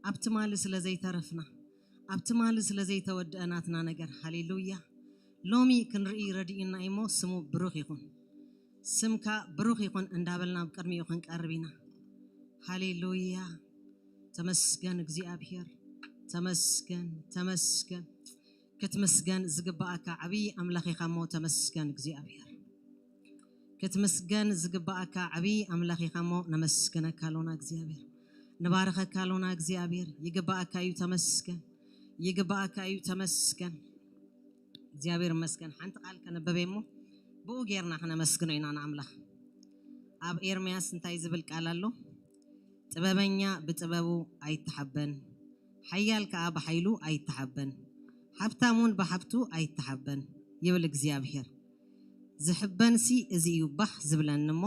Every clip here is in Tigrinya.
ኣብ ትማሊ ስለ ዘይተረፍና፣ ኣብ ትማሊ ስለ ዘይተወድአ ናትና ነገር፣ ሃሌሉያ፣ ሎሚ ክንርኢ ረድእና እሞ ስሙ ብሩኽ ይኹን። ስምካ ብሩኽ ይኹን እንዳበልና ኣብ ቅድሚኡ ክንቀርብ ኢና። ሃሌሉያ። ተመስገን እግዚኣብሔር፣ ተመስገን፣ ተመስገን። ክትምስገን ዝግባኣካ ዓብዪ ኣምላኽ ኢኻ እሞ ተመስገን እግዚኣብሔር። ክትምስገን ዝግባኣካ ዓብዪ ኣምላኽ ኢኻ እሞ ነመስግነካ ኣሎና እግዚኣብሔር። ንባርኸካ ኣሎና እግዚኣብሔር። ይግባኣካ እዩ፣ ተመስገን። ይግባኣካ እዩ፣ ተመስገን። እግዚኣብሔር ይመስገን። ሓንቲ ቃል ከነበበ እሞ ብኡ ጌርና ክነመስግኖ ኢና ንኣምላኽ። ኣብ ኤርምያስ እንታይ ዝብል ቃል ኣሎ? ጥበበኛ ብጥበቡ ኣይተሓበን፣ ሓያል ከኣ ብሓይሉ ኣይተሓበን፣ ሃብታም እውን ብሃብቱ ኣይተሓበን ይብል እግዚኣብሔር። ዝሕበንሲ እዚ እዩ ባህ ዝብለኒ እሞ፣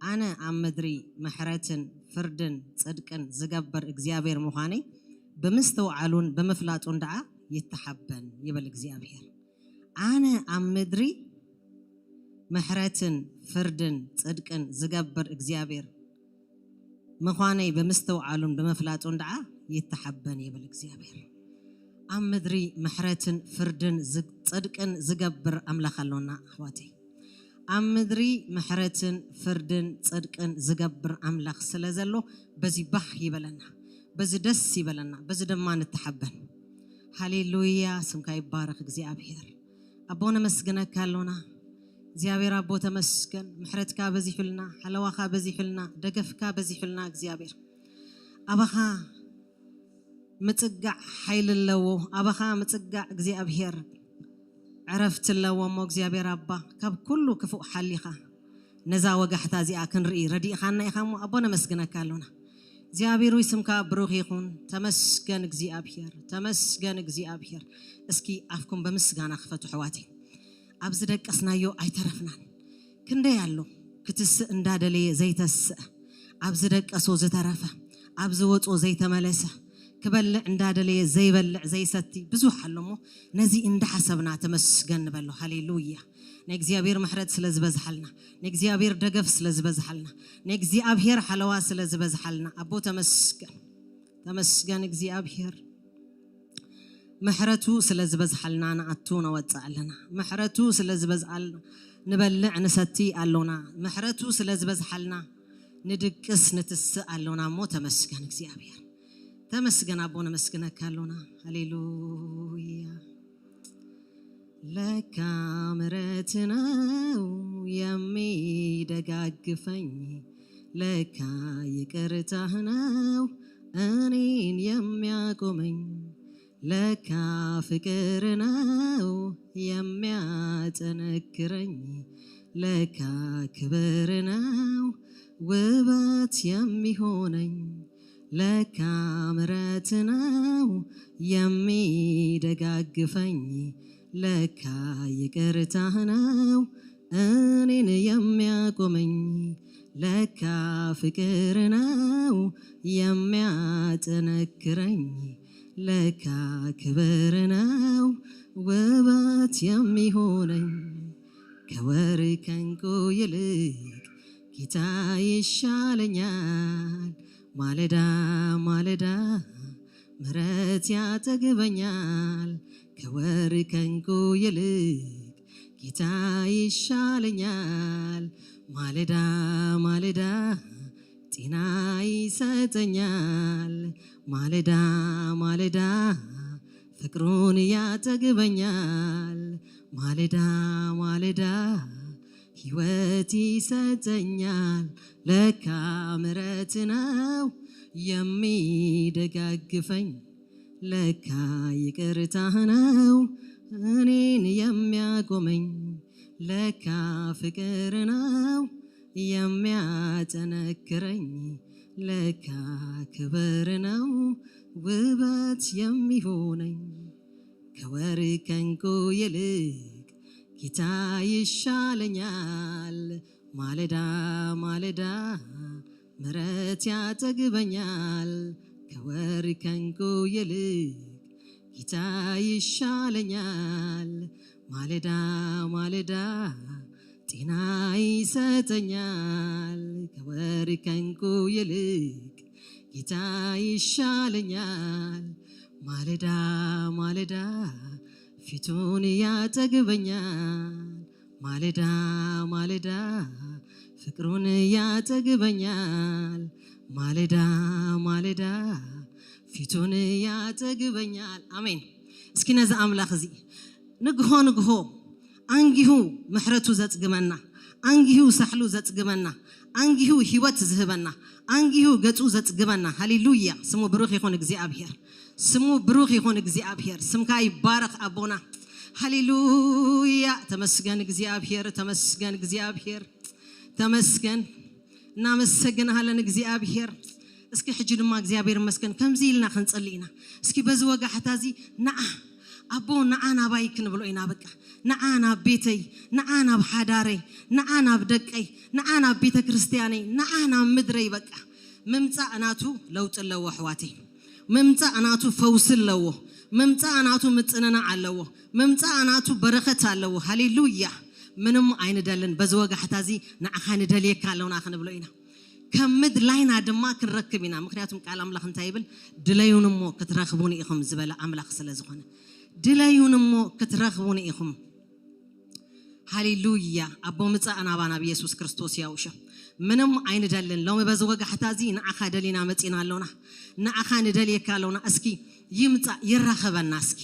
ኣነ ኣብ ምድሪ ምሕረትን ፍርድን ጽድቅን ዝገብር እግዚኣብሔር ምዃነይ ብምስትውዓሉን ብምፍላጡን ደኣ ይተሓበን ይብል እግዚኣብሔር። ኣነ ኣብ ምድሪ ምሕረትን ፍርድን ጽድቅን ዝገብር እግዚኣብሔር ምዃነይ ብምስትውዓሉን ብምፍላጡን ደኣ ይተሓበን ይብል እግዚኣብሔር። ኣብ ምድሪ ምሕረትን ፍርድን ዝ-፣ ጽድቅን ዝገብር ኣምላኽ ኣሎና ኣሕዋተይ። ኣብ ምድሪ ምሕረትን ፍርድን ጽድቅን ዝገብር ኣምላኽ ስለ ዘሎ በዚ ባህ ይበለና፣ በዚ ደስ ይበለና፣ በዚ ድማ ንተሓበን። ሃሌሉያ፣ ስምካ ይባረኽ እግዚኣብሔር። ኣቦ ነመስግነካ ኣሎና። እግዚኣብሔር ኣቦ ተመስገን፣ ምሕረትካ በዚሑልና፣ ሓለዋኻ በዚሑልና፣ ደገፍካ በዚሑልና እግዚኣብሔር። ኣባኻ ምጽጋዕ ሓይሊ ኣለዎ፣ ኣባኻ ምጽጋዕ እግዚኣብሔር ዕረፍቲ ኣለዎ። እሞ እግዚኣብሔር ኣባ ካብ ኩሉ ክፉእ ሓሊኻ ነዛ ወጋሕታ እዚኣ ክንርኢ ረዲእኻና ኢኻ እሞ ኣቦ ነመስግነካ ኣሎና። እግዚኣብሔር ሆይ ስምካ ብሩኽ ይኹን። ተመስገን እግዚኣብሔር፣ ተመስገን እግዚኣብሔር። እስኪ ኣፍኩም ብምስጋና ክፈቱ ኣሕዋተይ። ኣብ ዝደቀስናዮ ኣይተረፍናን። ክንደይ ኣሎ ክትስእ እንዳደለየ ዘይተስእ፣ ኣብ ዝደቀሶ ዝተረፈ፣ ኣብ ዝወጾ ዘይተመለሰ፣ ክበልዕ እንዳደለየ ዘይበልዕ ዘይሰቲ ብዙሕ ኣሎ እሞ ነዚ እንዳሓሰብና ተመስገን ንበሎ። ሃሌሉያ። ንእግዚኣብሔር ምሕረት ስለ ዝበዝሓልና፣ ንእግዚኣብሔር ደገፍ ስለ ዝበዝሓልና፣ ንእግዚኣብሔር ሓለዋ ስለ ዝበዝሓልና ኣቦ ተመስገን። ተመስገን እግዚኣብሔር። ምሕረቱ ስለ ዝበዝሓልና ንኣቱ ነወጽእ ኣለና። ምሕረቱ ስለ ዝበዝኣልና ንበልዕ ንሰቲ ኣሎና። ምሕረቱ ስለ ዝበዝሓልና ንድቅስ ንትስእ ኣሎና እሞ ተመስገን እግዚኣብሔር። ተመስገን ኣቦ ነመስግነካ ኣሎና። ሃሌሉያ። ለካ ምሕረት ነው የሚደጋግፈኝ፣ ለካ ይቅርታህ ነው እኔን የሚያቆመኝ፣ ለካ ፍቅር ነው የሚያጠነክረኝ፣ ለካ ክብር ነው ውበት የሚሆነኝ፣ ለካ ምሕረት ነው የሚደጋግፈኝ፣ ለካ ይቅርታህ ነው እኔን የሚያቆመኝ፣ ለካ ፍቅር ነው የሚያጠነክረኝ፣ ለካ ክብር ነው ውበት የሚሆነኝ። ከወርቅ ከዕንቁ ይልቅ ጌታ ይሻለኛል። ማለዳ ማለዳ ምሕረት ያጠግበኛል። ከወርቅ ከዕንቁ ይልቅ ጌታ ይሻለኛል። ማለዳ ማለዳ ጤና ይሰጠኛል። ማለዳ ማለዳ ፍቅሩን ያጠግበኛል። ማለዳ ማለዳ ሕይወት ይሰጠኛል። ለካ ምሕረት ነው የሚደጋግፈኝ፣ ለካ ይቅርታህ ነው እኔን የሚያቆመኝ፣ ለካ ፍቅር ነው የሚያጠነክረኝ፣ ለካ ክብር ነው ውበት የሚሆነኝ። ከወርቅ ከዕንቁ ይልቅ ጌታ ይሻለኛል። ማለዳ ማለዳ ምሕረት ያጠግበኛል። ከወርቅ ከዕንቁ ይልቅ ጌታ ይሻለኛል። ማለዳ ማለዳ ጤና ይሰጠኛል። ከወርቅ ከዕንቁ ይልቅ ጌታ ይሻለኛል ማለዳ ማለዳ ፊቱን ያጠግበኛል ማለዳ ማለዳ ፍቅሩን ያጠግበኛል ማለዳ ማለዳ ፊቱን ያጠግበኛል። ኣሜን። እስኪ ነዚ ኣምላኽ እዚ ንግሆ ንግሆ ኣንጊሁ ምሕረቱ ዘጽግመና፣ ኣንጊሁ ሳሕሉ ዘጽግመና፣ ኣንጊሁ ህይወት ዝህበና፣ ኣንጊሁ ገጹ ዘጽግመና። ሃሌሉያ! ስሙ ብሩኽ ይኹን እግዚኣብሔር። ስሙ ብሩኽ ይኹን እግዚኣብሔር። ስምካ ይባረኽ ኣቦና። ሃሌሉያ! ተመስገን እግዚኣብሔር፣ ተመስገን እግዚኣብሔር፣ ተመስገን። እናመሰግንሃለን እግዚኣብሔር። እስኪ ሕጂ ድማ እግዚኣብሔር ይመስገን ከምዚ ኢልና ክንጸሊ ኢና። እስኪ በዚ ወጋሕታ እዚ ንዓ ኣቦ ንዓ ናባይ ክንብሎ ኢና። በቃ ንዓ ናብ ቤተይ፣ ንዓ ናብ ሓዳረይ፣ ንዓ ናብ ደቀይ፣ ንዓ ናብ ቤተ ክርስቲያነይ፣ ንዓ ናብ ምድረይ። በቃ ምምጻእ ናቱ ለውጢ ኣለዎ ኣሕዋተይ። ምምጻእ ናቱ ፈውሲ ኣለዎ። ምምጻእ ናቱ ምጽንናዕ ኣለዎ። ምምጻእ ናቱ በረኸት ኣለዎ። ሃሌሉያ! ምንም ኣይንደልን። በዚ ወጋሕታ እዚ ንዓኻ ንደልየካ ኣለውና ክንብሎ ኢና። ከም ምድላይና ድማ ክንረክብ ኢና። ምክንያቱም ቃል ኣምላኽ እንታይ ይብል? ድለዩን እሞ ክትረኽቡን ኢኹም ዝበለ ኣምላኽ ስለ ዝኾነ፣ ድለዩን እሞ ክትረኽቡን ኢኹም። ሃሌሉያ! ኣቦ ምጻእ ናባና ብየሱስ ክርስቶስ ያውሸ። ምንም ኣይንደልን። ሎሚ በዚ ወጋሕታ እዚ ንዓኻ ደሊና መጺና ኣሎና። ንዓኻ ንደልየካ ኣሎና። እስኪ ይምጻእ ይራኸበና። እስኪ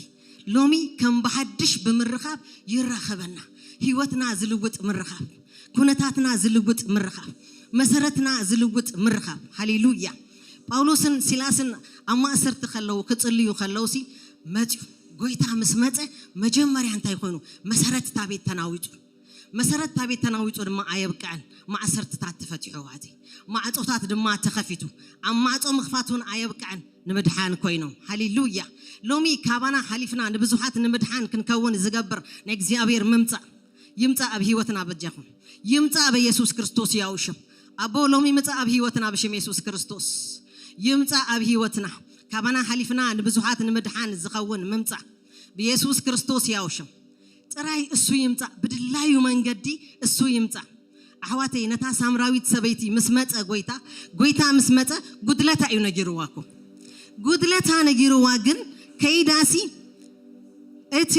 ሎሚ ከም ብሓድሽ ብምርኻብ ይራኸበና። ህይወትና ዝልውጥ ምርኻብ፣ ኩነታትና ዝልውጥ ምርኻብ፣ መሰረትና ዝልውጥ ምርኻብ። ሃሌሉያ! ጳውሎስን ሲላስን ኣብ ማእሰርቲ ከለዉ ክጽልዩ ከለውሲ መጽዩ። ጎይታ ምስ መጸ መጀመርያ እንታይ ኮይኑ? መሰረት እታ ቤት ተናዊጹ። መሰረት እታ ቤት ተናዊጹ ድማ ኣየብቅዐን። ማእሰርትታት ተፈቲሑ ኣሕዋተይ። ማዕጾታት ድማ ተኸፊቱ። ኣብ ማዕጾ ምኽፋት እውን ኣየብቅዐን። ንምድሓን ኮይኖም። ሃሌሉያ! ሎሚ ካባና ሓሊፍና ንብዙሓት ንምድሓን ክንከውን ዝገብር ናይ እግዚኣብሔር ምምጻእ ይምጻእ ኣብ ህይወትና በጃኹም። ይምጻእ በየሱስ ክርስቶስ ያው ሽም። ኣቦ ሎሚ ምጻእ ኣብ ህይወትና ብሽም የሱስ ክርስቶስ። ይምጻእ ኣብ ህይወትና። ካባና ሓሊፍና ንብዙሓት ንምድሓን ዝኸውን ምምጻእ ብየሱስ ክርስቶስ ያው ሽም። ጥራይ እሱ ይምጻእ፣ ብድላዩ መንገዲ እሱ ይምጻእ። ኣሕዋተይ፣ ነታ ሳምራዊት ሰበይቲ ምስ መጸ ጎይታ፣ ጎይታ ምስ መጸ ጉድለታ እዩ ነጊርዋ እኮ። ጉድለታ ነጊርዋ ግን ከይዳሲ እቲ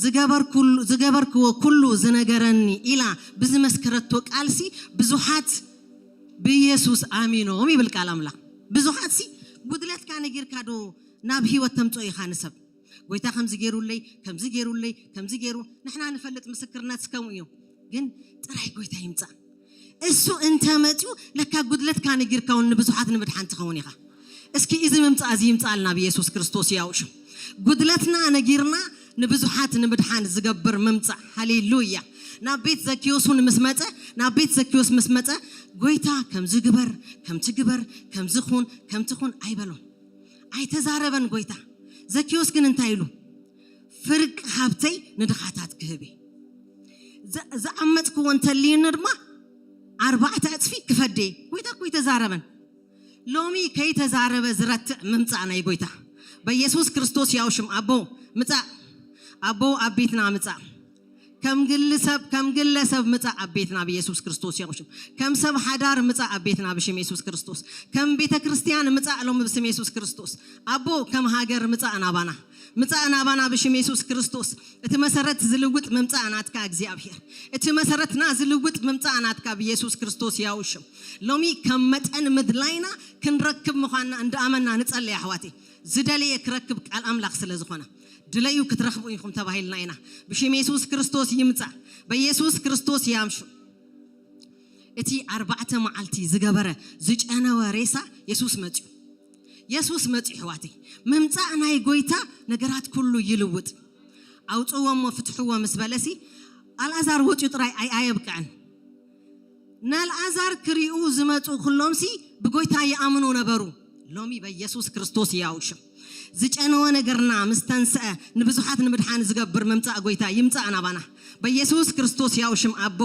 ዝገበርኩሉ-፣ ዝገበርክዎ ኩሉ ዝነገረኒ ኢላ ብዝመስከረቶ ቃልሲ ብዙሓት ብኢየሱስ ኣሚኖም ይብል ቃል ኣምላኽ። ብዙሓትሲ ጉድለትካ ነጊርካ ዶ ናብ ህይወት ተምጽኦ ኢኻ ንሰብ? ጎይታ ከምዚ ገይሩለይ፣ ከምዚ ገይሩለይ፣ ከምዚ ገይሩ። ንሕና ንፈልጥ ምስክርነት እስከምኡ እዩ። ግን ጥራይ ጎይታ ይምጻእ። እሱ እንተ መጽዩ ለካ ጉድለትካ ነጊርካ እውን ንብዙሓት ንምድሓን ትኸውን ኢኻ። እስኪ እዚ ምምጻእ እዚ ይምጻኣልና ብየሱስ ክርስቶስ ያው ሽም። ጉድለትና ነጊርና ንብዙሓት ንምድሓን ዝገብር ምምጻእ። ሃሌሉያ። ናብ ቤት ዘኪዮስ እውን ምስ መጸ፣ ናብ ቤት ዘኪዮስ ምስ መጸ፣ ጎይታ ከምዚ ግበር፣ ከምቲ ግበር፣ ከምዚ ኹን፣ ከምቲ ኹን ኣይበሎን። ኣይተዛረበን ጎይታ። ዘኪዮስ ግን እንታይ ኢሉ? ፍርቂ ሃብተይ ንድኻታት ክህብ እየ። ዘ-፣ ዝዓመጽክዎ እንተልዩኒ ድማ ኣርባዕተ ዕጽፊ ክፈዴ። ጎይታ እኮ ኣይተዛረበን። ሎሚ ከይተዛረበ ዝረትዕ ምምጻእ ናይ ጎይታ። በየሱስ ክርስቶስ ያው ሽም ኣቦ ምጻእ። ኣቦ ኣብ ቤትና ምጻእ። ከም ግሊ ሰብ፣ ከም ግለሰብ ምጻእ ኣብ ቤትና ብየሱስ ክርስቶስ ያው ሽም። ከም ሰብ ሓዳር ምጻእ ኣብ ቤትና ብሽም የሱስ ክርስቶስ። ከም ቤተ ክርስቲያን ምጻእ ሎሚ ብስም የሱስ ክርስቶስ። ኣቦ ከም ሃገር ምጻእ ናባና። ምጻእ ናባና ብሽም የሱስ ክርስቶስ። እቲ መሰረት ዝልውጥ ምምጻእ ናትካ እግዚኣብሔር። እቲ መሰረትና ዝልውጥ ምምጻእ ናትካ ብየሱስ ክርስቶስ ያው ሽም። ሎሚ ከም መጠን ምድላይና ክንረክብ ምዃንና እንዳኣመና ንጸልይ ኣሕዋተይ። ዝደለየ ክረክብ ቃል ኣምላኽ ስለ ዝኾነ። ድለዩ ክትረኽቡ ኢኹም ተባሂልና ኢና። ብሽም የሱስ ክርስቶስ ይምጻእ። በየሱስ ክርስቶስ ያምሹ። እቲ ኣርባዕተ መዓልቲ ዝገበረ ዝጨነወ ሬሳ የሱስ መጽዩ። የሱስ መጽዩ ኣሕዋተይ። ምምጻእ ናይ ጎይታ ነገራት ኩሉ ይልውጥ። ኣውጽዎ እሞ ፍትሕዎ ምስ በለሲ ኣልኣዛር ወጽዩ ጥራይ ኣይ-፣ ኣየብቅዐን። ናልኣዛር ክሪኡ ዝመጹ ኩሎምሲ ብጎይታ ይኣምኑ ነበሩ። ሎሚ በየሱስ ክርስቶስ ያው ሽም ዝጨነወ ነገርና ምስ ተንስአ ንብዙሓት ንምድሓን ዝገብር ምምጻእ ጎይታ ይምጻእ ናባና። በየሱስ ክርስቶስ ያው ሽም ኣቦ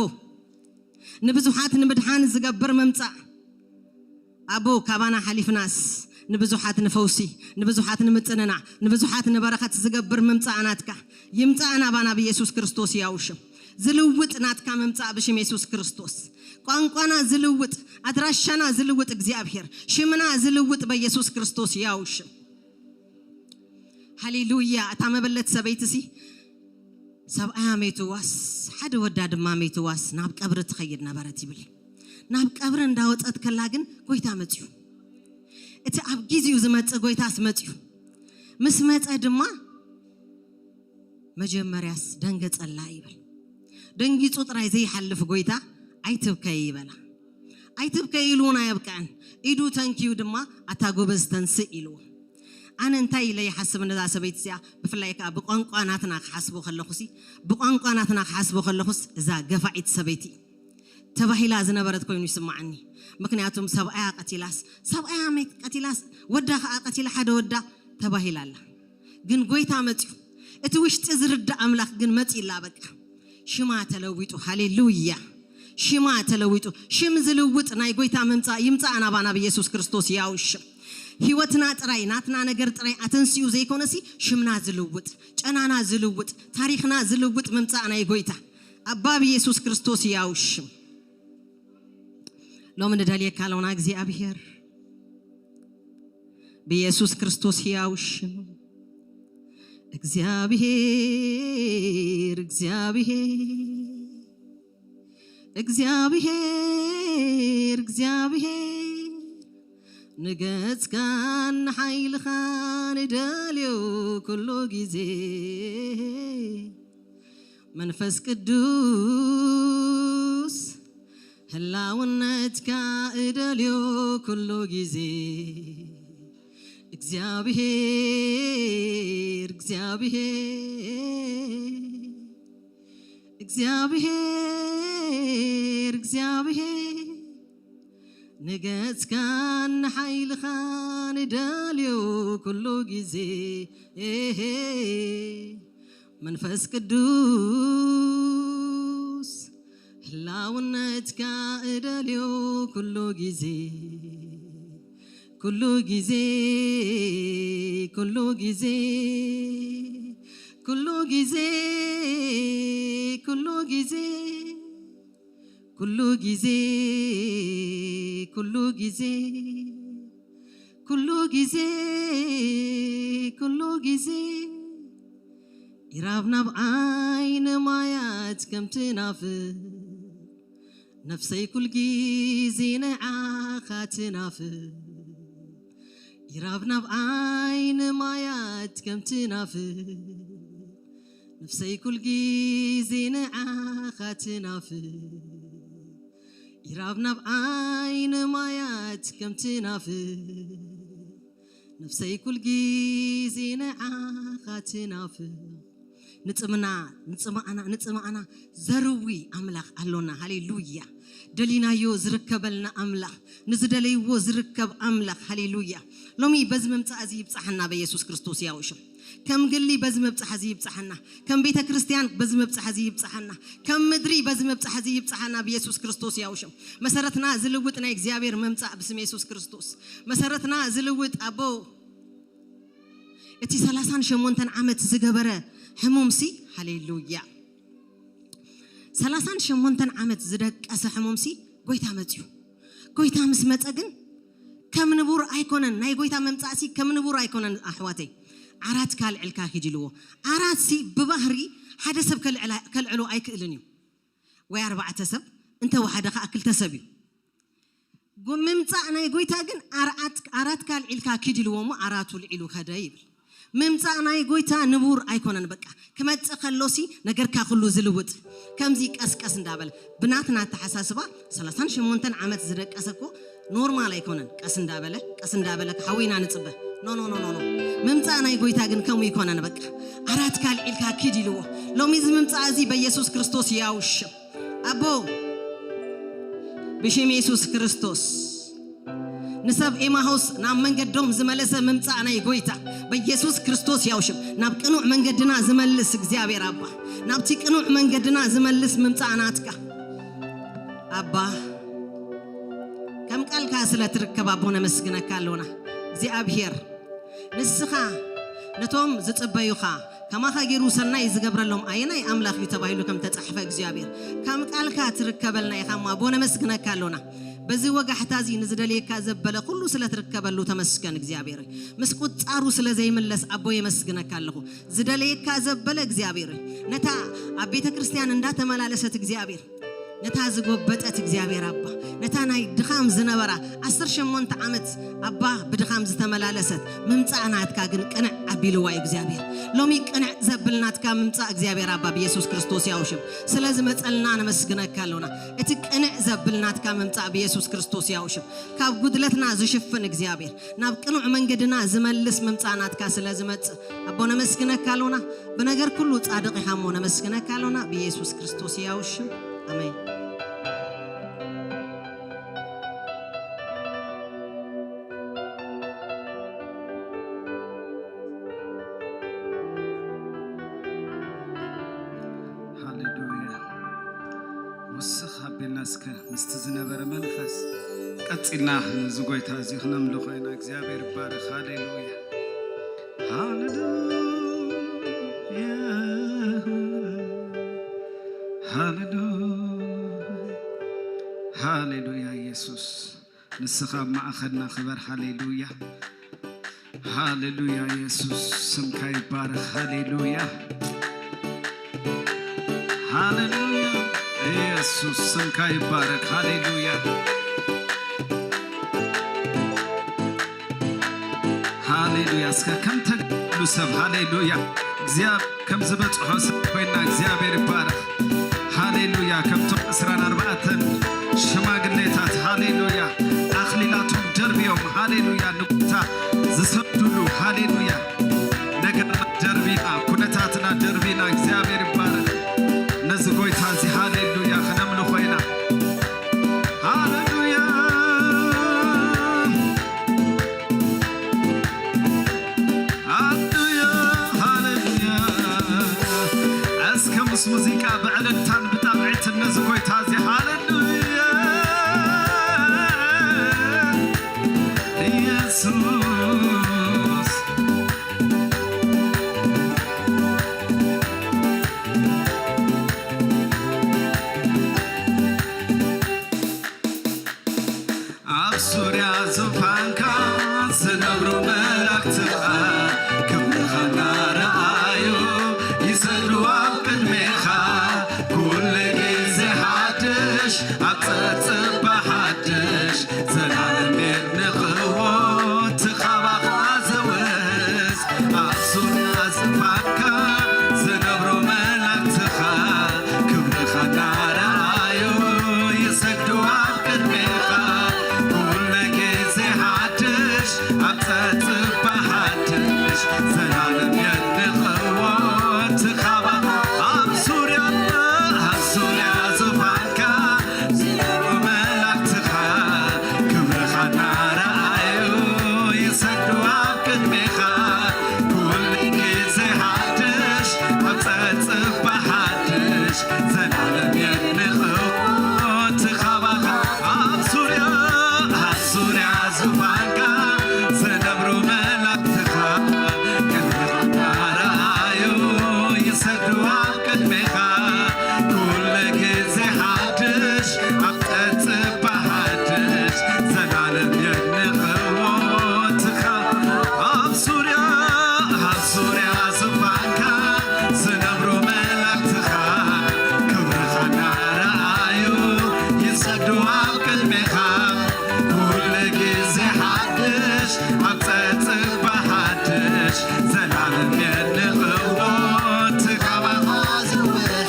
ንብዙሓት ንምድሓን ዝገብር ምምጻእ ኣቦ ካባና ሓሊፍናስ ንብዙሓት ንፈውሲ፣ ንብዙሓት ንምጽንናዕ፣ ንብዙሓት ንበረኸት ዝገብር ምምጻእ ናትካ ይምጻእ ናባና ብየሱስ ክርስቶስ ያው ሽም። ዝልውጥ ናትካ ምምጻእ ብሽም የሱስ ክርስቶስ። ቋንቋና ዝልውጥ፣ ኣድራሻና ዝልውጥ እግዚኣብሔር፣ ሽምና ዝልውጥ በኢየሱስ ክርስቶስ ያው ሽም። ሃሌሉያ። እታ መበለት ሰበይቲ ሲ ሰብኣያ ሜትዋስ፣ ሓደ ወዳ ድማ ሜትዋስ ናብ ቀብሪ ትኸይድ ነበረት ይብል። ናብ ቀብሪ እንዳወጸት ከላ ግን ጎይታ መጽዩ። እቲ ኣብ ጊዜኡ ዝመጽእ ጎይታስ መጽዩ። ምስ መጸ ድማ መጀመርያስ ደንገጸላ ይብል። ደንጊጹ ጥራይ ዘይሓልፍ ጎይታ ኣይትብከይ ይበላ። ኣይትብከይ ኢሉ እውን ኣየብቅዐን። ኢዱ ተንኪዩ ድማ ኣታ ጎበዝ ተንስእ ኢልዎ። ኣነ እንታይ ኢለ ይሓስብ ነዛ ሰበይቲ እዚኣ፣ ብፍላይ ከዓ ብቋንቋ ናትና ክሓስቦ ከለኹሲ፣ ብቋንቋ ናትና ክሓስቦ ከለኹስ እዛ ገፋዒት ሰበይቲ ተባሂላ ዝነበረት ኮይኑ ይስማዓኒ። ምክንያቱም ሰብኣያ ቀቲላስ፣ ሰብኣያ መይት ቀቲላስ፣ ወዳ ከዓ ቀቲላ ሓደ ወዳ ተባሂላ ኣላ። ግን ጎይታ መፅዩ። እቲ ውሽጢ ዝርዳእ ኣምላኽ ግን መፂላ በቃ። ሽማ ተለዊጡ። ሃሌሉያ። ሽማ ተለዊጡ። ሽም ዝልውጥ ናይ ጎይታ ምምፃእ ይምፃእ ናባና ብኢየሱስ ክርስቶስ ያው ሽም። ህይወትና ጥራይ ናትና ነገር ጥራይ ኣተንስኡ ዘይኮነሲ ሽምና ዝልውጥ፣ ጨናና ዝልውጥ፣ ታሪኽና ዝልውጥ ምምፃእ ናይ ጎይታ ኣባ ብኢየሱስ ክርስቶስ ያው ሽም። ሎም ንደልየካ ኣለውና እግዚኣብሔር ብኢየሱስ ክርስቶስ ሕያው ሽም። እግዚኣብሔር እግዚኣብሔር እግዚኣብሔር እግዚኣብሔር ንገጽካን ንሓይልኻን እደልዮ ኩሉ ግዜ መንፈስ ቅዱስ ህላውነትካ እደልዮ ኩሉ ግዜ እግዚኣብሔር እግዚኣብሔር እግዚኣብሔር እግዚኣብሔር ንገጽካን ንሓይልኻን እደልዮ ኩሉ ግዜ መንፈስ ቅዱስ ህላውነትካ እደልዮ ኩሉ ግዜ ኩሉ ግዜ ኩሉ ግዜ ኩሉ ግዜ ኩሉ ግዜ ኩሉ ግዜ ኩሉ ግዜ ኩሉ ግዜ ኩሉ ግዜ ኢራብ ናብ ዓይኒ ማያት ከም ትናፍቕ ነፍሰይ ኩል ግዜ ንዓኻ ትናፍቕ ኢራብ ናብ ዓይኒ ማያት ከም ትናፍቕ ነፍሰይ ኩል ግዜ ንዓኻ ትናፍቕ ኢራብ ናብ ዓይኒ ማያት ከም ትናፍቕ ነፍሰይ ኩል ግዜ ንዓኻ ትናፍቕ ንጽምና ንጽማኣና ንጽማኣና ዘርዊ ኣምላኽ ኣሎና። ሃሌሉያ። ደሊናዮ ዝርከበልና ኣምላኽ፣ ንዝደለይዎ ዝርከብ ኣምላኽ። ሃሌሉያ። ሎሚ በዚ ምምጻእ እዚ ይብጻሓና በኢየሱስ ክርስቶስ ያው ሽም። ከም ግሊ በዚ ምብጻሕ እዚ ይብጻሓና። ከም ቤተ ክርስቲያን በዚ ምብጻሕ እዚ ይብጻሓና። ከም ምድሪ በዚ ምብጻሕ እዚ ይብጻሓና ብኢየሱስ ክርስቶስ ያው ሽም። መሰረትና ዝልውጥ ናይ እግዚኣብሔር ምምጻእ ብስም የሱስ ክርስቶስ። መሰረትና ዝልውጥ ኣቦ እቲ ሰላሳን ሸሞንተን ዓመት ዝገበረ ሕሙምሲ፣ ሃሌሉያ። ሰላሳን ሸሞንተን ዓመት ዝደቀሰ ሕሙምሲ ጎይታ መጽዩ። ጎይታ ምስ መጸ ግን ከም ንቡር ኣይኮነን። ናይ ጎይታ መምጻእሲ ከም ንቡር ኣይኮነን ኣሕዋተይ። ዓራት ካልዕልካ ኪድ ኢልዎ። ዓራትሲ ብባህሪ ሓደ ሰብ ከልዕላ- ከልዕሎ ኣይክእልን እዩ። ወይ ኣርባዕተ ሰብ እንተወሓደ ከዓ ክልተ ሰብ እዩ። ጎ- ምምጻእ ናይ ጎይታ ግን ኣርዓት- ዓራት ካልዒልካ ኪድ ኢልዎ እሞ ዓራቱ ልዒሉ ከደ ይብል። ምምጻእ ናይ ጎይታ ንቡር ኣይኮነን። በቃ ክመጽእ ከሎሲ ነገርካ ኩሉ ዝልውጥ ከምዚ ቀስቀስ እንዳበለ ብናትና ኣተሓሳስባ ሰላሳን ሸሞንተን ዓመት ዝደቀሰ እኮ ኖርማል ኣይኮነን። ቀስ እንዳበለ ቀስ እንዳበለ ሓዊና ንጽበ። ኖ ኖ ኖ ኖ ኖ። ምምጻእ ናይ ጎይታ ግን ከምኡ ይኮነን። በቃ ዓራት ካልዒልካ ኪድ ኢልዎ። ሎሚ እዚ ምምጻእ እዚ በኢየሱስ ክርስቶስ ያው ሽም ኣቦ ብሽም የሱስ ክርስቶስ ንሰብ ኤማሆስ ናብ መንገዶም ዝመለሰ ምምጻእ ናይ ጎይታ በኢየሱስ ክርስቶስ ያው ሽም ናብ ቅኑዕ መንገድና ዝመልስ እግዚኣብሔር ኣባ ናብቲ ቅኑዕ መንገድና ዝመልስ ምምጻእ ናትካ ኣባ ከም ቃልካ ስለ ትርከብ ኣቦ ነመስግነካ ኣሎና እግዚኣብሔር ንስኻ ነቶም ዝጽበዩኻ ከማኻ ገይሩ ሰናይ ዝገብረሎም ኣየናይ ኣምላኽ እዩ ተባሂሉ ከም ተጻሕፈ እግዚኣብሔር፣ ከም ቃልካ ትርከበልና ኢኻ እሞ ኣቦ ነመስግነካ ኣሎና። በዚ ወጋሕታ እዚ ንዝደልየካ ዘበለ ኩሉ ስለ ትርከበሉ ተመስገን እግዚኣብሔር። ምስ ቁጻሩ ስለ ዘይምለስ ኣቦ የመስግነካ ኣለኹ። ዝደለየካ ዘበለ እግዚኣብሔር፣ ነታ ኣብ ቤተ ክርስቲያን እንዳተመላለሰት እግዚኣብሔር፣ ነታ ዝጎበጠት እግዚኣብሔር ኣባ፣ ነታ ናይ ድኻም ዝነበራ ዓሰርተ ሸሞንተ ዓመት ኣባ ብድኻም ዝተመላለሰት ምምጻእ ናትካ ግን ቅንዕ ኣቢልዋ እዩ እግዚኣብሔር። ሎሚ ቅንዕ ዘብል ናትካ ምምጻእ እግዚኣብሔር ኣባ ብየሱስ ክርስቶስ ያውሽም። ስለ ዝመጸልና ነመስግነካ ኣሎና። እቲ ቅንዕ ዘብል ናትካ ምምጻእ ብየሱስ ክርስቶስ ያውሽም። ካብ ጉድለትና ዝሽፍን እግዚኣብሔር፣ ናብ ቅኑዕ መንገድና ዝመልስ ምምጻእ ናትካ ስለ ዝመጽእ ኣቦ ነመስግነካ ኣሎና። ብነገር ኩሉ ጻድቕ ኢኻ እሞ ነመስግነካ ኣሎና ብየሱስ ክርስቶስ ያውሽም። ኣሜን። ሃሌሉያ። ውስኽ ኣቢልና እስከ ምስቲ ዝነበረ መንፈስ ቀጺልና ነዚ ጎይታ እዚ ክነምልኾ ኢና። እግዚኣብሔር ይባረኽ። ሃሌሉያ። ሃሌሉያ። ሃሌሉያ። ሃሌሉያ ኢየሱስ። ንስኻ ኣብ ማእኸልና ክበር። ሃሌሉያ። ሃሌሉያ ኢየሱስ ስምካ ይባረኽ። ሃሌሉያ። ሃሌሉያ ኢየሱስ ስምካ ይባረኽ። ሃሌሉያ። ሃሌሉያ። እስከ ከም ተጋድሉ ሰብ ሃሌሉያ። እግዚኣብሔር ከም ዝበጽሖ ሰብ ኮይና እግዚኣብሔር ይባረኽ። ሃሌሉያ። ከምቶም ዕስራን ኣርባዕተን ሽማግሌታት ሃሌሉያ። ኣኽሊላቶም ደርብዮም ሃሌሉያ። ንጉታ ዝሰግዱሉ ሃሌሉያ። ነገርና ደርቢና፣ ኩነታትና ደርቢና እግዚኣብሔር ይባረኽ። ነዚ ጎይታ እዚ ሃሌሉያ ክነምልኾ ኢና። ሃሌሉያ። ሃሌሉያ፣ ሃሌሉያ። እስከ ምስ ሙዚቃ ብዕልልታን ብጣቕዒትን ነዚ ጎይታ እዚ ሃሌሉያ። ኢየሱስ። ኣብ ዙርያ ዙፋንካ ዝነብሩ መላእክትኻ ክብርኻ እናረኣዩ ይሰግዱ ኣብ ቅድሜኻ። ኩሉ ግዜ ሓድሽ ኣብ ጸጽባ ሓድሽ ዘላለም የድንቕዎ እቲ ካባኻ ዝውሕዝ። ኣብ ዙርያ ዝፋንካ ዝነብሩ መላእክትኻ ክብርኻ እናረኣዩ ይሰግዱ ኣብ ቅድሜኻ። ኩሉ ግዜ ሓድሽ ኣብ ጸጽባ ሓድሽ ዘላለም የድንቕዎ እቲ ካባኻ። ኣብ ዙርያ፣ ኣብ ዙርያ ዝፋንካ ዝነብሩ መላእክትኻ ክብርኻ እናረኣዩ ይሰግዱ ኣብ ቅድሜኻ። ኩሉ ግዜ ሓድሽ ኣብ ጸጽባ ሓድሽ ዘላለም የድንቕዎ እቲ ካባኻ። ኣብ ዙርያ፣ ኣብ ዙርያ ዙፋንካ ዝነብሩ መላእክትኻ ክብርኻ እናረኣዩ ይሰግዱ ኣብ ቅድሜኻ። ኩሉ ግዜ ሓድሽ ኣብ ጸጽባ ሓድሽ ዘላለም የድንቕዎ እቲ ኻ-፣ ኣብ ዙርያ፣ ኣብ ዙርያ ዙፋንካ ዝነብሩ መላእክትኻ ክብርኻ እናረኣዩ ይሰግዱ ኣብ ቅድሜኻ። ኩሉ ግዜ ሓድሽ ኣብ ጸጽባ ሓድሽ ዘላለም የድንቕዎ እቲ ካባኻ ዝውሕዝ።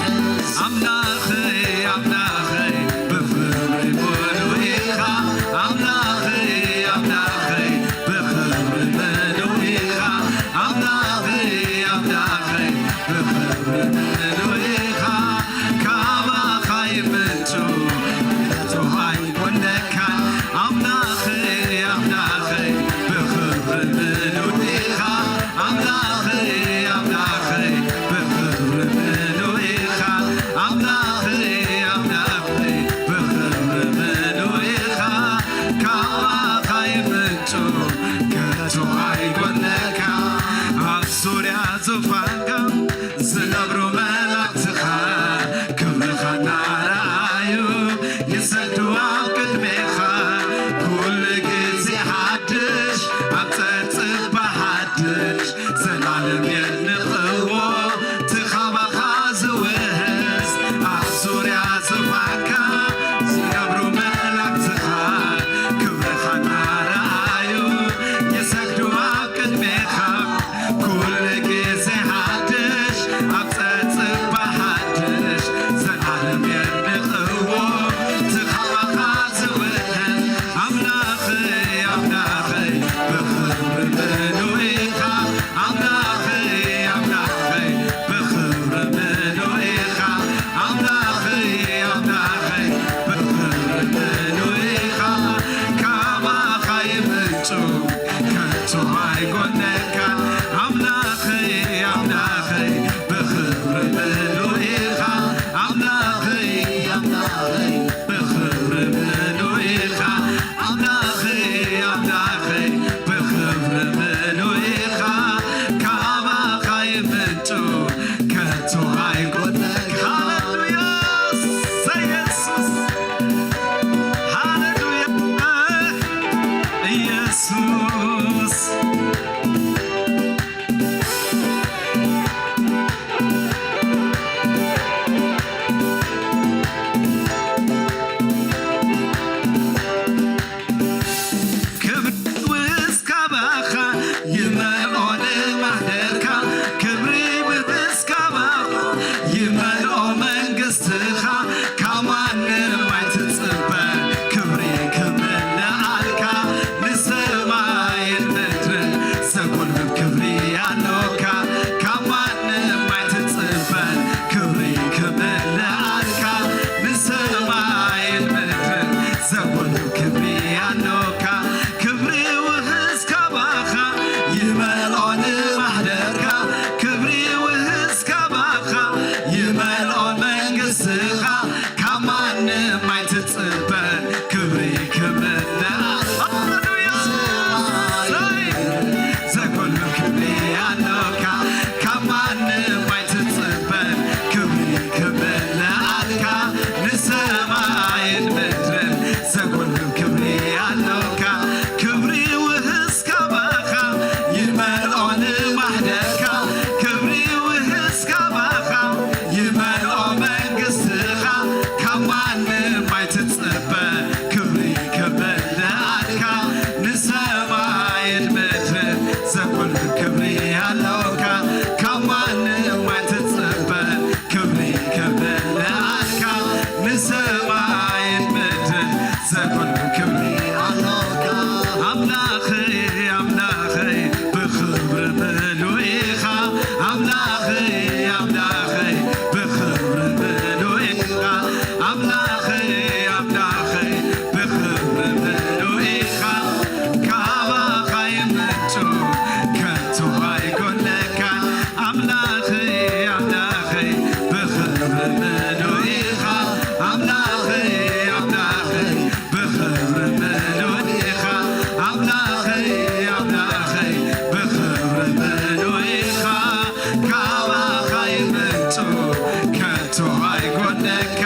ሰው ኣይጎነካ።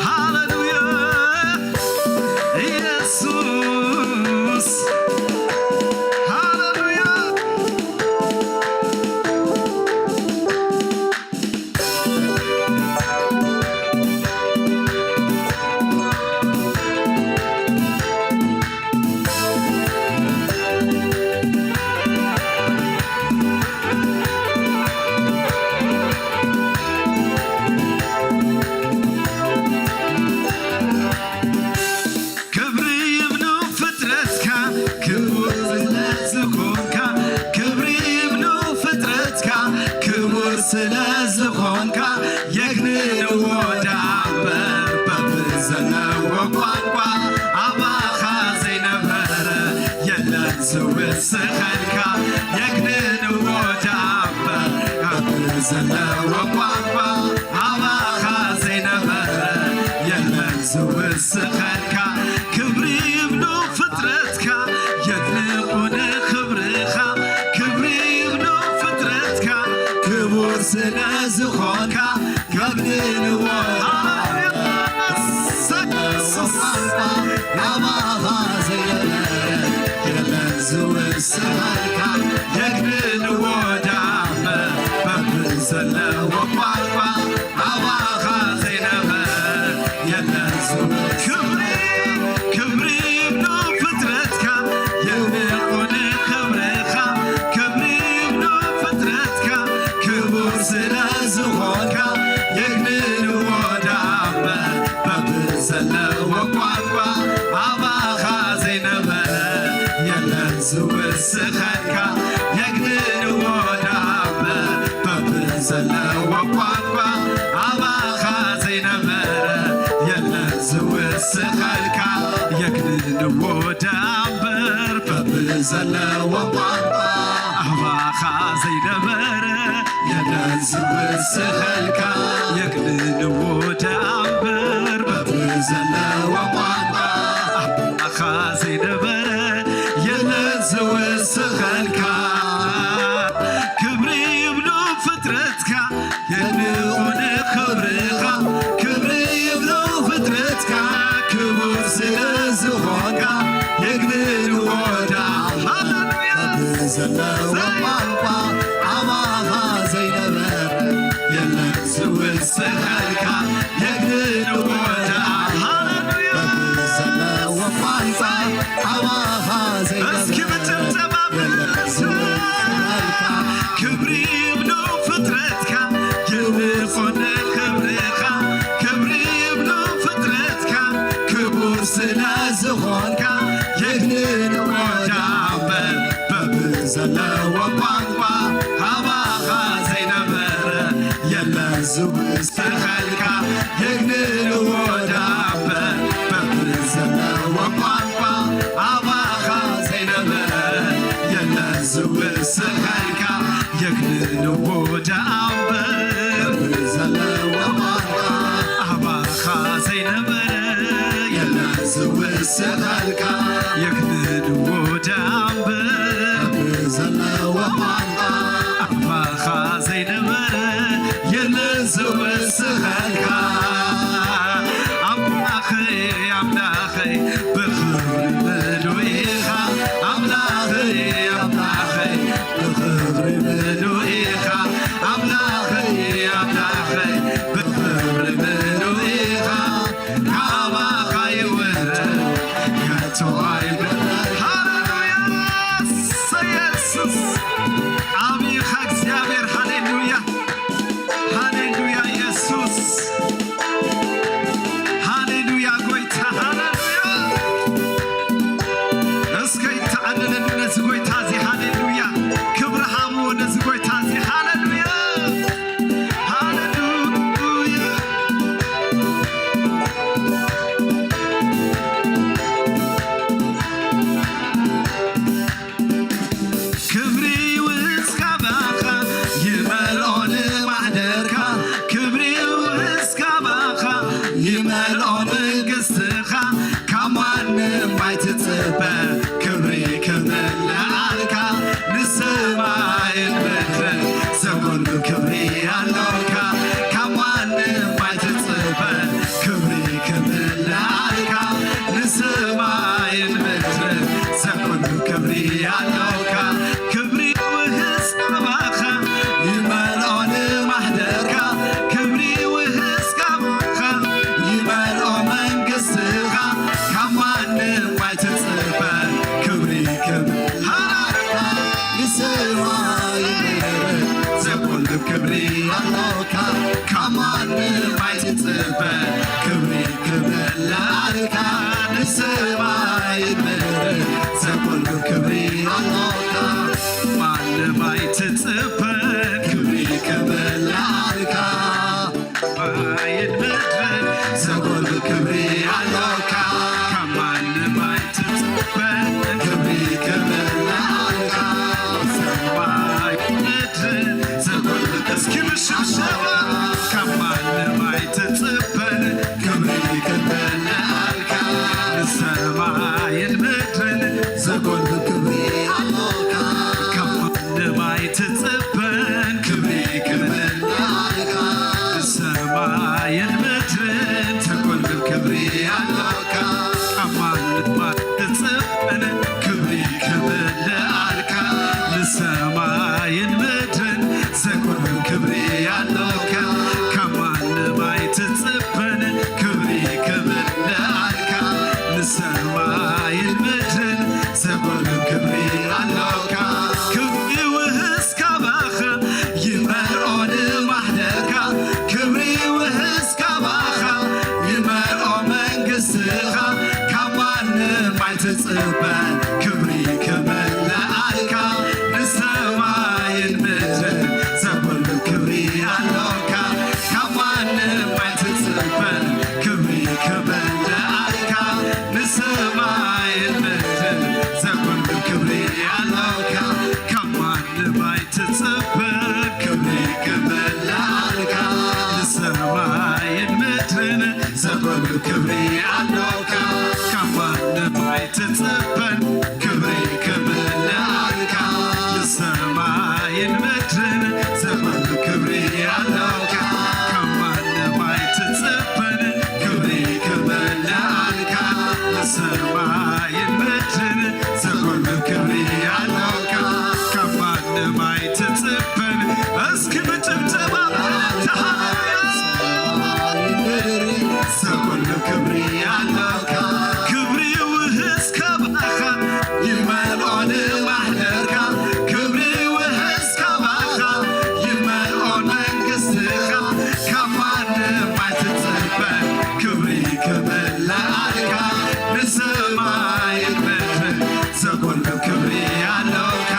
ሃሌሉያ ኢየሱስ። ሃሌሉያ። ክብሪ ይብሉ ፍጥረትካ ክቡር ስለዝኾንካ፣ ክብሪ ይብሉ ፍጥረትካ ክቡር ስለዝኾንካ፣ የግንንዎ ደኣ እምበር በብዘለዎ ቋንቋ፣ ኣባኻ ዘይነበረ የለን ዝውስኸልካ። የግንንዎ ደኣ እምበር በብዘለዎ ቋንቋ፣ ኣባኻ ዘይነበረ የለን ዝውስኸልካ። ክብሪ ይብሉ ፍጥረትካ የድንቑ ንኽብርኻ፣ ክብሪ ይብሉ ፍጥረትካ ክቡር ስለ ዝኾንካ፣ የግንንዎ ሃሌሉያ። ኣባኻ ዘይነበረ የለን ዝውስኸልካ። የግንንዎ ደኣ እምበር በብዘለዎ ቋንቋ፣ ኣባኻ ዘይነበረ የለን ዝውስኸልካ። ክብሪ፣ ክብሪ ይብሉ ፍጥረትካ የድንቑ ንኽብርኻ፣ ክብሪ ይብሉ ፍጥረትካ ክቡር ስለ ዝኾንካ፣ የግንንዎ ደኣ እምበር በብዘለዎ ቋንቋ፣ ኣባኻ ዘይነበረ የለን ዝውስኸልካ። የግንንዎ ደኣ እምበር በብዘለዎ ቋንቋ፣ ኣባኻ ዘይነበረ የለን ዝውስኸልካ። የግንንዎ ደኣ እምበር በብዘለዎ ቋንቋ፣ ኣባኻ ዘይነበረ የለን ዝውስኸልካ። የግንንዎ ደኣ እምበር በብዘለዎ ቋንቋ፣ ኣባኻ ዘይነበረ የለን ዝውስኸልካ። ክብሪ ይብሉ ፍጥረትካ የድንቑ ንኽብርኻ፣ ክብሪ ይብሉ ፍጥረትካ ክቡር ስለ ዝኾንካ፣ የግንንዎ ደኣ ሃሌሉያ። በብዘለዎ ቋንቋ ኣባኻ ዘይነበረ የለን ዝውስኸልካ። የግንንዎ ደኣ ሃሌሉያ። በብዘለዎ ቋንቋ ኣባኻ ዘይነበረ እስኪ ብጭብጨባ የለን ዝውስኸልካ። ክብሪ ይብሉ ፍጥረትካ የድንቑ ንኽብርኻ፣ ክብሪ ይብሉ ፍጥረትካ ክቡር ስለ ዝኾንካ፣ የግንንዎ ደኣ እምበር በብዘለዎ ቋንቋ፣ ኣባኻ ዘይነበረ የለን ዝውስኸልካ። የግንንዎ ደኣ እምበር በብዘለዎ ቋንቋ፣ ኣባኻ ዘይነበረ የለን ዝውስኸልካ። የግንንዎ ደኣ እምበር በብዘለዎ ቋንቋ፣ ኣባኻ ዘይነበረ የለን ዝውስኸልካ። የግንንዎ ደኣ እምበር በብዘለዎ ቋንቋ፣ ኣባኻ ዘይነበረ የለን ዝውስኸልካ። ኣምላኸይ፣ ኣምላኸይ፣ ብኽብሪ ምሉእ ኢኻ። ኣምላኸይ፣ ኣምላኸይ፣ ብኽብሪ ምሉእ ኢኻ። ኣምላኸይ፣ ኣምላኸይ፣ ብኽብሪ ምሉእ ኢኻ። ካባኻ ይውረድ ከቶ ኣይብረድ። ሃሌሉያ! እሰይ የሱስ! ዓቢ ኢኻ እግዚኣብሔር። ሃሌሉያ! ሃሌሉያ የሱስ! ማንም ኣይትጽበ ክብሪ ክመልኣልካ ንሰማይ ምድሪ ዘጎልጉል ክብሪ ኣሎካ። ማንም ኣይትጽበ ክብሪ ክመልኣልካ ሰማይን ምድርን ዘጎልጉል ክብሪ ኣሎካ። ካብ ማንም ኣይትጽበ ክብሪ ክመልኣልካ ሰማይ ምድርን ዘጎልጉል እስኪ ብሽብሸባ ካብ ማንም ኣይትጽበን ክብሪ ክመልኣልካ ንሰማይን ምድርን ዘጎልጉል ክብሪ ኣሎካ። ካብ ማንም ኣይትጽበን ክብሪ ክመልኣልካ ንሰማይን ምድርን ዘጎልጉል ክብሪ ኣሎካ። ካብ ማንም ኣይትጽበን ክብሪ ክመልኣልካ ንሰማይን ምድርን ዘጎልጉል ክብሪ ኣሎካ። ካብ ማንም ኣይትጽበን ክብሪ ክመልኣልካ ንሰማይን ምድርን ዘጎልጉል ክብሪ ኣሎካ። ክብሪ ውህስ ካባኻ ይመልኦ ንማሕደርካ ክብሪ ውህስ ካባኻ ይመልኦ መንግስትኻ ካብ ማንም ኣይትጽበ ክብሪ ክመልኣልካ ንሰማይን ምድርን ዘጎልጉል ክብሪ ኣሎካ። ካብ ማንም ኣይትጽበ ክብሪ ክመልኣልካ ንሰማይን ምድርን ዘጎልጉል ክብሪ ኣሎካ። ካብ ማንም ኣይትጽበ ክብሪ ክመልኣልካ ንሰማይን ምድርን ዘጎልጉል ክብሪ ኣሎካ። ካብ ማንም ኣይትጽበን ክብሪ ክመልኣልካ ንሰማይን ምድርን ዘጎልጉል ክብሪ ኣሎካ። ካብ ማንም ኣይትጽበን ክብሪ ክመልኣልካ ንሰማይን ምድርን ዘጎልጉል ክብሪ ኣሎካ። ካብ ማንም ኣይትጽበን እስኪ ብጭብጨባ በርትዓ። ሰማይን ምድርን ዘጎልጉል ክብሪ ኣሎካ። ክብሪ ውህስ ካባኻ ይመልኦ ንማሕደርካ ክብሪ ውህስ ካባኻ ይመልኦ መንግስትኻ ካብ ማንም ኣይትጽበ ክብሪ ክመልኣልካ ንሰማይን ምድርን ዘጎልጉል ክብሪ ኣሎካ።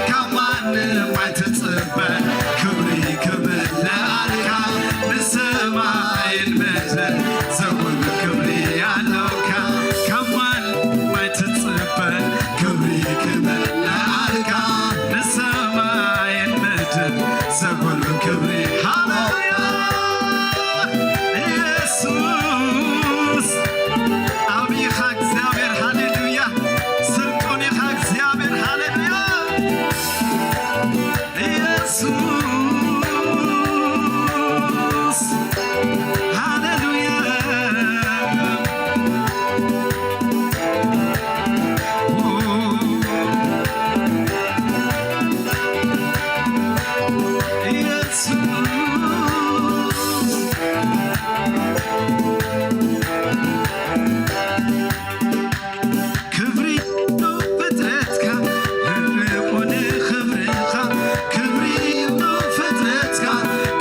ካብ ማንም ኣይትጽበ ክብሪ ክመልኣልካ ንሰማይን ምድርን ዘጎልጉል ክብሪ ኣሎካ። ካብ ማንም ኣይትጽበ ክብሪ ክመልኣልካ ንሰማይን ምድርን ዘጎልጉል ክብሪ ሃሌሉያ ኢየሱስ ዓብዪኻ እግዚኣብሔር ሃሌሉያ ስልጡን ኢኻ እግዚኣብሔር ሃሌሉያ ኢየሱስ ሃሌሉያ ኢየሱስ ክብሪ ፍጥረትካ ህልቁ ንኽብርኻ ክብሪ ፍጥረትካ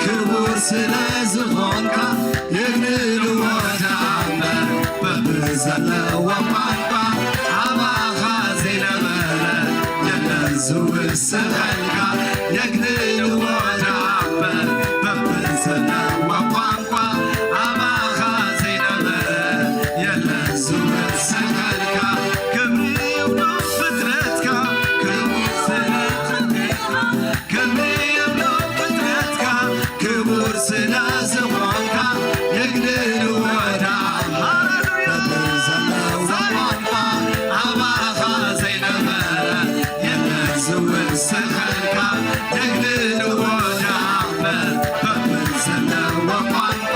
ክቡር ስለ ዝኾንካ የግንልዎ ደኣ እምበር በብዘለዎ ቋንቋ ኣባኻ ዘይነበረ የለን ዝውስኸልካ የግንልዎ ደኣ እምበር በብዘለዎ ቋንቋ ኣባኻ ዘይነበረ የለን ዝውስኸልካ ክብሪ ይብሉ ፍጥረትካ ክብሪ ስለ ክብሪ ይብሉ ፍጥረትካ ክቡር ስለ ዝኾንካ የግንልዎ ደኣ ሃሌሉያ ዘለዋ ቋንቋ ኣባኻ ዘይነበረ የለን ዝውስኸልካ የግንልዎ ደኣ እምበር በብዘለዎ ቋንቋ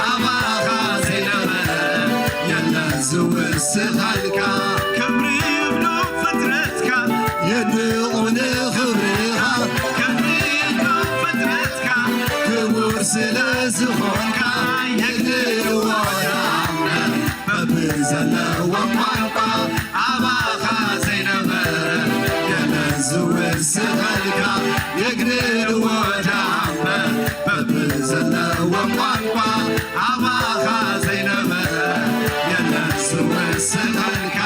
ኣባኻ ዘይነበረ የለን ዝውስኸልካ ክብሪ ይብሉ ፍጥረትካ የድንቑ ንኽብርኻ ክብሪ ይብሉ ፍጥረትካ ክቡር ስለ ዝኾንካ የድንቑ ደኣ እምበር በብዘለዎ ቋንቋ ኣባኻ ዘይነበረ የለን ዝውስኸልካ የግንልዎ ደኣ እምበር በብዘለዎ ቋንቋ ኣባኻ ዘይነበረ የለን ዝውስኸልካ።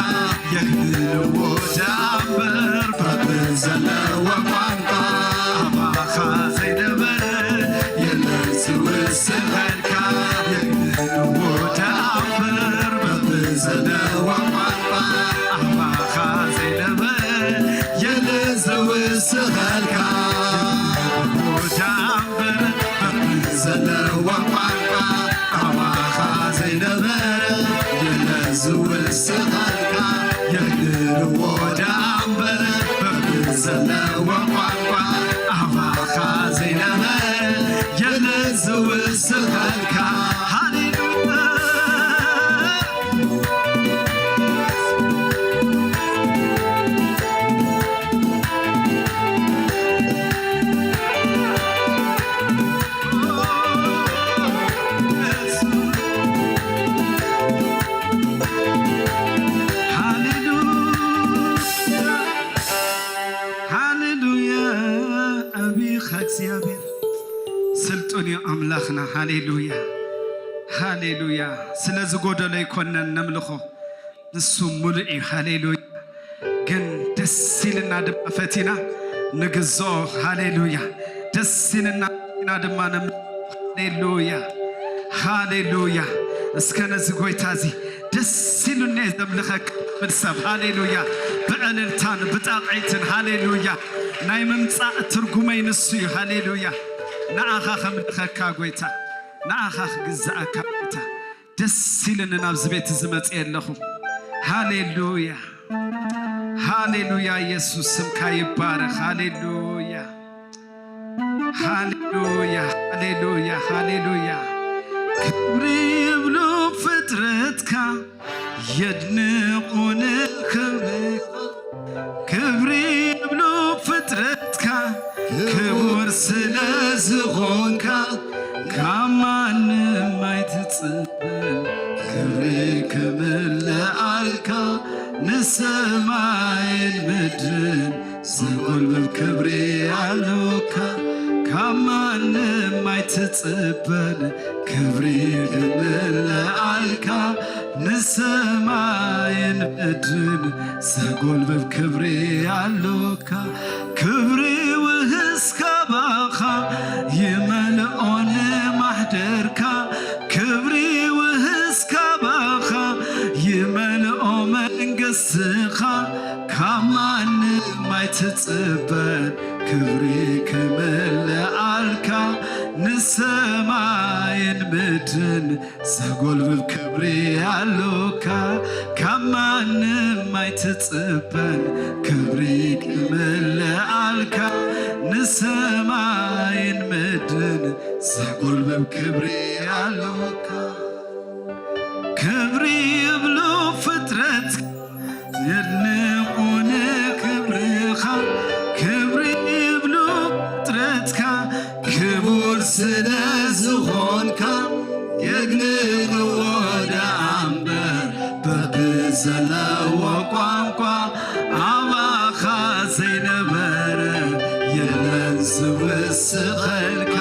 የግንዎ ደኣ እምበር በብዘለዎ ቋንቋ ኣባኻ ዘይነበረ የለን ዝውስኸልካ። የግንዎ ደኣ እምበር በብዘለዎ ቋንቋ ኣባኻ ዘይነበረ የለን ዝውስኸልካ። የግንዎ ደኣ እምበር በብዘለዎ ቋንቋ ኣባኻ ዘይነበረ የለ ዝውስኸልካ። የግንዎ ደኣ እምበር በብዘለዎ ቋንቋ ኣባኻ ዘይነበረ የለ ዝውስኸልካ። ሃሌሉያ። ሃሌሉያ። ዓብኻ እግዚኣብሔር ስልጡን እዩ ኣምላኽና። ሃሌሉያ፣ ሃሌሉያ። ስለ ዝጎደሎ ኣይኮነን ነምልኾ፣ ንሱ ሙሉእ እዩ። ሃሌሉያ። ግን ደስ ኢልና ድማ ፈቲና ንግዞ። ሃሌሉያ። ደስ ኢልና ፈቲና ድማ ነምልኾ። ሃሌሉያ፣ ሃሌሉያ። እስከ ነዚ ጎይታ እዚ ደስ ኢሉኒ እየ ዘምልኸካ ብል ሰብ። ሃሌሉያ። ብዕልልታን ብጣቕዒትን። ሃሌሉያ። ናይ ምምጻእ ትርጉመይ ንሱ እዩ። ሃሌሉያ። ንኣኻ ከምልኸካ ጎይታ፣ ንኣኻ ክግዛኣካ ጎይታ። ደስ ኢሉኒ ናብዚ ቤት እዚ መጽእ ኣለኹ። ሃሌሉያ፣ ሃሌሉያ። ኢየሱስ ስምካ ይባረኽ። ሃሌሉያ፣ ሃሌሉያ፣ ሃሌሉያ፣ ሃሌሉያ። ክብሪ ይብሉ ፍጥረትካ የድንቑ ንኽብርኻ። ክብሪ ይብሉ ፍጥረትካ ክቡር ስለ ዝኾንካ ካብ ማንም ኣይትጽበን ክብሪ ክምልኣልካ ንሰማይን ምድርን ዘጎልብብ ክብሪ ኣሎካ ካብ ማንም ኣይትጽበን ክብሪ ክምልኣልካ ንሰማይን ምድርን ዘጎልብብ ክብሪ ኣሎካ። ክብሪ ውህስ ካባኻ ይመልኦ ንማሕደርካ። ክብሪ ውህስ ካባኻ ይመልኦ መንግስትኻ። ካብ ማንም ኣይትጽበን ክብሪ ክምልኣልካ ንሰማይን ምድርን ዘጎልብብ ክብሪ ኣሎካ ካብ ማንም ኣይትጽበን ክብሪ ክምልኣልካ ንሰማይን ምድርን ዘጎልብብ ክብሪ ኣሎካ። ክብሪ ይብሉ ፍጥረት የድንቑ ንክብርኻ። ክብሪ ይብሉ ፍጥረትካ ክቡር ስለ ዝኾንካ የድንቕዎ ደኣ እምበር በብዘለዎ ቋንቋ ኣባኻ ዘይነበረ የለን ዝውስኸልካ።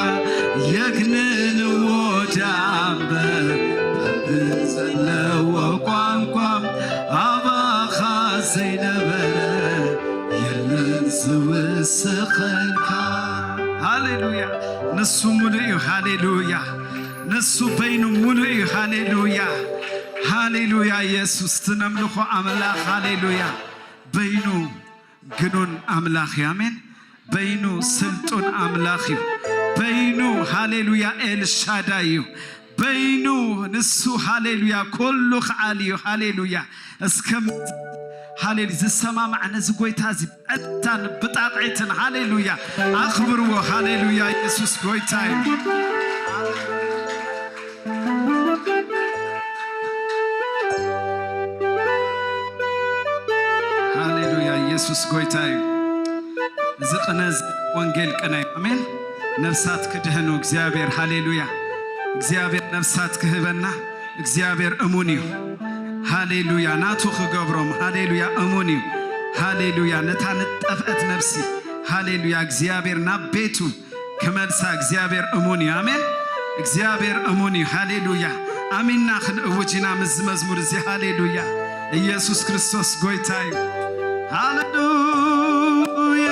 የግንንዎ ደኣ እምበር በብዘለዎ ቋንቋ ኣባኻ ዘይነበረ የለን ዝውስኸልካ። ሃሌሉያ። ንሱ ሙሉእ እዩ። ሃሌሉያ። ንሱ በይኑ ሙሉእ እዩ። ሃሌሉያ፣ ሃሌሉያ። ኢየሱስ ትነምልኾ ኣምላኽ። ሃሌሉያ። በይኑ ግኑን ኣምላኽ እዩ። ኣሜን። በይኑ ስልጡን ኣምላኽ እዩ። በይኑ፣ ሃሌሉያ፣ ኤልሻዳይ እዩ። በይኑ ንሱ፣ ሃሌሉያ፣ ኩሉ ክዓል እዩ። ሃሌሉያ። እስከ ሃሌሉ ዝሰማማዕ ነዚ ጎይታ እዚ ብዕልልታን ብጣቕዒትን፣ ሃሌሉያ፣ ኣኽብርዎ። ሃሌሉያ። ኢየሱስ ጎይታ እዩ። ሃሌሉያ። ኢየሱስ ጎይታ እዩ። እዚ ቅነ እዚ ወንጌል ቅነ እዩ። ኣሜን። ነፍሳት ክድህኑ እግዚኣብሔር፣ ሃሌሉያ። እግዚኣብሔር ነፍሳት ክህበና። እግዚኣብሔር እሙን እዩ። ሃሌሉያ። ናቱ ክገብሮም፣ ሃሌሉያ፣ እሙን እዩ። ሃሌሉያ። ነታ ንጠፍአት ነፍሲ፣ ሃሌሉያ፣ እግዚኣብሔር ናብ ቤቱ ክመልሳ እግዚኣብሔር እሙን እዩ። ኣሜን። እግዚኣብሔር እሙን እዩ። ሃሌሉያ። ኣሚንና ክንእውጅ ኢና ምስዚ መዝሙር እዚ። ሃሌሉያ። ኢየሱስ ክርስቶስ ጎይታ እዩ። ሃሌሉያ።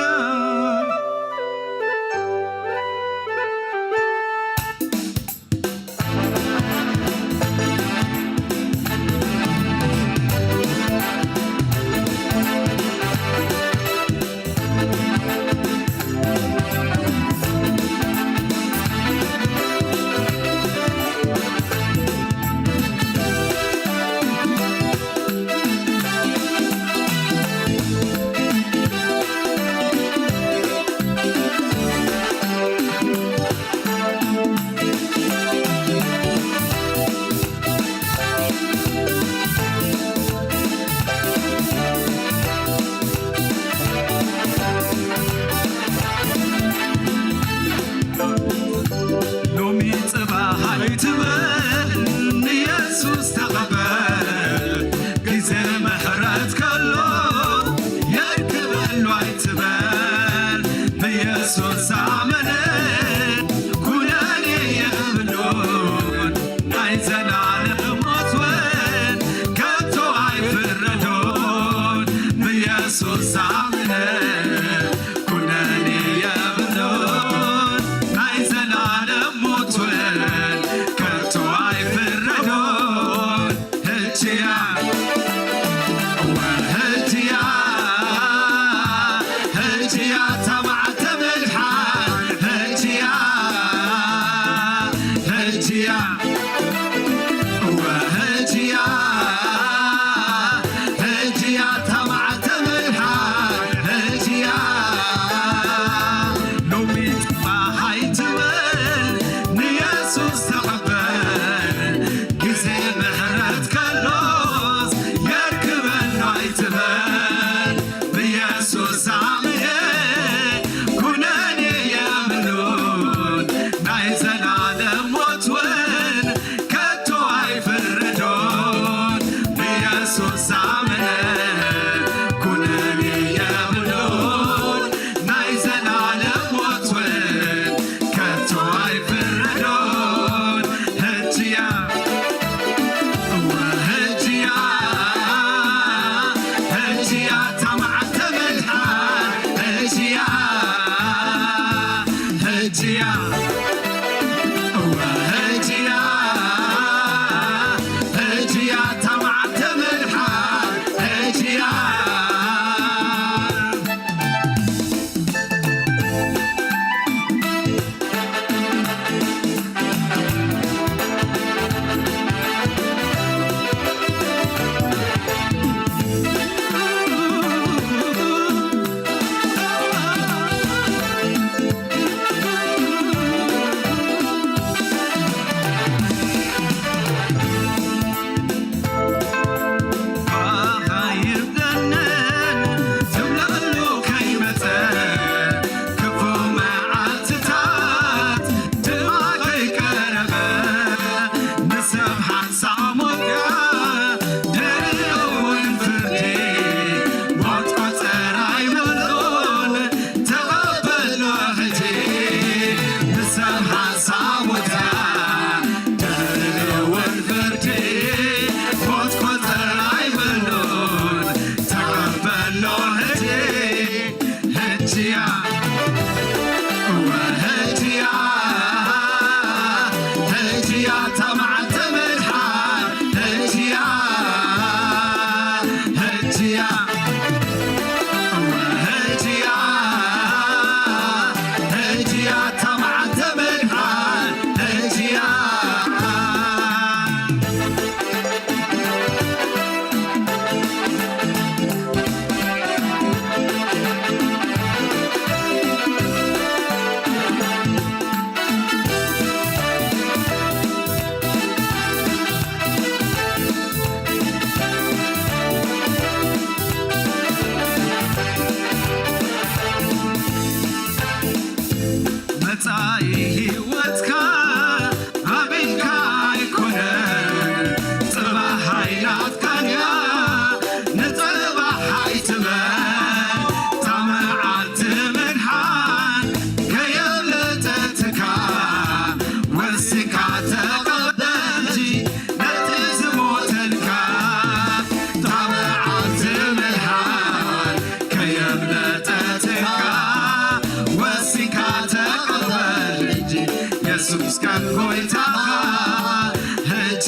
ሎሚ ጽባሕ ኣይትበል፣ ንየሱስ ተቐበል። ግዜ ምሕረት ከሎ የእክበሉ ኣይትበል። ብየሱስ ዝኣመነ ኩነኔ የብሉን፣ ናይ ዘላለም ሞት እውን ከቶ ኣይፍረዶን። ብየሱስ ዝኣመነ ኩነኔ የብሉን፣ ናይ ዘላለም ሞት እውን ከቶ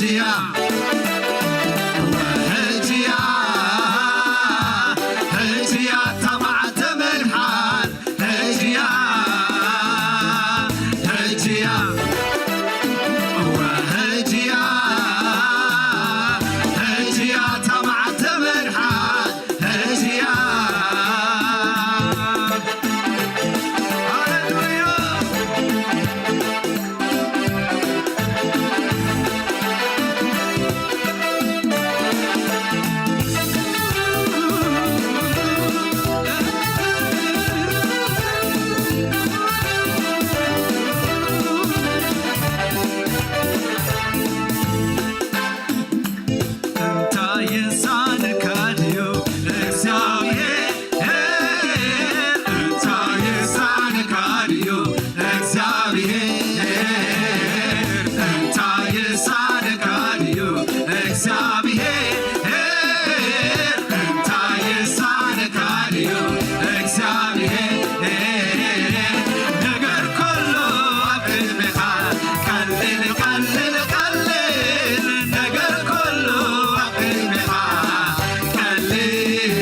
ሕጅያ ወሕጅያ ሕጅያ ተባዕተ ምድሓን ሕጅያ ሕጅያ ወሕጅያ ሕጅያ ተባዕተ ምድሓን ሕጅያ ሃሌሉያ። እንታይ ይሳነካ ድዩ እግዚኣብሔር? እንታይ ይሳነካ ድዩ እግዚኣብሔር? እንታይ ይሳነካ ድዩ እግዚኣብሔር? እንታይ ይሳነካ ድዩ እግዚኣብሔር? ነገር ኩሉ ኣብ ቅድሜኻ ቀሊል፣ ቀሊል፣ ቀሊል። ነገር ኩሉ ኣብ ቅድሜኻ ቀሊል።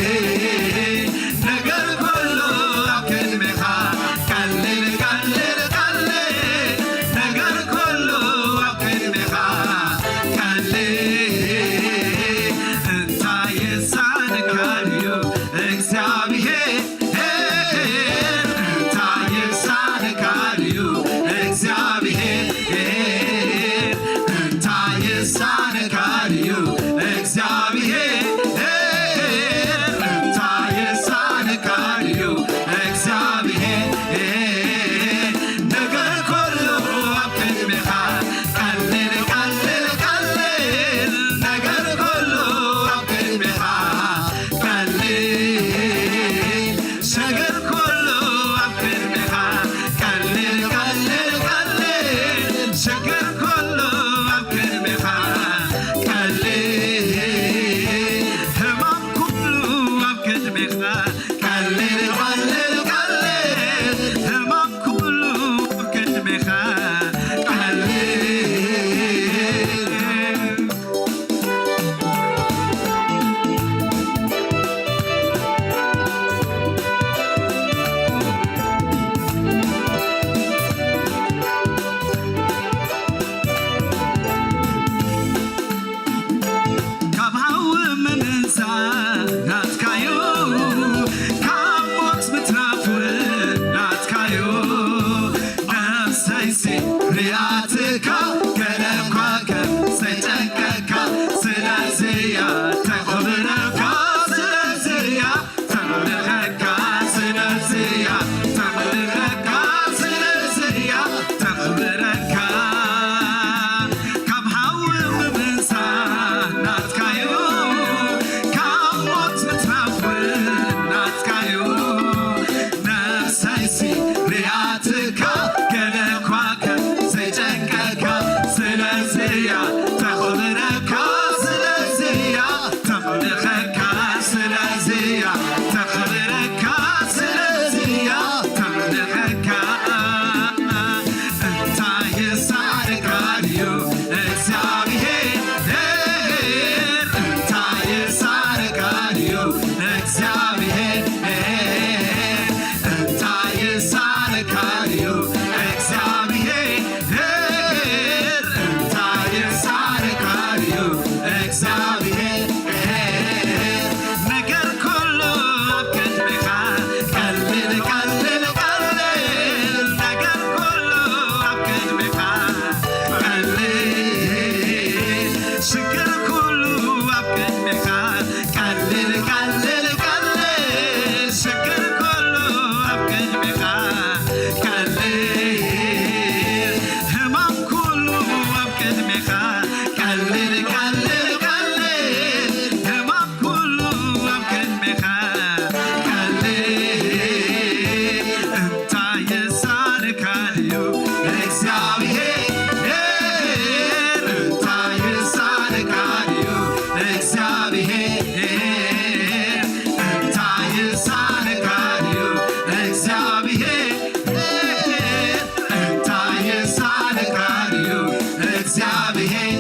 ነገር ኩሉ ኣብ ቅድሜኻ ቀሊል፣ ቀሊል፣ ቀሊል። ነገር ኩሉ ኣብ ቅድሜኻ ቀሊል። እንታይ ይሳነካ ድዩ እግዚኣብሔር? እንታይ ይሳነካ ድዩ እግዚኣብሔር? እንታይ ይሳነካ ድዩ እግዚኣብሔር? እንታይ ይሳነካ ድዩ እግዚኣብሔር? ነገር ኩሉ ኣብ ቅድሜኻ ቀሊል፣ ቀሊል፣ ቀሊል። ነገር ኩሉ ኣብ ቅድሜኻ ቀሊል። ነገር ኩሉ ኣብ ቅድሜኻ ቀሊል፣ ቀሊል፣ ቀሊል። ሽግር ኩሉ ኣብ ቅድሜኻ ቀሊል። ሕማም ኩሉ ኣብ ቅድሜኻ ቀሊል፣ ቀሊል፣ ቀሊል። ሕማም ኩሉ ኣብ ቅድሜኻ ቀሊል። ካብ ሓዊ ምምንሳእ ናትካዩ፣ ካብ ሞት ምትራፍ እውን ናትካዩ። ነፍሰይሲ ሪኣትካ፣ ገለ እኳ ከም ዘይጨንቀካ፣ ስለዚያ ተኽብረካ፣ ስለዚያ ተምልኸካ፣ ስለዚያ ተምልኸካ፣ ስለዚያ ተኽብረካ። ካብ ሓዊ ምምንሳእ ናትካዩ፣ ካብ ሞት ምትራፍ እውን ናትካዩ። ነፍሰይሲ ሪኣትካ፣ ገለ እኳ ከም ዘይጨንቀካ፣ ስለዚያ ተኽብረካ፣ ስለዚያ ተምልኸካ፣ ስለዚያ ተኽብረካ፣ ስለዚያ ተምልኸካ። እንታይ ይሳነካ ድዩ እግዚኣብሔር? እንታይ ይሳነካ ድዩ እግዚኣብሔር? እንታይ ይሳነካ ድዩ እግዚኣብሔር? እንታይ ይሳነካ ድዩ እግዚኣብሔር? ነገር ኩሉ ኣብ ቅድሜኻ ቀሊል፣ ቀሊል፣ ቀሊል። ነገር ኩሉ ኣብ ቅድሜኻ ቀሊል። ሽግር ኩሉ ኣብ ቅድሜኻ ቀሊል፣ ቀሊል፣ ቀሊል። ሽግር ኩሉ ኣብ ቅድሜኻ ቀሊል። ሕማም ኩሉ ኣብ ቅድሜኻ ቀሊል፣ ቀሊል፣ ቀሊል። ሕማም ኩሉ ኣብ ቅድሜኻ ቀሊል። እንታይ ይሳነካ ድዩ እግዚኣብሔር? እንታይ ይሳነካ ድዩ እግዚኣብሔር? እንታይ ይሳነካ ድዩ እግዚኣብሔር? እንታይ ይሳነካ ድዩ እግዚኣብሔር?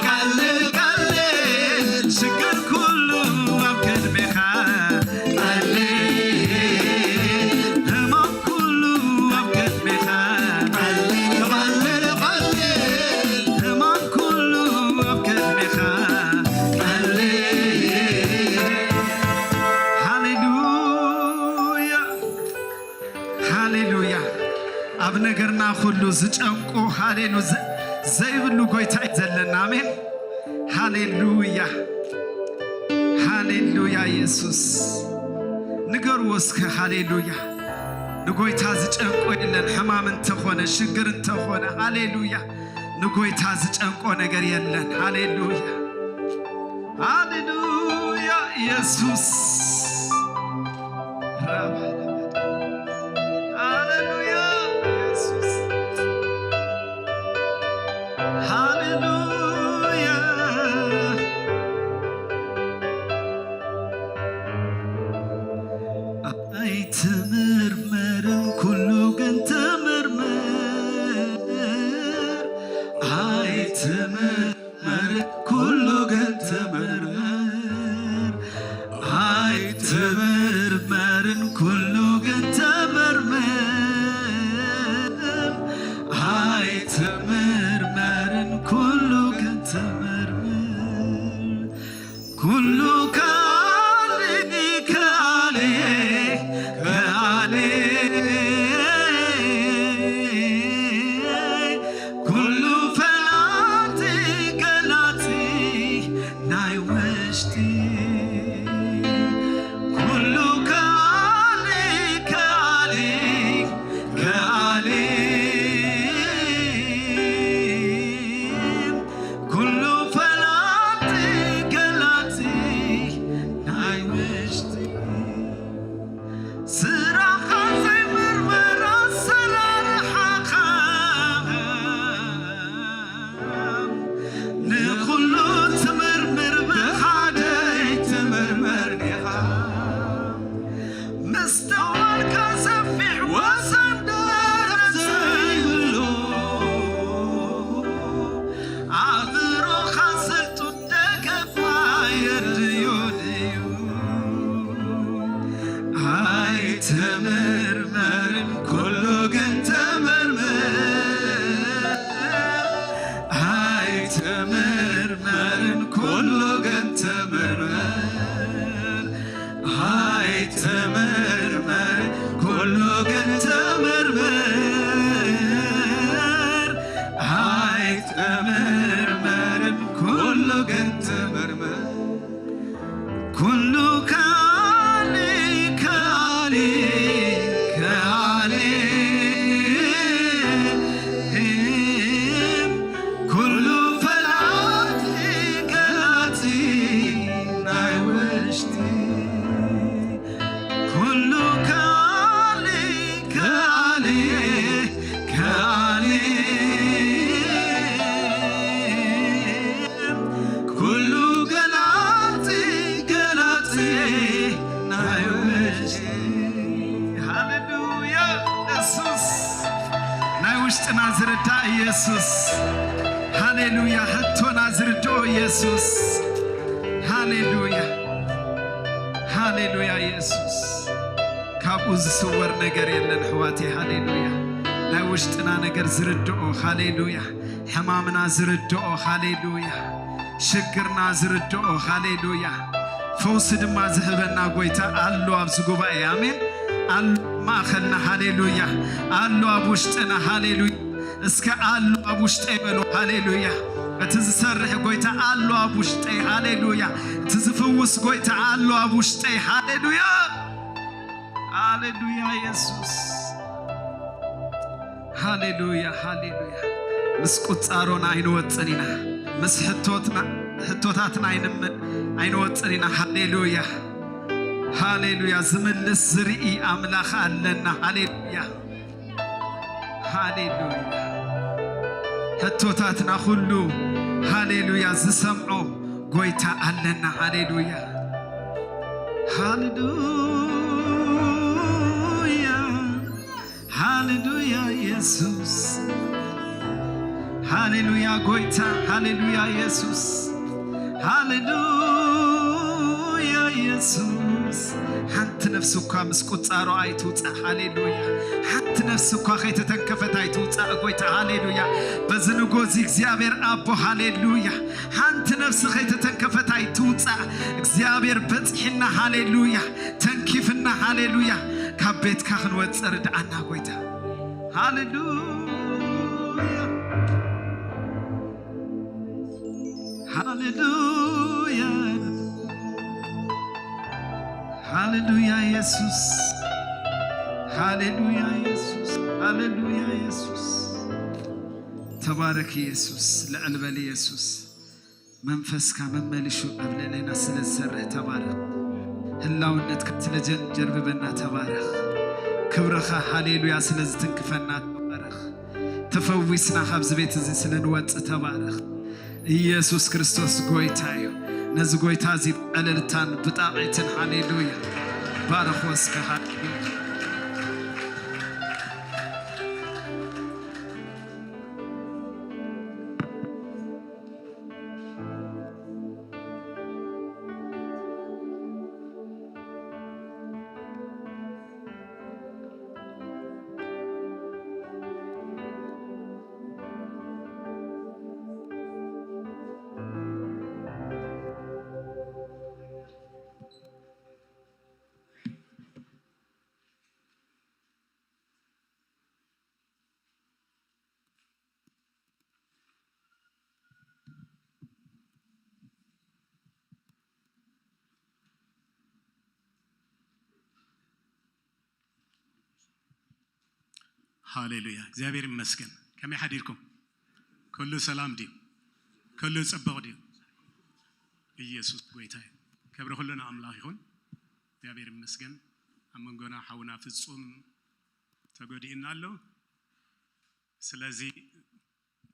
ቀልል ቀልል ሽግር ኩሉ ኣብ ቅድሜኻ ቀልል፣ ህማም ኩሉ ኣብ ቅድሜኻ ቀልል፣ ቀልል ቀልል ህማም ኩሉ ኣብ ቅድሜኻ ቀልል። ሃሌሉያ። ሃሌሉያ። ኣብ ነገርና ኩሉ ዝጨንቆ ሃሌሉ ዘ-፣ ዘይብሉ ጎይታ እዩ ዘለና። ኣሜን። ሃሌሉያ። ሃሌሉያ ኢየሱስ። ንገርዎ እስከ ሃሌሉያ። ንጎይታ ዝጨንቆ የለን። ሕማም እንተኾነ፣ ሽግር እንተኾነ፣ ሃሌሉያ። ንጎይታ ዝጨንቆ ነገር የለን። ሃሌሉያ። ሃሌሉያ ኢየሱስ። ሃሌሉያ ኢየሱስ። ሃሌሉያ። ኣይትምርመርን ኩሉ ግን ተመርመር። ኣይትምርመርን ኩሉ ግን ተመርመር። ኣይትምርመርን ኩሉ ግን ተመርመር። ኣይትምርመርን ኩሉ ግን ተመርመር። ኩሉ ከኣሊ ከኣሊ ከኣሊ ኩሉ ፈላጢ ገላጺ ናይ ውሽጢ ኩሉ ከኣሊ ከኣሊ ከኣሊ ኩሉ ፈላጢ ገላጺ ናይ ውሽጢ ስራኻ ዘይምርመር ኣሰራርሓኻ ንኹሉ ትምርምር ብሓደ ኣይትምርመር ዲኻ ምስተዋልካ ሰፊሕ ወሰን ደረት ዘይብሉ ኣእምሮኻ ስልጡን ደገፋ የድልዮ ድዩ? ኣይትምርመርን ኩሉ ግን ተመርመር። ኣይትምርመርን ኩሉ ግን ተመርመር። ኣይትምርመር ኩሉ ግን ተመርመር። ኣይትምርመርን ኩሉ ግን ተመርመር። ኩሉ ከኣሊ ከኣሊ ከኣሊ ኩሉ ፈላጢ ገላጺ ናይ ውሽጢ ኩሉ ከኣሊ ከኣሊ ከኣሊ ኩሉ ገላጺ ገላጺ ናይ ውሽጢ ሃሌሉያ ኢየሱስ ናይ ውሽጥና ዝርዳእ ኢየሱስ ሃሌሉያ ሕቶና ዝርድኦ ኢየሱስ ሃሌሉያ ሃሌሉያ ኢየሱስ ካብኡ ዝስወር ነገር የለን ኣሕዋተይ ሃሌሉያ ናይ ውሽጥና ነገር ዝርድኦ ሃሌሉያ ሕማምና ዝርድኦ ሃሌሉያ ሽግርና ዝርድኦ ሃሌሉያ ፈውሲ ድማ ዝህበና ጎይታ ኣሎ ኣብዚ ጉባኤ ኣሜን ኣሎ ማእኸልና ሃሌሉያ ኣሎ ኣብ ውሽጥና ሃሌሉያ እስከ ኣሎ ኣብ ውሽጠይ በሉ ሃሌሉያ እቲ ዝሰርሕ ጎይታ ኣሎ ኣብ ውሽጠይ ሃሌሉያ እቲ ዝፍውስ ጎይታ ኣሎ ኣብ ውሽጠይ ሃሌሉያ ሃሌሉያ ኢየሱስ ሃሌሉያ ሃሌሉያ ምስ ቁጻሮና ኣይንወጽን ኢና ምስ ሕቶትና ሕቶታትና ኣይንወጽን ኢና ሃሌሉያ ሃሌሉያ ዝምልስ ዝርኢ ኣምላኽ ኣለና ሃሌሉያ ሃሌሉያ ሕቶታትና ኩሉ ሃሌሉያ ዝሰምዖ ጎይታ ኣለና ሃሌሉያ ሃሌሉያ ሃሌሉያ ኢየሱስ ሃሌሉያ ጎይታ፣ ሃሌሉያ ኢየሱስ፣ ሃሌሉያ ኢየሱስ። ሓንቲ ነፍሲ እኳ ምስ ቁጻሮ ኣይትውጻእ። ሃሌሉያ። ሓንቲ ነፍሲ እኳ ከይተተንከፈት ኣይትውጻእ ጎይታ። ሃሌሉያ። በዚ ንጎዚ እግዚኣብሔር ኣቦ፣ ሃሌሉያ። ሓንቲ ነፍሲ ከይተተንከፈት ኣይትውጻእ። እግዚኣብሔር በጺሕና፣ ሃሌሉያ። ተንኪፍና፣ ሃሌሉያ። ካብ ቤትካ ክንወጽእ ርድኣና ጎይታ። ሃሌሉያ። ሃሌሉያ። ሃሌሉያ ኢየሱስ። ሃሌሉያ ኢየሱስ። ሃሌሉያ ኢየሱስ። ተባረክ ኢየሱስ። ልዕል በል ኢየሱስ። መንፈስካ መመሊሹ ኣብ ልዕሌና ስለ ዝሰርሕ ተባረኽ። ህላውነትካ ስለ ጀን-፣ ጀርብበና ተባረኽ። ክብርኻ ሃሌሉያ ስለ ዝትንክፈና ተባረኽ። ተፈዊስና ካብዚ ቤት እዚ ስለ ንወጽእ ተባረኽ። ኢየሱስ ክርስቶስ ጎይታ እዩ። ነዚ ጎይታ እዚ ብዕልልታን ብጣቕዒትን ሃሌሉያ ባርኾ እስከ ሃሌሉያ። ሃሌሉያ፣ እግዚኣብሔር ይመስገን። ከመይ ሓዲርኩም? ኩሉ ሰላም ድዩ? ኩሉ ጽቡቕ ድዩ? ኢየሱስ ጎይታ እዩ። ክብሪ ኩሉ ንኣምላኽ ይኹን። እግዚኣብሔር ይመስገን። ኣብ መንጎና ሓውና ፍጹም ተጎዲእና ኣሎ። ስለዚ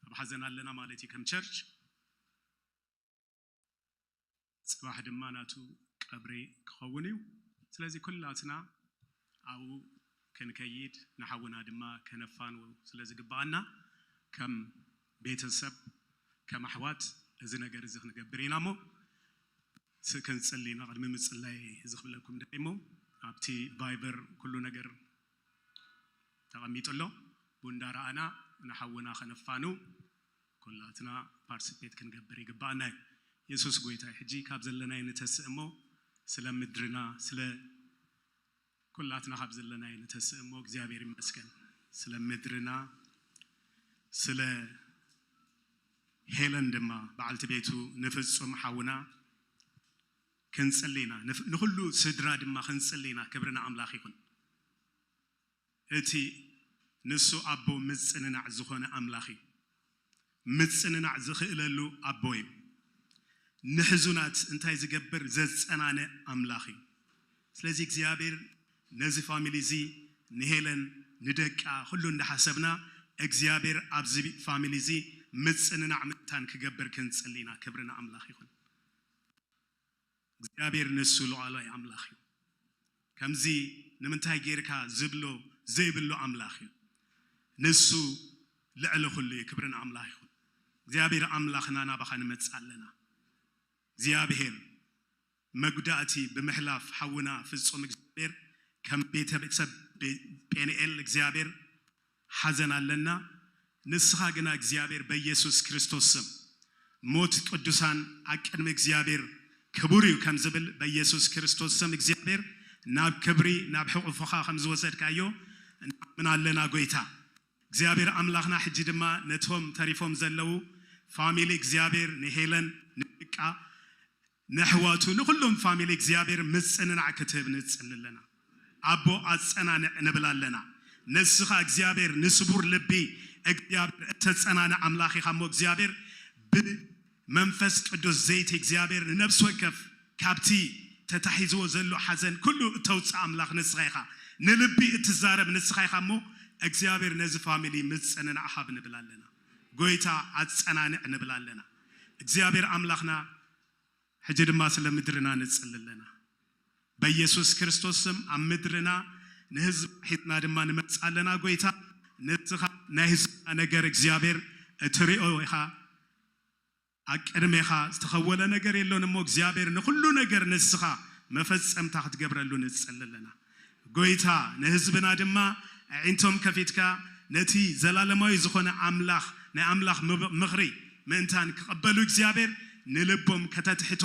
ኣብ ሓዘን ኣለና ማለት እዩ ከም ቸርች። ጽባሕ ድማ ናቱ ቀብሪ ክኸውን እዩ። ስለዚ ኩላትና ኣብኡ ክንከይድ ንሓውና ድማ ከነፋንዎ ስለ ዝግብኣና ከም ቤተሰብ ከም ኣሕዋት እዚ ነገር እዚ ክንገብር ኢና እሞ ስ-፣ ክንጽሊ ኢና። ቅድሚ ምጽላይ እዚ ክብለኩም ደሊ እሞ ኣብቲ ቫይበር ኩሉ ነገር ተቐሚጡ ኣሎ። ቡንዳ ረኣና ንሓውና ከነፋኑ ኩላትና ፓርቲስፔት ክንገብር ይግባኣና እዩ። የሱስ ጎይታ እዩ። ሕጂ ካብ ዘለናዮ ንተስእ እሞ ስለ ምድርና፣ ስለ ኩላትና ካብ ዘለናዮ ንተስእ እሞ እግዚኣብሔር ይመስገን። ስለ ምድርና፣ ስለ ሄለን ድማ በዓልቲ ቤቱ ንፍጹም ሓውና ክንጽሊ ኢና። ንፍ-፣ ንኹሉ ስድራ ድማ ክንጽሊ ኢና። ክብሪ ንኣምላኽ ይኹን። እቲ ንሱ ኣቦ ምጽንናዕ ዝኾነ ኣምላኽ እዩ። ምጽንናዕ ዝኽእለሉ ኣቦ እዩ። ንሕዙናት እንታይ ዝገብር ዘጸናንዕ ኣምላኽ እዩ። ስለዚ እግዚኣብሔር ነዚ ፋሚሊ እዚ ንሄለን ንደቃ ኩሉ እንዳሓሰብና እግዚኣብሔር ኣብዚ ፋሚሊ እዚ ምጽንናዕ ምእንታን ክገብር ክንጽሊ ኢና። ክብሪ ንኣምላኽ ይኹን። እግዚኣብሔር ንሱ ሉዓላዊ ኣምላኽ እዩ። ከምዚ ንምንታይ ጌርካ ዝብሎ ዘይብሉ ኣምላኽ እዩ። ንሱ ልዕሊ ኩሉ እዩ። ክብሪ ንኣምላኽ ይኹን። እግዚኣብሔር ኣምላኽና ናባኻ ንመጽእ ኣለና። እግዚኣብሔር መጉዳእቲ ብምሕላፍ ሓውና ፍጹም እግዚኣብሔር ከም ቤተሰብ ጴንኤል እግዚኣብሔር ሓዘን ኣለና። ንስኻ ግና እግዚኣብሔር በኢየሱስ ክርስቶስ ስም ሞት ቅዱሳን ኣብ ቅድሚ እግዚኣብሔር ክቡር እዩ ከም ዝብል በኢየሱስ ክርስቶስ ስም እግዚኣብሔር ናብ ክብሪ ናብ ሕቑፍኻ ከም ዝወሰድካዮ ንኣምን ኣለና ጎይታ። እግዚኣብሔር ኣምላኽና ሕጂ ድማ ነቶም ተሪፎም ዘለዉ ፋሚሊ እግዚኣብሔር ንሄለን ንደቃ ነሕዋቱ ንኹሎም ፋሚሊ እግዚኣብሔር ምጽንናዕ ክትህብ ንጽሊ ኣለና። ኣቦ ኣጸናንዕ ንብል ኣለና። ንስኻ እግዚኣብሔር ንስቡር ልቢ እግዚኣብሔር እተጸናንዕ ኣምላኽ ኢኻ እሞ እግዚኣብሔር ብመንፈስ ቅዱስ ዘይቲ እግዚኣብሔር ንነፍሲ ወከፍ ካብቲ ተታሒዝዎ ዘሎ ሓዘን ኩሉ እተውፅእ ኣምላኽ ንስኻ ኢኻ። ንልቢ እትዛረብ ንስኻ ኢኻ እሞ እግዚኣብሔር ነዚ ፋሚሊ ምጽንናዕ ሃብ ንብል ኣለና። ጎይታ ኣጸናንዕ ንብል ኣለና። እግዚኣብሔር ኣምላኽና ሕጂ ድማ ስለ ምድርና ንጽሊ ኣለና። በኢየሱስ ክርስቶስ ስም ኣብ ምድርና ንህዝብ ሒዝና ድማ ንመጽእ ኣለና። ጎይታ ንስኻ ናይ ህዝብና ነገር እግዚኣብሔር እትሪኦ ኢኻ። ኣብ ቅድሜኻ ዝተኸወለ ነገር የሎን እሞ እግዚኣብሔር ንኹሉ ነገር ንስኻ መፈጸምታ ክትገብረሉ ንጽሊ ኣለና። ጎይታ ንህዝብና ድማ ኣዒንቶም ከፊትካ ነቲ ዘላለማዊ ዝኾነ ኣምላኽ ናይ ኣምላኽ ምብ- ምኽሪ ምእንታን ክቐበሉ እግዚኣብሔር ንልቦም ከተትሕቶ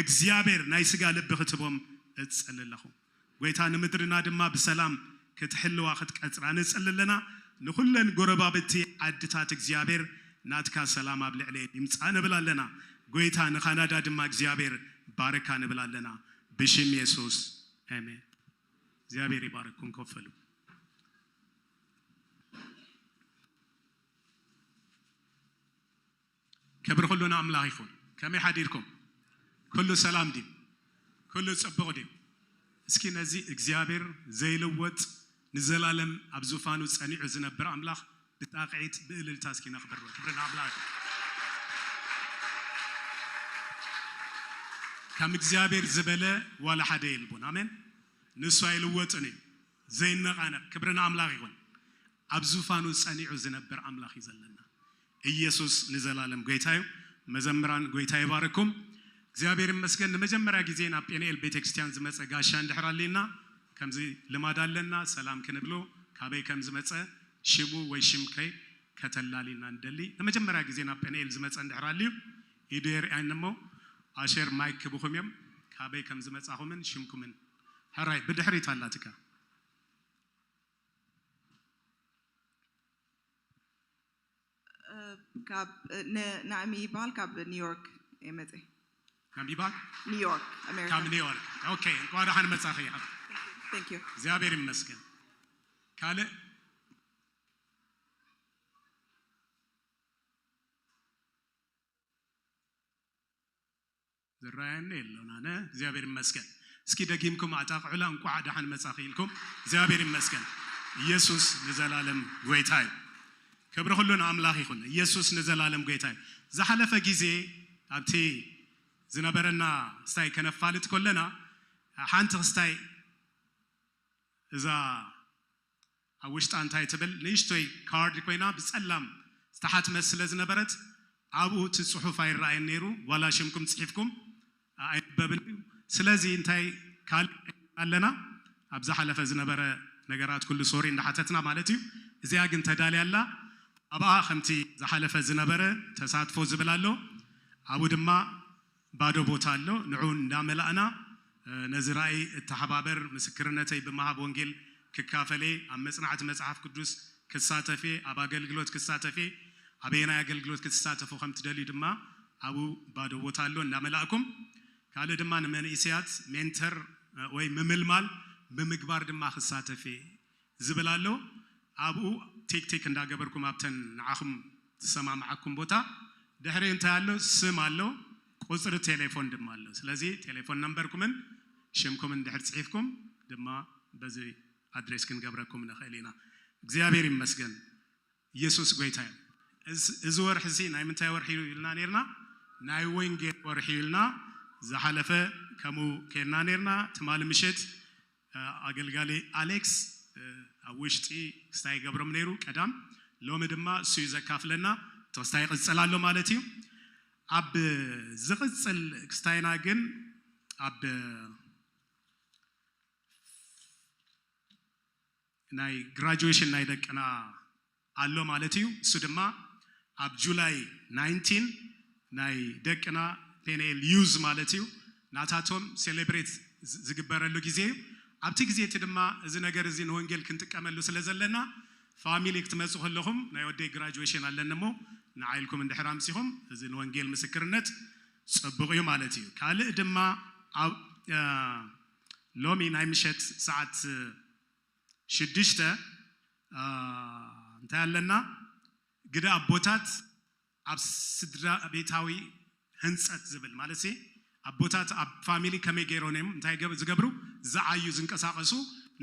እግዚኣብሔር ናይ ስጋ ልቢ ክትቦም እጽሊ ኣለኹ። ጎይታ ንምድርና ድማ ብሰላም ክትሕልዋ ክትቀጽራ ንጽሊ ኣለና። ንኹለን ጎረባብቲ ዓድታት እግዚኣብሔር ናትካ ሰላም ኣብ ልዕሌ ይምጻእ ንብል ኣለና። ጎይታ ንካናዳ ድማ እግዚኣብሔር ባርካ ንብል ኣለና። ብሽም የሱስ ኣሜን። እግዚኣብሔር ይባርኩም። ኮፍ በሉ። ክብሪ ኩሉ ንኣምላኽ ይኹን። ከመይ ሓዲርኩም? ኩሉ ሰላም ድዩ? ኩሉ ጽቡቕ ድዩ? እስኪ ነዚ እግዚኣብሔር ዘይልወጥ ንዘላለም ኣብ ዙፋኑ ጸኒዑ ዝነብር ኣምላኽ ብጣቕዒት ብእልልታ እስኪ ነኽብሮ። ክብሪ ንኣምላኽ። ከም እግዚኣብሔር ዝበለ ዋላ ሓደ የልቦን። ኣሜን። ንሱ ኣይልወጥን እዩ። ዘይነቓነቕ። ክብሪ ንኣምላኽ ይኹን። ኣብ ዙፋኑ ጸኒዑ ዝነብር ኣምላኽ እዩ ዘለና። ኢየሱስ ንዘላለም ጎይታ እዩ። መዘምራን ጎይታ ይባርኩም። እግዚኣብሔር ይመስገን። ንመጀመርያ ግዜ ናብ ጴንኤል ቤተክርስትያን ዝመጸ ጋሻ እንድሕር ኣሊና ከምዚ ልማድ ኣለና ሰላም ክንብሎ ካበይ ከም ዝመጸ ሽሙ ወይ ሽምከይ ከተላሊና እንደሊ። ንመጀመርያ ግዜ ናብ ጴንኤል ዝመጸ እንድሕር ኣልዩ ኢዱ የርኣየኒ እሞ ኣሸር ማይክ ክብኹም እዮም ካበይ ከም ዝመጻኹምን ሽምኩምን። ሕራይ ብድሕሪት ኣላትካ። ካብ ናእሚ ይበሃል ካብ ኒውዮርክ የመፀ። ናእሚ ይበሃል? ኒውዮርክ ኣሜሪካ። ካብ ኒውዮርክ። ኦኬ፣ እንኳን ደሓን መጻኺ። Thank you። እግዚኣብሔር ይመስገን። ካልእ ዝረኣየኒ የሎን ኣነ። እግዚኣብሔር ይመስገን። እስኪ ደጊምኩም ኣጣቕዑላ እንኳዕ ደሓን መጻኺ ኢልኩም። እግዚኣብሔር ይመስገን። ኢየሱስ ንዘላለም ጎይታ እዩ። ክብሪ ኩሉ ንኣምላኽ ይኹን። ኢየሱስ ንዘላለም ጎይታ እዩ። ዝሓለፈ ግዜ ኣብቲ ዝነበረና ክስታይ ከነፋልጥ ከለና ሓንቲ ክስታይ እዛ ኣብ ውሽጣ እንታይ ትብል ንእሽቶይ ካርድ ኮይና ብጸላም ዝተሓትመት ስለ ዝነበረት ኣብኡ እቲ ጽሑፍ ኣይረኣየን ነይሩ። ዋላ ሽምኩም ጽሒፍኩም ኣይንበብን እዩ። ስለዚ እንታይ ካልእ ኣለና ኣብ ዝሓለፈ ዝነበረ ነገራት ኩሉ ሶሪ እንዳሓተትና ማለት እዩ። እዚኣ ግን ተዳልያ ኣላ። ኣብኣ ከምቲ ዝሓለፈ ዝነበረ ተሳትፎ ዝብል ኣሎ። ኣብኡ ድማ ባዶ ቦታ ኣሎ። ንዑ እንዳመላእና ነዚ ራእይ እተሓባበር ምስክርነተይ ብምሃብ ወንጌል ክካፈል እየ። ኣብ መጽናዕቲ መጽሓፍ ቅዱስ ክሳተፍ እየ። ኣብ ኣገልግሎት ክሳተፍ እየ። ኣበየናይ ኣገልግሎት ክትሳተፉ ከም ትደልዩ ድማ ኣብኡ ባዶ ቦታ ኣሎ እንዳመላእኩም። ካልእ ድማ ንመንእሰያት ሜንተር ወይ ምምልማል ብምግባር ድማ ክሳተፍ እየ ዝብል ኣሎ። ኣብኡ ቲክቲክ እንዳገበርኩም ኣብተን ንዓኹም ዝሰማምዓኩም ቦታ ድሕሪ እንታይ ኣሎ? ስም ኣሎ፣ ቁፅሪ ቴሌፎን ድማ ኣሎ። ስለዚ ቴሌፎን ነምበርኩምን ሽምኩምን ድሕር ፅሒፍኩም ድማ በዚ ኣድሬስ ክንገብረኩም ንኽእል ኢና። እግዚኣብሔር ይመስገን። ኢየሱስ ጎይታ እዩ። እዚ ወርሒ እዚ ናይ ምንታይ ወርሒ እዩ ኢልና ነርና? ናይ ወንጌል ወርሒ እዩ ኢልና ዝሓለፈ ከምኡ ከይድና ነርና። ትማሊ ምሸት ኣገልጋሊ ኣሌክስ ኣብ ውሽጢ ክስታይ ይገብሮም ነይሩ ቀዳም። ሎሚ ድማ እሱ እዩ ዘካፍለና። እቲ ክስታይ ይቕጽል ኣሎ ማለት እዩ። ኣብ ዝቕጽል ክስታይና ግን ኣብ ናይ ግራጁዌሽን ናይ ደቅና ኣሎ ማለት እዩ። እሱ ድማ ኣብ ጁላይ ናይንቲን ናይ ደቅና ፔንኤል ዩዝ ማለት እዩ ናታቶም ሴሌብሬት ዝግበረሉ ግዜ እዩ። ኣብቲ ግዜ እቲ ድማ እዚ ነገር እዚ ንወንጌል ክንጥቀመሉ ስለ ዘለና ፋሚሊ ክትመፁ ከለኹም ናይ ወደይ ግራጁዌሽን ኣለኒ እሞ ንዓይልኩም እንድሕር ኣምሲኹም እዚ ንወንጌል ምስክርነት ፅቡቕ እዩ ማለት እዩ። ካልእ ድማ ሎሚ ናይ ምሸት ሰዓት ሽዱሽተ እንታይ ኣለና? ግደ ኣቦታት ኣብ ስድራ ቤታዊ ህንፀት ዝብል ማለት ኣቦታት ኣብ ፋሚሊ ከመይ ገይሮም እዮም እንታይ ዝገብሩ ዝዓዩ ዝንቀሳቀሱ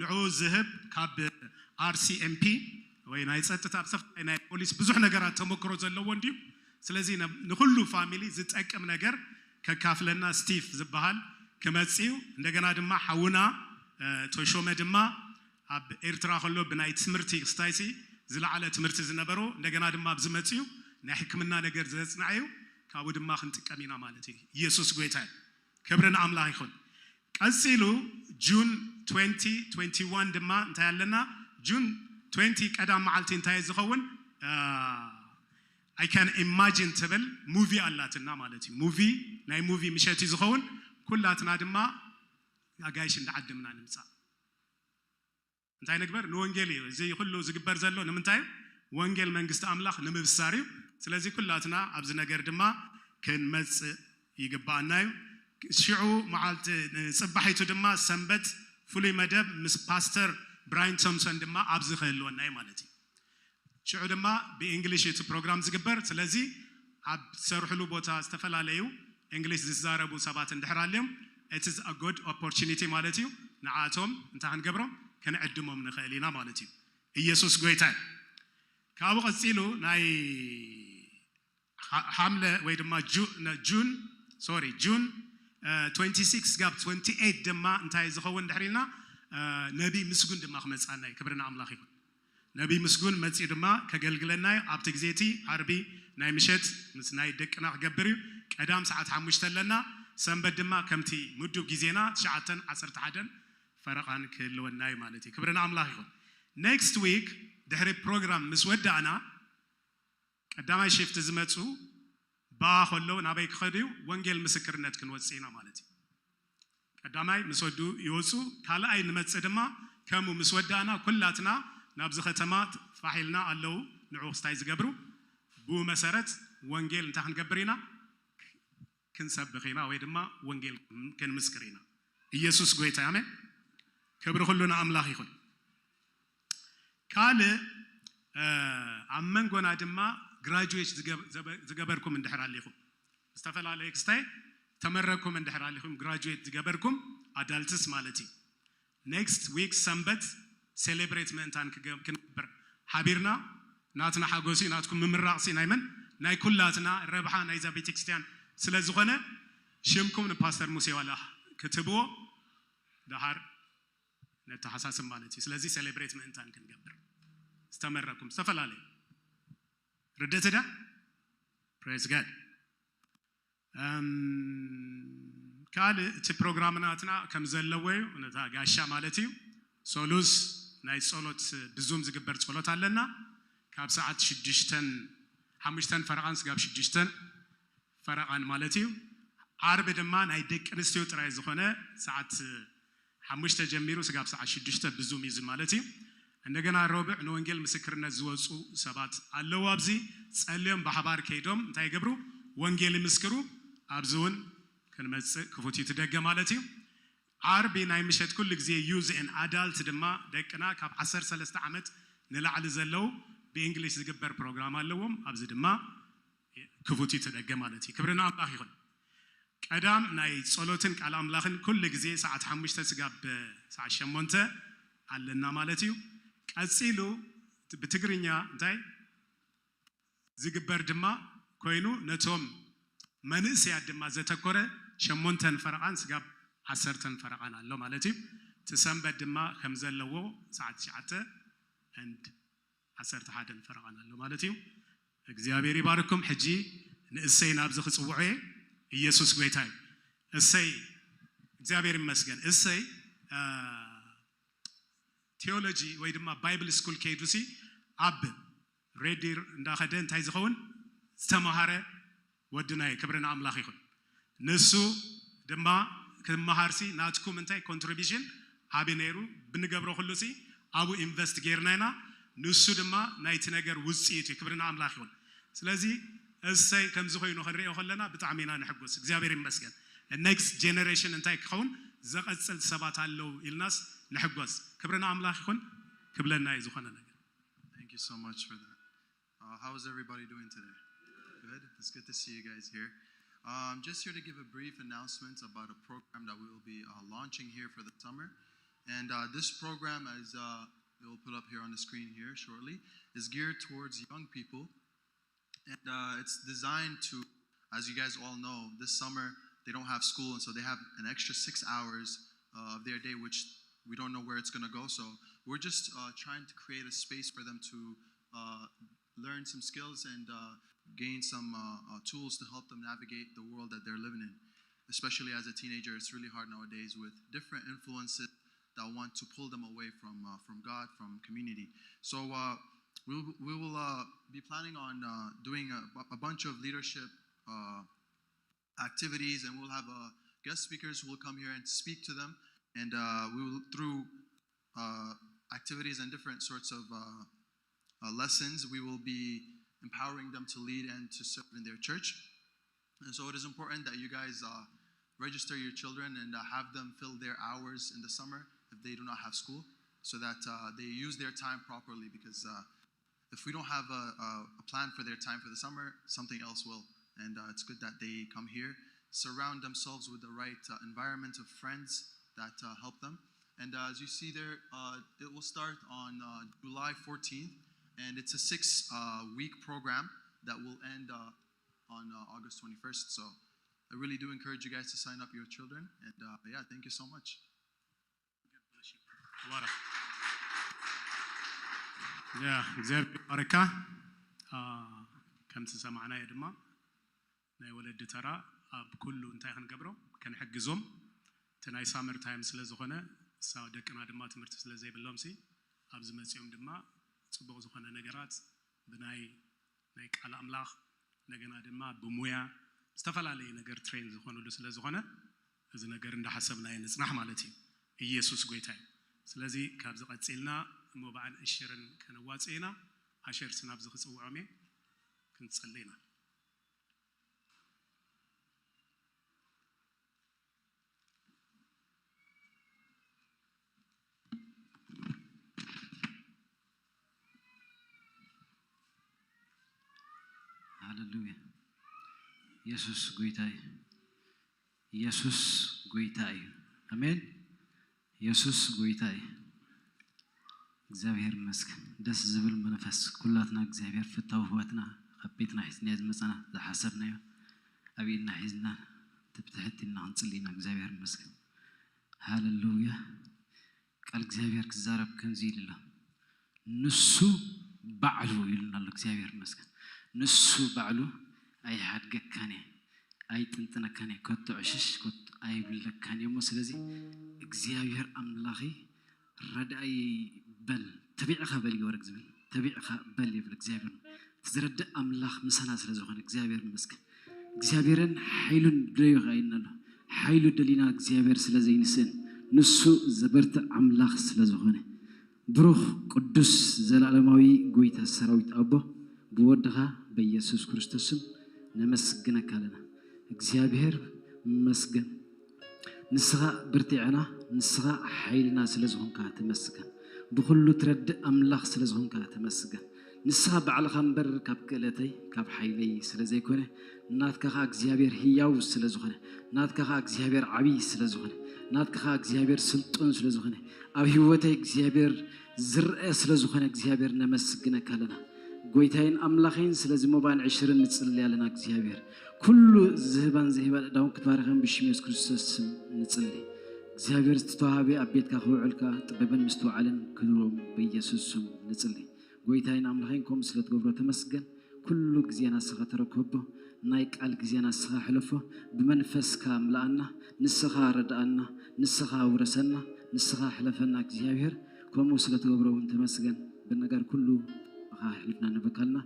ንዑ ዝህብ ካብ RCMP ወይ ናይ ፀጥታ ብሰፍ ናይ ፖሊስ ብዙሕ ነገራት ተመክሮ ዘለዎ እንድዩ። ስለዚ ንኩሉ ፋሚሊ ዝጠቅም ነገር ከካፍለና ስቲቭ ዝበሃል ክመፅእ እዩ። እንደገና ድማ ሓውና ተሾመ ድማ ኣብ ኤርትራ ከሎ ብናይ ትምህርቲ ክስታይሲ ዝለዓለ ትምህርቲ ዝነበሮ እንደገና ድማ ኣብዚ መፅኡ ናይ ሕክምና ነገር ዘጽናዕዩ ካብኡ ድማ ክንጥቀም ኢና ማለት እዩ። ኢየሱስ ጎይታ እዩ። ክብሪ ንኣምላኽ ይኹን። ቀጺሉ ጁን ትወንቲ ትወንቲ ዋን ድማ እንታይ ኣለና? ጁን ትወንቲ ቀዳም መዓልቲ እንታይ ዝኸውን? I can imagine ትብል ሙቪ ኣላትና ማለት እዩ። ሙቪ ናይ ሙቪ ምሸት እዩ ዝኸውን። ኩላትና ድማ ኣጋይሽ እንዳዓደምና ንምጻእ እንታይ ንግበር? ንወንጌል እዩ። እዚ ኩሉ ዝግበር ዘሎ ንምንታይ እዩ? ወንጌል መንግስቲ ኣምላኽ ንምብሳር እዩ። ስለዚ ኩላትና ኣብዚ ነገር ድማ ክንመጽእ ይግባኣና እዩ። ሽዑ መዓልቲ፣ ጽባሒቱ ድማ ሰንበት ፍሉይ መደብ ምስ ፓስተር ብራይን ቶምሰን ድማ ኣብዚ ክህልወና እዩ ማለት እዩ። ሽዑ ድማ ብእንግሊሽ እቲ ፕሮግራም ዝግበር። ስለዚ ኣብ ዝሰርሕሉ ቦታ ዝተፈላለዩ እንግሊሽ ዝዛረቡ ሰባት እንድሕር ኣልዮም፣ it is a good opportunity ማለት እዩ። ንዓቶም እንታይ ክንገብሮም? ክንዕድሞም ንኽእል ኢና ማለት እዩ። ኢየሱስ ጎይታ እዩ። ካብኡ ቀጺሉ ናይ ሓ- ሓምለ ወይ ድማ ጁ- ነ- ጁን ሶሪ ጁን ትወንቲ ሲክስ ጋብ ትወንቲ ኤይት ድማ እንታይ ዝኸውን ድሕር ኢልና ነቢይ ምስጉን ድማ ክመፅኣና እዩ። ክብሪ ንኣምላኽ ይኹን። ነቢይ ምስጉን መፂኡ ድማ ከገልግለና እዩ። ኣብቲ ግዜ እቲ ዓርቢ ናይ ምሸት ምስ ናይ ደቅና ክገብር እዩ። ቀዳም ሰዓት ሓሙሽተ ኣለና። ሰንበት ድማ ከምቲ ምዱብ ግዜና ትሽዓተን ዓሰርተ ሓደን ፈረቓን ክህልወና እዩ ማለት እዩ። ክብሪ ንኣምላኽ ይኹን። ኔክስት ዊክ ድሕሪ ፕሮግራም ምስ ወዳእና ቀዳማይ ሽፍት ዝመፁ ብኣ ከለዉ ናበይ ክኸዱ እዩ? ወንጌል ምስክርነት ክንወፅእ ኢና ማለት እዩ። ቀዳማይ ምስ ወዱ ይወፁ፣ ካልኣይ ንመፅእ ድማ ከምኡ ምስ ወዳእና ኩላትና ናብዚ ከተማ ፋሕ ኢልና ኣለዉ ንዑ ክስታይ ዝገብሩ። ብኡ መሰረት ወንጌል እንታይ ክንገብር ኢና? ክንሰብኽ ኢና ወይ ድማ ወንጌል ክንምስክር ኢና። ኢየሱስ ጎይታ ኣሜን። ክብሪ ኩሉ ንኣምላኽ ይኹን። ካልእ ኣብ መንጎና ድማ ግራጁዌት ዝገበርኩም እንድሕር ኣሊኹም፣ ዝተፈላለየ ክስታይ ተመረኩም እንድሕር ኣሊኹም፣ ግራጁዌት ዝገበርኩም ኣዳልትስ ማለት እዩ። ኔክስት ዊክ ሰንበት ሴሌብሬት ምእንታን ክንገብር ሓቢርና ናትና ሓጎሲ ናትኩም ምምራቕሲ ናይ መን ናይ ኩላትና ረብሓ ናይዛ ቤተክርስትያን ስለ ዝኾነ ሽምኩም ንፓስተር ሙሴ ዋላ ክትህብዎ ደሓር ነተሓሳስብ ማለት እዩ። ስለዚ ሴሌብሬት ምእንታን ክንገብር ዝተመረኩም ዝተፈላለዩ ርደት ዳ ፕሬዝ ጋድ ካልእ እቲ ፕሮግራም ናትና ከም ዘለዎ እዩ። ነታ ጋሻ ማለት እዩ። ሶሉስ ናይ ጸሎት ብዙም ዝግበር ጸሎት ኣለና ካብ ሰዓት ሽዱሽተን ሓሙሽተን ፈረቓን ስጋብ ሽዱሽተን ፈረቓን ማለት እዩ። ዓርቢ ድማ ናይ ደቂ ኣንስትዮ ጥራይ ዝኾነ ሰዓት ሓሙሽተ ጀሚሩ ስጋብ ሰዓት ሽዱሽተ ብዙም እዩ ማለት እዩ። እንደገና ረቡዕ ንወንጌል ምስክርነት ዝወፁ ሰባት ኣለዉ ኣብዚ ጸልዮም ብሓባር ከይዶም እንታይ ይገብሩ? ወንጌል ይምስክሩ። ኣብዚ እውን ክንመፅእ ክፉት እዩ ትደገ ማለት እዩ። ዓርቢ ናይ ምሸት ኩሉ ግዜ ዩዝ ን ኣዳልት ድማ ደቅና ካብ ዓሰርተ ሰለስተ ዓመት ንላዕሊ ዘለዉ ብእንግሊሽ ዝግበር ፕሮግራም ኣለዎም። ኣብዚ ድማ ክፉት እዩ ትደገ ማለት እዩ። ክብሪ ንኣምላኽ ይኹን። ቀዳም ናይ ጸሎትን ቃል ኣምላኽን ኩሉ ግዜ ሰዓት ሓሙሽተ ስጋብ ሰዓት ሸሞንተ ኣለና ማለት እዩ። ቀጺሉ ብትግርኛ እንታይ ዝግበር ድማ ኮይኑ ነቶም መንእሰያት ድማ ዘተኮረ ሸሞንተን ፈረቓን ስጋብ ዓሰርተን ፈረቓን ኣሎ ማለት እዩ። እቲ ሰንበት ድማ ከም ዘለዎ ሰዓት ትሽዓተ and ዓሰርተ ሓደን ፈረቓን ኣሎ ማለት እዩ። እግዚኣብሔር ይባርኩም። ሕጂ ንእሰይ ናብዚ ክጽውዖ እየ። ኢየሱስ ጎይታ እዩ። እሰይ እግዚኣብሔር ይመስገን። እሰይ ቴዎሎጂ ወይ ድማ ባይብል ስኩል ከይዱ ሲ ኣብ ሬዲር እንዳኸደ እንታይ ዝኸውን ዝተምሃረ ወድና እዩ። ክብሪ ንኣምላኽ ይኹን። ንሱ ድማ ክመሃር ሲ ናትኩም እንታይ ኮንትሪቢሽን ዓቢ ነይሩ። ብንገብሮ ኩሉ ሲ ኣብኡ ኢንቨስት ጌርና ኢና። ንሱ ድማ ናይቲ ነገር ውፅኢት እዩ። ክብሪ ንኣምላኽ ይኹን። ስለዚ እሰይ ከምዚ ኮይኑ ክንሪኦ ከለና ብጣዕሚ ኢና ንሕጎስ። እግዚኣብሔር ይመስገን። ኔክስት ጀነሬሽን እንታይ ክኸውን ዘቐፅል ሰባት ኣለዉ ኢልናስ ንሕጎስ። ክብሪ ንኣምላኽ ይኹን። ክብለና እዩ ዝኾነ ነገር። Thank you so much for that. Uh, how is everybody doing today? Good. It's good to see you guys here. Uh, I'm just here to give a brief announcement about a program that we will be uh, launching here for the summer. And uh, this program, as uh, we'll put up here on the screen here shortly, is geared towards young people. And uh, it's designed to, as you guys all know, this summer they don't have school, and so they have an extra six hours uh, of their day, which we don't know where it's going to go. So we're just uh, trying to create a space for them to uh, learn some skills and uh, gain some uh, uh, tools to help them navigate the world that they're living in. Especially as a teenager, it's really hard nowadays with different influences that want to pull them away from uh, from God, from community. So uh, we will, we will uh, be planning on uh, doing a, a bunch of leadership uh, activities, and we'll have uh, guest speakers who will come here and speak to them, and uh, we will through uh, activities and different sorts of uh, uh, lessons, we will be empowering them to lead and to serve in their church. And so it is important that you guys uh, register your children and uh, have them fill their hours in the summer if they do not have school, so that uh, they use their time properly. Because uh, if we don't have a, a, a, plan for their time for the summer, something else will. And uh, it's good that they come here, surround themselves with the right uh, environment of friends that uh, help them. And uh, as you see there, uh, it will start on uh, July fourteenth, and it's a six uh, week program that will end uh, on uh, August twenty-first. So I really do encourage you guys to sign up your children. And uh, yeah, thank you so much. ተባረኽ። ያ እግዚኣብሔር ይባርካ። አ፣ ከምቲ ዝሰማዕናዮ ድማ ናይ ወለዲ ተራ ኣብ ኩሉ እንታይ ክንገብሮ ክንሕግዞም፣ እቲ ናይ ሳመር ታይም ስለ ዝኾነ እሳ ደቅና ድማ ትምህርቲ ስለ ዘይብሎም ሲ ኣብዚ መጺኦም ድማ ጽቡቕ ዝኾነ ነገራት ብናይ ናይ ቃል ኣምላኽ እንደገና ድማ ብሙያ ዝተፈላለየ ነገር ትሬን ዝኾኑሉ ስለ ዝኾነ እዚ ነገር እንዳሓሰብናዮ ንጽናሕ ማለት እዩ። ኢየሱስ ጎይታ እዩ። ስለዚ ካብዚ ቀጺልና እሞ ብዓን እሽርን ከነዋጽእ ኢና። ኣሸር ስናብዚ ክጽውዖም እየ። ክንጸሊ ኢና። ሃሌሉያ። ኢየሱስ ጎይታ እዩ። ኢየሱስ ጎይታ እዩ። ኣሜን። ኢየሱስ ጎይታ እዩ። እግዚኣብሔር ይመስገን። ደስ ዝብል መንፈስ። ኩላትና እግዚኣብሔር ፍታው ህይወትና ካብ ቤትና ሒዝናዮ ዝመጻና ዝሓሰብናዮ ኣብ ኢድና ሒዝና ትብትሕት ኢልና ክንጽሊ ኢና። እግዚኣብሔር ይመስገን። ሃሌሉያ። ቃል እግዚኣብሔር ክዛረብ ከምዚ ኢሉ ኣሎ። ንሱ ባዕሉ ኢሉና ኣሎ። እግዚኣብሔር ይመስገን። ንሱ ባዕሉ ኣይሓድገካን እየ፣ ኣይጥንጥነካን እየ፣ ከቶ ዕሽሽ ከቶ ኣይብለካን እየ። እሞ ስለዚ እግዚኣብሔር ኣምላኺ ረዳእየይ በል፣ ተቢዕኻ በል እዩ ወረግ ዝብል፣ ተቢዕኻ በል ይብል እግዚኣብሔር። እቲ ዝረድእ ኣምላኽ ምሳና ስለ ዝኾነ እግዚኣብሔር ይመስገን። እግዚኣብሔርን ሓይሉን ደዩ ኸኣይና ኣሎ። ሓይሉ ደሊና እግዚኣብሔር ስለ ዘይንስእን ንሱ ዘበርትዕ ኣምላኽ ስለ ዝኾነ ብሩኽ ቅዱስ ዘላለማዊ ጎይታ ሰራዊት ኣቦ ብወድኻ በኢየሱስ ክርስቶስ ስም ነመስግነካ ኣለና። እግዚኣብሔር መስገን። ንስኻ ብርቲዕና፣ ንስኻ ሓይልና ስለ ዝኾንካ ተመስገን። ብኹሉ ትረድእ ኣምላኽ ስለ ዝኾንካ ተመስገን። ንስኻ ባዕልኻ እምበር ካብ ክእለተይ ካብ ሓይለይ ስለ ዘይኮነ ናትካ ኸዓ እግዚኣብሔር ህያው ስለ ዝኾነ ናትካ ኸዓ እግዚኣብሔር ዓብዪ ስለ ዝኾነ ናትካ ኸዓ እግዚኣብሔር ስልጡን ስለ ዝኾነ ኣብ ህይወተይ እግዚኣብሔር ዝረአ ስለ ዝኾነ እግዚኣብሔር ነመስግነካ ኣለና። ጎይታይን ኣምላኸይን ስለዚ ሞባን ዕሽርን ንጽሊ ኣለና እግዚኣብሔር ኩሉ ዝህባን ዘይህባን እዳውን ክትባረኸን ብሽም የሱስ ክርስቶስ ስም ንጽሊ። እግዚኣብሔር ዝተዋሃበ ኣብ ቤትካ ክውዕል ከኣ ጥበብን ምስትውዓልን ክህልዎም ብኢየሱስ ስም ንጽሊ። ጎይታይን ኣምላኸይን ከምኡ ስለ ትገብሮ ተመስገን። ኩሉ ግዜና ንስኻ ተረከቦ፣ ናይ ቃል ግዜና ንስኻ ሕለፎ፣ ብመንፈስካ ምልኣና፣ ንስኻ ረድኣና፣ ንስኻ ውረሰና፣ ንስኻ ሕለፈና እግዚኣብሔር። ከምኡ ስለ ትገብሮ እውን ተመስገን። ብነገር ኩሉ ብኻ ሕልፍና ንበካልና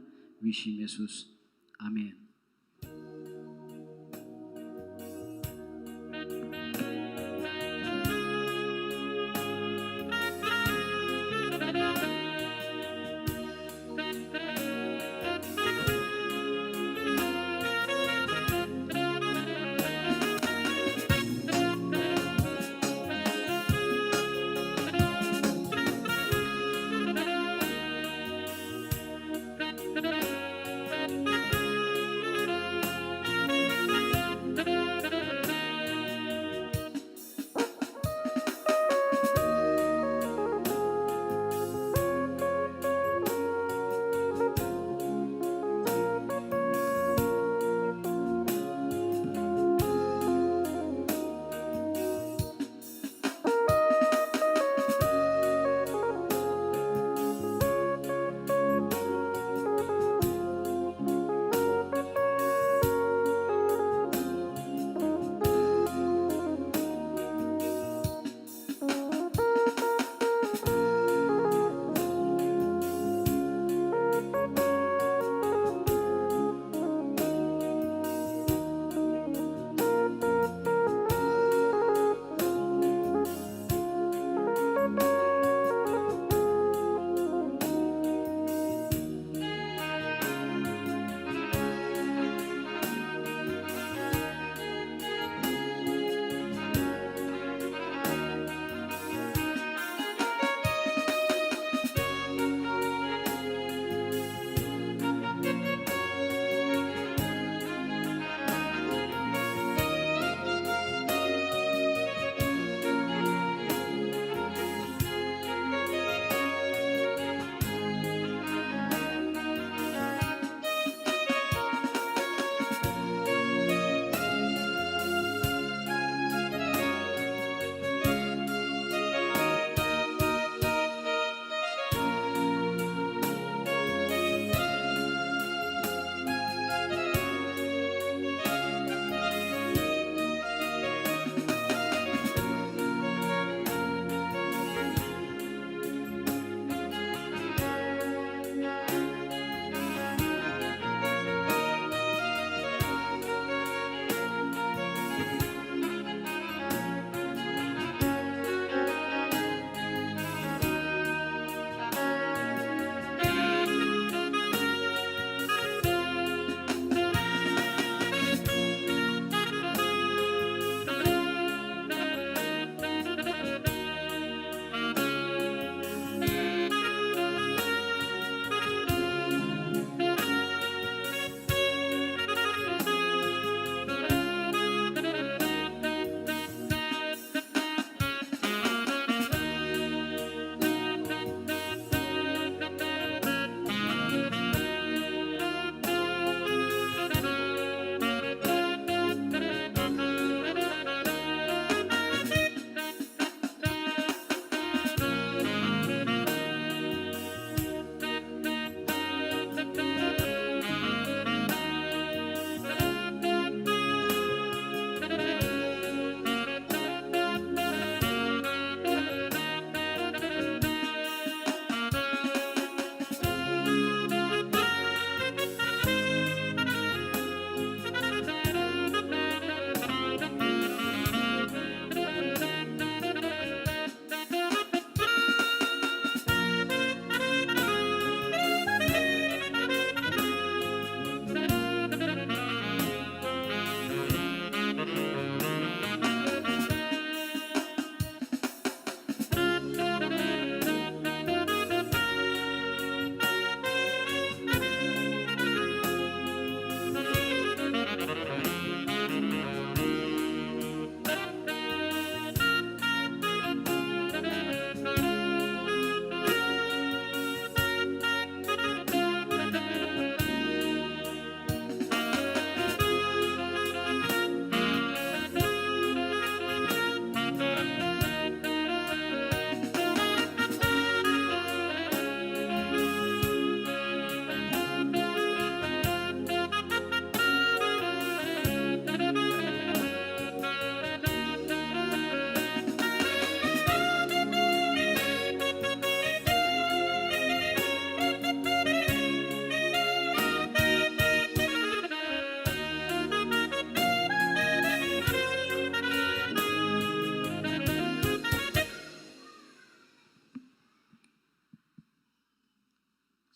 ብሽም የሱስ ኣሜን።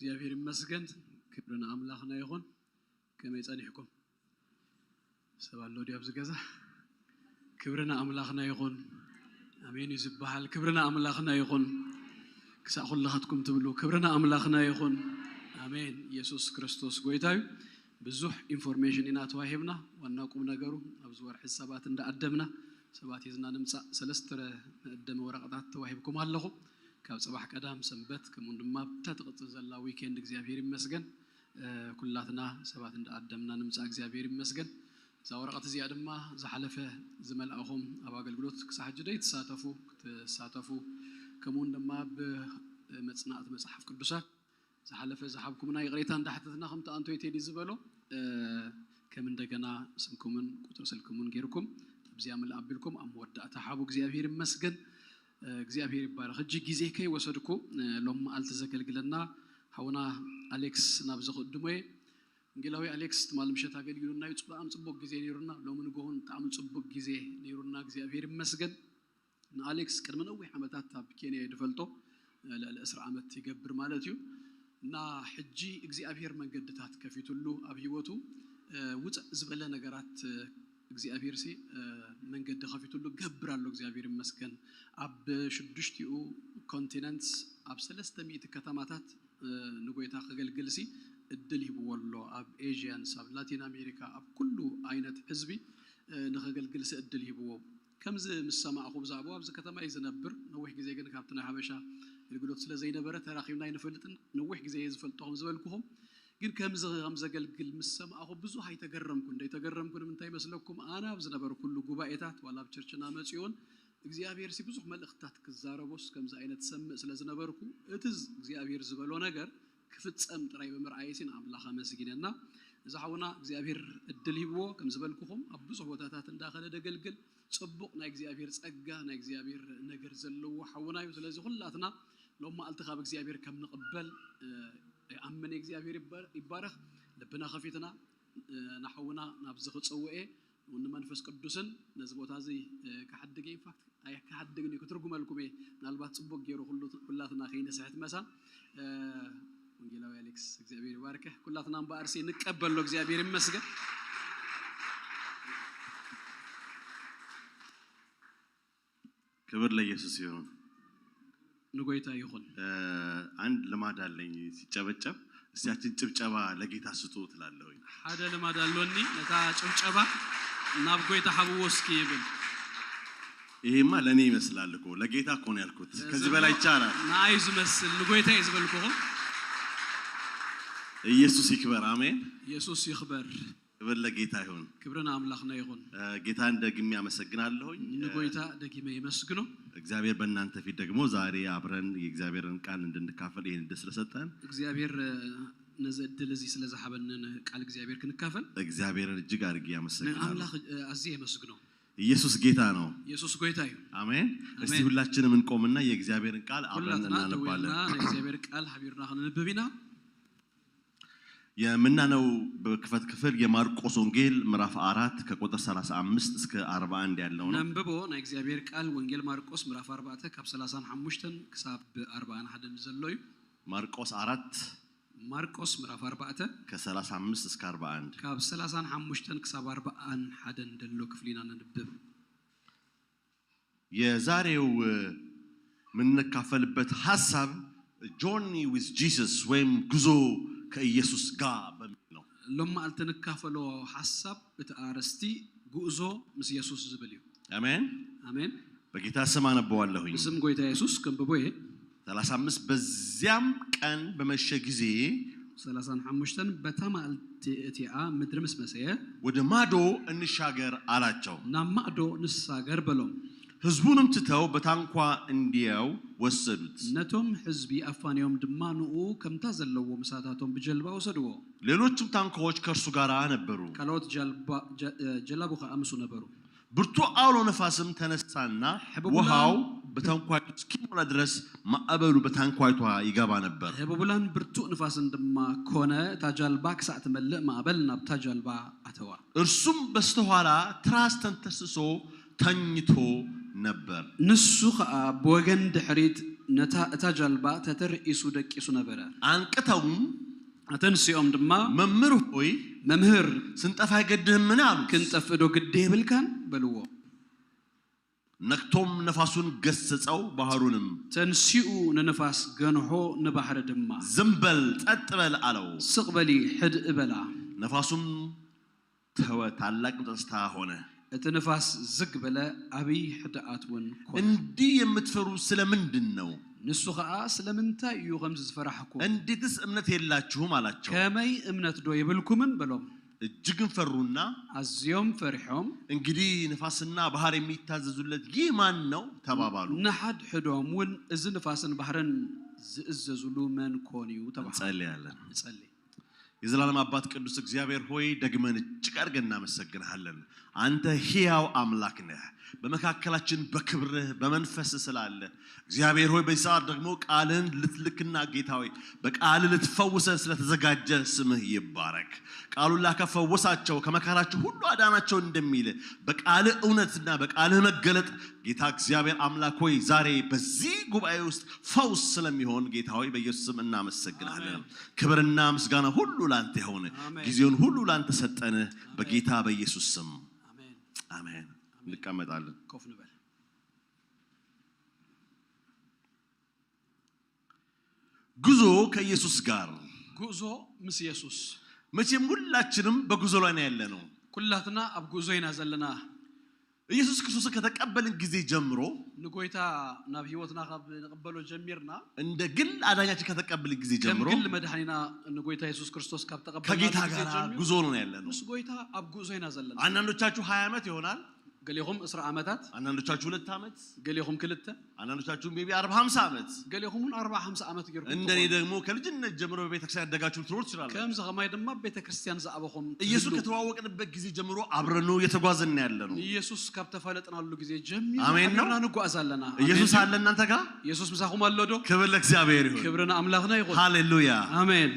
እግዚኣብሔር ይመስገን። ክብሪ ንኣምላኽና ይኹን። ከመይ ጸኒሕኩም? ሰብ ኣሎ ድዩ ኣብዚ ገዛ? ክብሪ ንኣምላኽና ይኹን። ኣሜን እዩ ዝበሃል። ክብሪ ንኣምላኽና ይኹን። ክሳዕ ኩላኻትኩም ትብሉ፣ ክብሪ ንኣምላኽና ይኹን። ኣሜን። ኢየሱስ ክርስቶስ ጎይታ እዩ። ብዙሕ ኢንፎርሜሽን ኢና ተዋሂብና። ዋና ቁም ነገሩ ኣብዚ ወርሒ ሰባት እንዳኣደምና ሰባት ሒዝና ንምጻእ ሰለስተ መእደሚ ወረቐታት ተዋሂብኩም ኣለኹም። ካብ ጽባሕ ቀዳም ሰንበት ከምኡውን ድማ ኣብታ ትቕጽል ዘላ ዊኬንድ እግዚኣብሔር ይመስገን። ኩላትና ሰባት እንዳኣደምና ንምጻእ እግዚኣብሔር ይመስገን። እዛ ወረቐት እዚኣ ድማ ዝሓለፈ ዝመልኣኹም ኣብ ኣገልግሎት ክሳብ ሕጂ ደይትሳተፉ ክትሳተፉ፣ ከምኡውን ድማ ብመጽናዕቲ መጽሓፍ ቅዱሳት ዝሓለፈ ዝሃብኩምና ይቕሬታ እንዳሓተትና፣ ከምቲ ኣንቶይ ቴዲ ዝበሎ ከም እንደገና ስምኩምን ቁጽሪ ስልክምን ጌርኩም ኣብዚኣ ምልእ ኣቢልኩም ኣብ መወዳእታ ሓቡ እግዚኣብሔር ይመስገን። እግዚኣብሔር ይባረክ። ሕጂ ግዜ ከይወሰድኩ ሎም መዓልቲ ዘገልግለና ሓውና ኣሌክስ ናብዚ ክእድሞ እየ። ወንጌላዊ ኣሌክስ ትማል ምሸት ኣገልግሉና እዩ። ብጣዕሚ ጽቡቅ ግዜ ነይሩና። ሎሚ ንግሆን ብጣዕሚ ጽቡቅ ግዜ ነይሩና። እግዚኣብሔር ይመስገን። ንኣሌክስ ቅድሚ ነዊሕ ዓመታት ኣብ ኬንያ እየ ዝፈልጦ፣ ልዕሊ ዕስራ ዓመት ይገብር ማለት እዩ። እና ሕጂ እግዚኣብሔር መንገድታት ከፊቱሉ ኣብ ህይወቱ ውፅዕ ዝበለ ነገራት እግዚኣብሔር ሲ መንገዲ ከፊቱሉ ገብር ኣሎ። እግዚኣብሔር ይመስገን። ኣብ ሽዱሽቲኡ ኮንቲነንትስ ኣብ ሰለስተ ሚእቲ ከተማታት ንጎይታ ከገልግል ሲ እድል ሂብዎ ኣሎ። ኣብ ኤዥያንስ፣ ኣብ ላቲን ኣሜሪካ፣ ኣብ ኩሉ ዓይነት ህዝቢ ንኸገልግል ሲ እድል ሂብዎ። ከምዚ ምስ ሰማዕኹ ብዛዕባኡ ኣብዚ ከተማ እዩ ዝነብር። ነዊሕ ግዜ ግን ካብቲ ናይ ሓበሻ ኣገልግሎት ስለ ዘይነበረ ተራኺብና ኣይንፈልጥን። ነዊሕ ግዜ እየ ዝፈልጦ ከም ዝበልኩኹም። ግን ከምዚ ከም ዘገልግል ምስ ሰማዕኹ ብዙሕ ኣይተገረምኩን። ዘይተገረምኩ ንምንታይ ይመስለኩም? ኣነ ኣብ ዝነበርኩሉ ጉባኤታት ዋላ ኣብ ቸርችና መጺኡ እውን እግዚኣብሔር ሲ ብዙሕ መልእኽትታት ክዛረቦስ ከምዚ ዓይነት ሰምዕ ስለ ዝነበርኩ እቲ እግዚኣብሔር ዝበሎ ነገር ክፍጸም ጥራይ ብምርኣየሲ ንኣምላኽ ኣመስጊነና። እዚ ሓውና እግዚኣብሔር እድል ሂብዎ ከም ዝበልኩኹም ኣብ ብዙሕ ቦታታት እንዳኸደ ደገልግል ጽቡቕ ናይ እግዚኣብሔር ጸጋ ናይ እግዚኣብሔር ነገር ዘለዎ ሓውና እዩ። ስለዚ ኩላትና ሎም መዓልቲ ካብ እግዚኣብሔር ከም ንቕበል ይኣምን። እግዚኣብሔር ይባረኽ። ልብና ከፊትና ንሓውና ናብዚ ክጸውዕ እየ። ንመንፈስ ቅዱስን ነዚ ቦታ እዚ ክሓድግ እየ። ኢንፋክት ኣይክሓድግን እዩ፣ ክትርጉመልኩም እየ። ምናልባት ጽቡቅ ገይሩ ኩሉ ኩላትና ከይንስሕት መሳ ወንጌላዊ ኣሌክስ እግዚኣብሔር ይባርከ። ኩላትና እምበኣርሲ ንቀበሎ። እግዚኣብሔር ይመስገን። ክብር ለኢየሱስ ይሁን። ንጎይታ ይኹን። አንድ ልማድ አለኝ፣ ሲጨበጨብ እስቲ ያችን ጭብጨባ ለጌታ ስጡ ትላለሁኝ። ሓደ ልማድ ኣሎኒ፣ ነታ ጭብጨባ ናብ ጎይታ ሓብዎ እስኪ ይብል። ይሄማ ለእኔ ይመስላል እኮ፣ ለጌታ እኮ ነው ያልኩት። ከዚህ በላይ ይቻላል። ንኣይ ዝመስል ንጎይታ እየ ዝበልኩኹም። ኢየሱስ ይክበር። አሜን። ኢየሱስ ይኽበር። ክብር ለጌታ ይሁን። ክብርን ኣምላኽና ይኹን። ጌታን ደግሜ አመሰግናለሁኝ። ንጎይታ ደጊመ የመስግኖ። እግዚአብሔር በእናንተ ፊት ደግሞ ዛሬ አብረን የእግዚአብሔርን ቃል እንድንካፈል ይህን እድል ስለሰጠን እግዚአብሔር ነዚ እድል እዚ ስለ ዝሃበንን ቃል እግዚኣብሔር ክንካፈል እግዚአብሔርን እጅግ አድርጌ አመሰግናለሁ። ንኣምላኽ ኣዝየ የመስግኖ። ኢየሱስ ጌታ ነው። ኢየሱስ ጎይታ እዩ። አሜን። እስቲ አሜን። ሁላችንም እንቆምና የእግዚአብሔርን ቃል አብረን ኩላትና እናነባለን። ደዊልና ናይ እግዚኣብሔር ቃል ሓቢርና ከነንብብ ኢና። የምናነው በክፈት ክፍል የማርቆስ ወንጌል ምዕራፍ አራት ከቁጥር ሰላሳ አምስት እስከ አርባ አንድ ያለው ነው። ነንብቦ ናይ እግዚኣብሔር ቃል ወንጌል ማርቆስ ምዕራፍ ኣርባዕተ ካብ ሰላሳን ሓሙሽተን ክሳብ ኣርባዓን ሓደን ዘሎ እዩ። ማርቆስ አራት ማርቆስ ምዕራፍ ኣርባዕተ ከ ሰላሳ አምስት እስከ ኣርባ አንድ ካብ ሰላሳን ሓሙሽተን ክሳብ ኣርባዓን ሓደን ዘሎ ክፍሊ ኢና ነንብብ። የዛሬው የምንካፈልበት ሐሳብ Journey with Jesus ወይም ጉዞ ከኢየሱስ ጋር በሚል ነው። ሎም መዓልቲ ንካፈሎ ሐሳብ እቲ ኣርእስቲ ጉዕዞ ምስ የሱስ ዝብል እዩ። አሜን። አሜን። በጌታ ስም አነበዋለሁኝ። ብስም ጎይታ የሱስ ከንብቦ እየ። ሰላሳ አምስት በዚያም ቀን በመሸ ጊዜ ሰላሳን ሓሙሽተን በታ መዓልቲ እቲኣ ምድሪ ምስ መሰየ ወደ ማዶ እንሻገር አላቸው። ናብ ማዕዶ ንሳገር በሎም። ሕዝቡንም ትተው በታንኳ እንዲያው ወሰዱት። ነቶም ሕዝቢ ኣፋንዮም ድማ ንኡ ከምታ ዘለዎ ምሳታቶም ብጀልባ ወሰድዎ። ሌሎችም ታንኳዎች ከእርሱ ጋር ነበሩ። ካልኦት ጀላቡ ከኣ ምስኡ ነበሩ። ብርቱ አውሎ ነፋስም ተነሳና ውሃው በታንኳይቱ እስኪሞላ ድረስ ማዕበሉ በታንኳይቷ ይገባ ነበር። ህቡብላን ብርቱእ ንፋስን ድማ ኮነ፣ እታ ጃልባ ክሳዕ ትመልእ ማዕበል ናብታ ጃልባ ኣተዋ። እርሱም በስተኋላ ትራስ ተንተስሶ ተኝቶ ነበር። ንሱ ኸኣ ብወገን ድሕሪት ነታ እታ ጃልባ ተተርኢሱ ደቂሱ ነበረ። ኣንቅተውም ኣተንሲኦም ድማ መምህር ሆይ መምህር ስንጠፋ ኣይገድህምን ኣሉት። ክንጠፍእ ዶ ግዲ የብልካን በልዎ። ነክቶም ነፋሱን ገሰጸው ባህሩንም። ተንሲኡ ንንፋስ ገንሖ ንባሕሪ ድማ ዝም በል ጸጥ በል ኣለው። ስቕ በሊ ሕድእ በላ። ነፋሱም ተወ፣ ታላቅ ጸጥታ ሆነ። እቲ ንፋስ ዝግ በለ፣ ኣብይ ሕድኣት እውን ኮነ። እንዲህ የምትፈሩ ስለምንድን ነው? ንሱ ኸዓ ስለምንታይ እዩ ከምዚ ዝፈራሕኩም? እንዴትስ እምነት የላችሁም አላቸው። ከመይ እምነት ዶ የብልኩምን በሎም። እጅግም ፈሩና ኣዝዮም ፈሪሖም እንግዲህ ንፋስና ባህር የሚታዘዙለት ይህ ማን ነው ተባባሉ። ንሓድሕዶም እውን እዚ ንፋስን ባሕርን ዝእዘዙሉ መን ኮን እዩ ተባሃሉ። እንጸልያለን። ንጸሊ። የዘላለም አባት ቅዱስ እግዚአብሔር ሆይ ደግመን እጅግ አድርገን እናመሰግንሃለን። አንተ ሕያው አምላክ ነህ። በመካከላችን በክብርህ በመንፈስህ ስላለ እግዚአብሔር ሆይ በዚህ ሰዓት ደግሞ ቃልህን ልትልክና ጌታ ሆይ በቃልህ ልትፈውሰን ስለተዘጋጀ ስምህ ይባረክ። ቃሉን ላከ ፈወሳቸው ከመከራቸው ሁሉ አዳናቸው እንደሚል በቃልህ እውነትና በቃልህ መገለጥ ጌታ እግዚአብሔር አምላክ ሆይ ዛሬ በዚህ ጉባኤ ውስጥ ፈውስ ስለሚሆን ጌታ ሆይ በኢየሱስ ስም እናመሰግናለን። ክብርና ምስጋና ሁሉ ላንተ ይሁን። አሜን። ጊዜውን ሁሉ ላንተ ሰጠን በጌታ በኢየሱስ ስም ኣሜን። አሜን። እንቀመጣለን። ኮፍ ንበል። ጉዞ ከኢየሱስ ጋር። ጉዕዞ ምስ የሱስ። መቼም ሁላችንም በጉዞ ላይ ነው ያለነው። ኩላትና ኣብ ጉዕዞ ኢና ዘለና። ኢየሱስ ክርስቶስን ከተቀበልን ጊዜ ጀምሮ ንጎይታ ናብ ህይወትና ካብ ንቕበሎ ጀሚርና እንደ ግል አዳኛችን ከተቀበልን ጊዜ ከም ጀምሮ ግል መድሓኒና ንጎይታ የሱስ ክርስቶስ ካብ ተቐበልና ከጌታ ጊዜ ጋር ጀሚሩ ጉዞ ነው ያለነው። ምስ ጎይታ ኣብ ጉዕዞ ኢና ዘለና። አንዳንዶቻችሁ ሃያ ዓመት ይሆናል። ገሌኹም ዕስራ ዓመታት፣ አንዳንዶቻችሁ ሁለት ዓመት፣ ገሌኹም ክልተ፣ አንዳንዶቻችሁ maybe አርባ ሃምሳ ዓመት። ገሌኹም እውን ኣርባ ሓምሳ ዓመት ገይርኩም እንደኔ ትኾኑ። ደግሞ ከልጅነት ጀምሮ በቤተክርስቲያን ያደጋችሁ ልትኖሩ ትችላላችሁ። ከምዚ ከማይ ድማ ቤተክርስቲያን ዝኣበኹም ኢየሱስ ትህልዉ። ከተዋወቅንበት ጊዜ ጀምሮ አብረኑ እየተጓዝን ያለ ነው። ንኢየሱስ ካብ ተፋለጥናሉ ግዜ ጀሚሩ ኣሜን ነው። ሓቢርና ንጓዓዝ ኣለና። ኢየሱስ ኣሜን። ኣለ እናንተ ጋር። ኢየሱስ ምሳኹም ኣሎ ዶ? ክብር ለእግዚአብሔር ይሁን። ክብሪ ንኣምላኽና ይኹን። ሃሌሉያ። ኣሜን።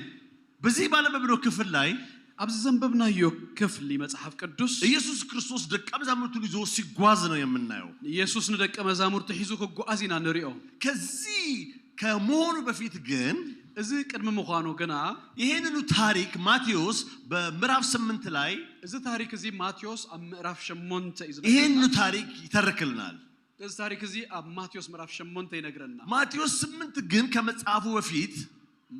በዚህ ባነበብነው ክፍል ላይ ኣብዚ ዘንበብናዮ ክፍሊ መጽሓፍ ቅዱስ ኢየሱስ ክርስቶስ ደቀ መዛሙርቱን ይዞ ሲጓዝ ነው የምናየው። ኢየሱስ ንደቀ መዛሙርቱ ሒዙ ክጓዓዝ ኢና ንሪኦ። ከዚህ ከመሆኑ በፊት ግን እዚ ቅድሚ ምዃኑ ግና ይህንኑ ታሪክ ማቴዎስ በምዕራፍ ስምንት ላይ እዚ ታሪክ እዚ ማቴዎስ ኣብ ምዕራፍ ሸሞንተ እዩ ዝነግረና። ይህንኑ ታሪክ ይተርክልናል። እዚ ታሪክ እዚ ኣብ ማቴዎስ ምዕራፍ ሸሞንተ ይነግረና። ማቴዎስ ስምንት ግን ከመጽሐፉ በፊት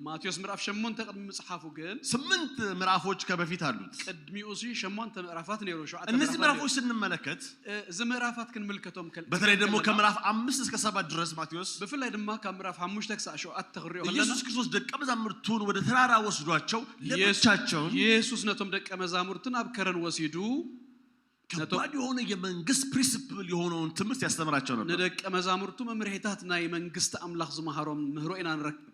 ማቴዎስ ምዕራፍ ሸሞንተ ቅድሚ ምጽሓፉ ግን ስምንት ምዕራፎች ከበፊት አሉት። ቅድሚኡ ሲ ሸሞንተ ምዕራፋት ነይሩ። ሸውዓተ እነዚህ ምዕራፋት ምዕራፎች ስንመለከት እ፣ እዚ ምዕራፋት ክንምልከቶም ከል- በተለይ ደግሞ ከለና ከምዕራፍ አምስት እስከ ሰባት ድረስ ማቴዎስ ብፍላይ ድማ ካብ ምዕራፍ ሓሙሽተ ክሳዕ ሸውዓተ ክሪኦ ከለና ኢየሱስ ክርስቶስ ደቀ መዛሙርቱን ወደ ተራራ ወስዷቸው ለብቻቸውን ኢየሱስ ነቶም ደቀ መዛሙርቱ ናብ ከረን ወሲዱ ከባድ የሆነ የመንግስት ፕሪንሲፕል የሆነውን ትምህርት ያስተምራቸው ነበር። ንደቀ መዛሙርቱ መምርሒታት ናይ መንግስቲ ኣምላኽ ዝመሃሮም ምህሮ ኢና ንረክብ።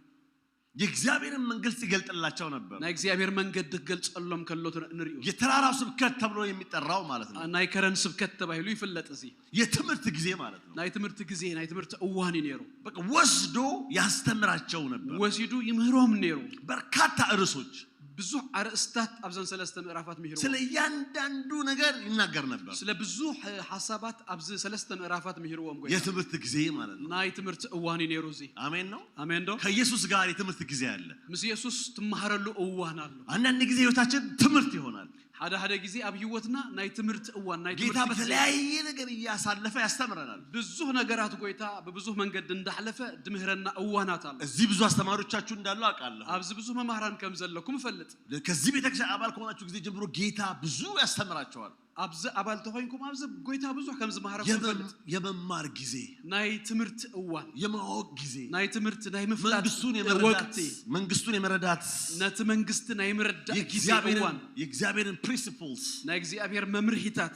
የእግዚአብሔርን መንግስት ይገልጥላቸው ነበር። ናይ እግዚኣብሔር መንገዲ ክገልጸሎም ከሎ ትር- ንሪኦ። የተራራው ስብከት ተብሎ የሚጠራው ማለት ነው። ናይ ከረን ስብከት ተባሂሉ ይፍለጥ። እዚ የትምህርት ጊዜ ማለት ነው። ናይ ትምህርቲ ግዜ፣ ናይ ትምህርቲ እዋን እዩ ነይሩ። በቃ ወስዶ ያስተምራቸው ነበር። ወሲዱ ይምህሮም ነይሩ። በርካታ ርዕሶች ብዙሕ ኣርእስታት ኣብዘን ሰለስተ ምዕራፋት ምሂርዎ። ስለ እያንዳንዱ ነገር ይናገር ነበር። ስለ ብዙሕ ሓሳባት ኣብዚ ሰለስተ ምዕራፋት ምሂርዎም ጎይታ። የትምህርት ጊዜ ማለት ነው። ናይ ትምህርቲ እዋን እዩ ነይሩ እዚ። አሜን ነው። ኣሜን ዶ? ከኢየሱስ ጋር የትምህርት ጊዜ አለ። ምስ የሱስ ትመሃረሉ እዋን ኣሎ። አንዳንድ ጊዜ ህይወታችን ትምህርት ይሆናል። ሓደ ሓደ ግዜ ኣብ ህይወትና ናይ ትምህርቲ እዋን ናይ ጌታ ትምህርቲ ግዜ በተለያየ ነገር እያሳለፈ ያስተምረናል። ብዙሕ ነገራት ጎይታ ብብዙሕ መንገዲ እንዳሕለፈ ድምህረና እዋናት ኣሎ። እዚህ ብዙ አስተማሪዎቻችሁ እንዳሉ አውቃለሁ። ኣብዚ ብዙሕ መማህራን ከም ዘለኩም እፈልጥ። ከዚህ ቤተክርስቲያን አባል ከሆናችሁ ጊዜ ጀምሮ ጌታ ብዙ ያስተምራቸዋል። ኣብዚ ኣባል ተኾይንኩም ኣብዚ ጎይታ ብዙሕ ከም ዝመሃረኩም እፈልጥ። የመማር ጊዜ፣ ናይ ትምህርቲ እዋን፣ የማወቅ ጊዜ፣ ናይ ትምህርቲ ናይ ምፍላጥ መንግስቱን የመረዳት ወቅቲ፣ መንግስቱን የመረዳት ነቲ መንግስቲ ናይ ምርዳእ ጊዜ የእግዚአብሔርን- እዋን፣ የእግዚአብሔርን ፕሪንሲፕልስ ናይ እግዚኣብሔር መምርሂታት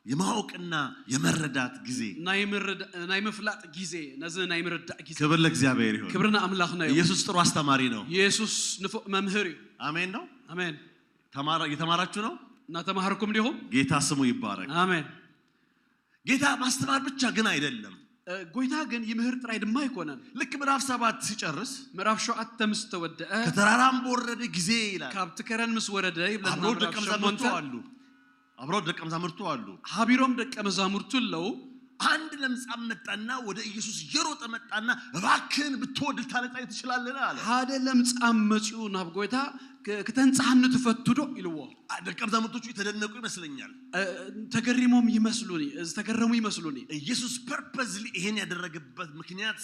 የማወቅና የመረዳት ጊዜ። ናይ ምርዳ- ናይ ምፍላጥ ጊዜ፣ ነዚ ናይ ምርዳእ ጊዜ። ክብር ለእግዚአብሔር ይሁን። ክብርና ኣምላኽና እዩ። ኢየሱስ ጥሩ አስተማሪ ነው። የሱስ ንፉዕ መምህር እዩ። አሜን ነው። ኣሜን። ተማራ- እየተማራችሁ ነው። እናተማሃርኩም ዲኹም? ጌታ ስሙ ይባረክ። ኣሜን። ጌታ ማስተማር ብቻ ግን አይደለም። እ፣ ጎይታ ግን ይምህር ጥራይ ድማ ኣይኮነን። ልክ ምዕራፍ ሰባት ሲጨርስ ምዕራፍ ሸውዓተ ምስ ተወደአ ከተራራም በወረደ ጊዜ ይላል። ካብቲ ከረን ምስ ወረደ ይብለና አብረው ምዕራፍ ደቀ መዛሙርቱ ሸሞንተ። አሉ። አብረው ደቀ መዛሙርቱ አሉ። ሓቢሮም ደቀ መዛሙርቱ ኣለዉ። አንድ ለምጻም መጣና ወደ ኢየሱስ እየሮጠ መጣና፣ እባክህን ብትወድ ልታነጻኝ ትችላለህን አለ። ሓደ ለምጻም መጺኡ ናብ ጎይታ፣ "ክ- ክተንጽሓኒ ትፈቱ ዶ?" ኢልዎ። ደቀ መዛሙርቶቹ የተደነቁ ይመስለኛል። እ፣ ተገሪሞም ይመስሉኒ፣ ዝተገረሙ ይመስሉኒ። ኢየሱስ ፐርፐዝሊ ይሄን ያደረገበት ምክንያት፣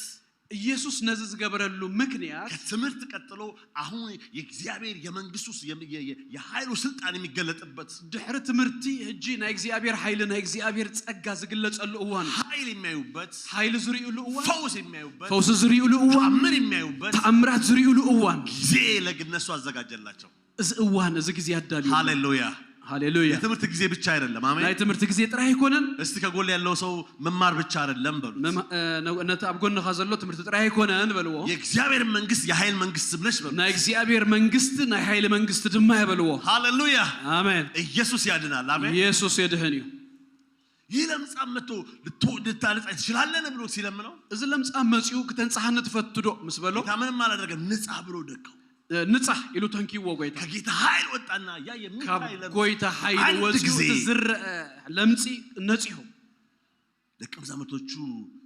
ኢየሱስ ነዚ ዝገበረሉ ምክንያት፣ ከትምህርት ቀጥሎ አሁን የእግዚአብሔር የመንግስቱ ስ- የ- የ- የ- የኃይሉ ስልጣን የሚገለጥበት፣ ድሕሪ ትምህርቲ ሕጂ ናይ እግዚኣብሔር ሓይሊ፣ ናይ እግዚኣብሔር ጸጋ ዝግለጸሉ እዋን እዩ። ኃይል የሚያዩበት፣ ሓይሊ ዝርእዩሉ እዋን፣ ፈውስ የሚያዩበት፣ ፈውሲ ዝርእዩሉ እዋን፣ ተአምር የሚያዩበት ተኣምራት ዝርእዩሉ እዋን፣ ጊዜ ለእነሱ አዘጋጀላቸው። እዚ እዋን፣ እዚ ግዜ ኣዳልዩ። ሃሌሉያ። ሃሌሉያ። የትምህርት ጊዜ ብቻ አይደለም። አሜን። ናይ ትምህርቲ ግዜ ጥራይ ኣይኮነን። እስቲ ከጎን ያለው ሰው መማር ብቻ አይደለም በሉ። መማ- እ፣ ነው- ነቲ ኣብ ጎንኻ ዘሎ ትምህርቲ ጥራይ ኣይኮነን በልዎ። የእግዚአብሔር መንግስት የኃይል መንግስት ብለሽ በሉ። ናይ እግዚኣብሔር መንግስቲ ናይ ሓይሊ መንግስቲ ድማ እየ በልዎ። ሃሌሉያ። ኣሜን። ኢየሱስ ያድናል። አሜን። ኢየሱስ የድሕን እዩ። ይህ ለምጻም መጥቶ ልትወ- ልታነጻ ትችላለህ ብሎ ሲለምነው፣ እዚ ለምጻም መጺኡ፣ "ክተንጽሓኒ ትፈቱ ዶ?" ምስ በሎ፣ ጌታ ምንም አላደረገም። ንጻ ብሎ ደቀው። እ፣ "ንጻሕ" ኢሉ ተንኪዎ ጎይታ። ከጌታ ኃይል ወጣና ያ ካብ የሚታይ ለምጽ ጎይታ ሓይሊ አንድ ወጺኡ፣ ጊዜ እቲ ዝረአ ለምጺ ነጺሁ። ደቀ መዛሙርቶቹ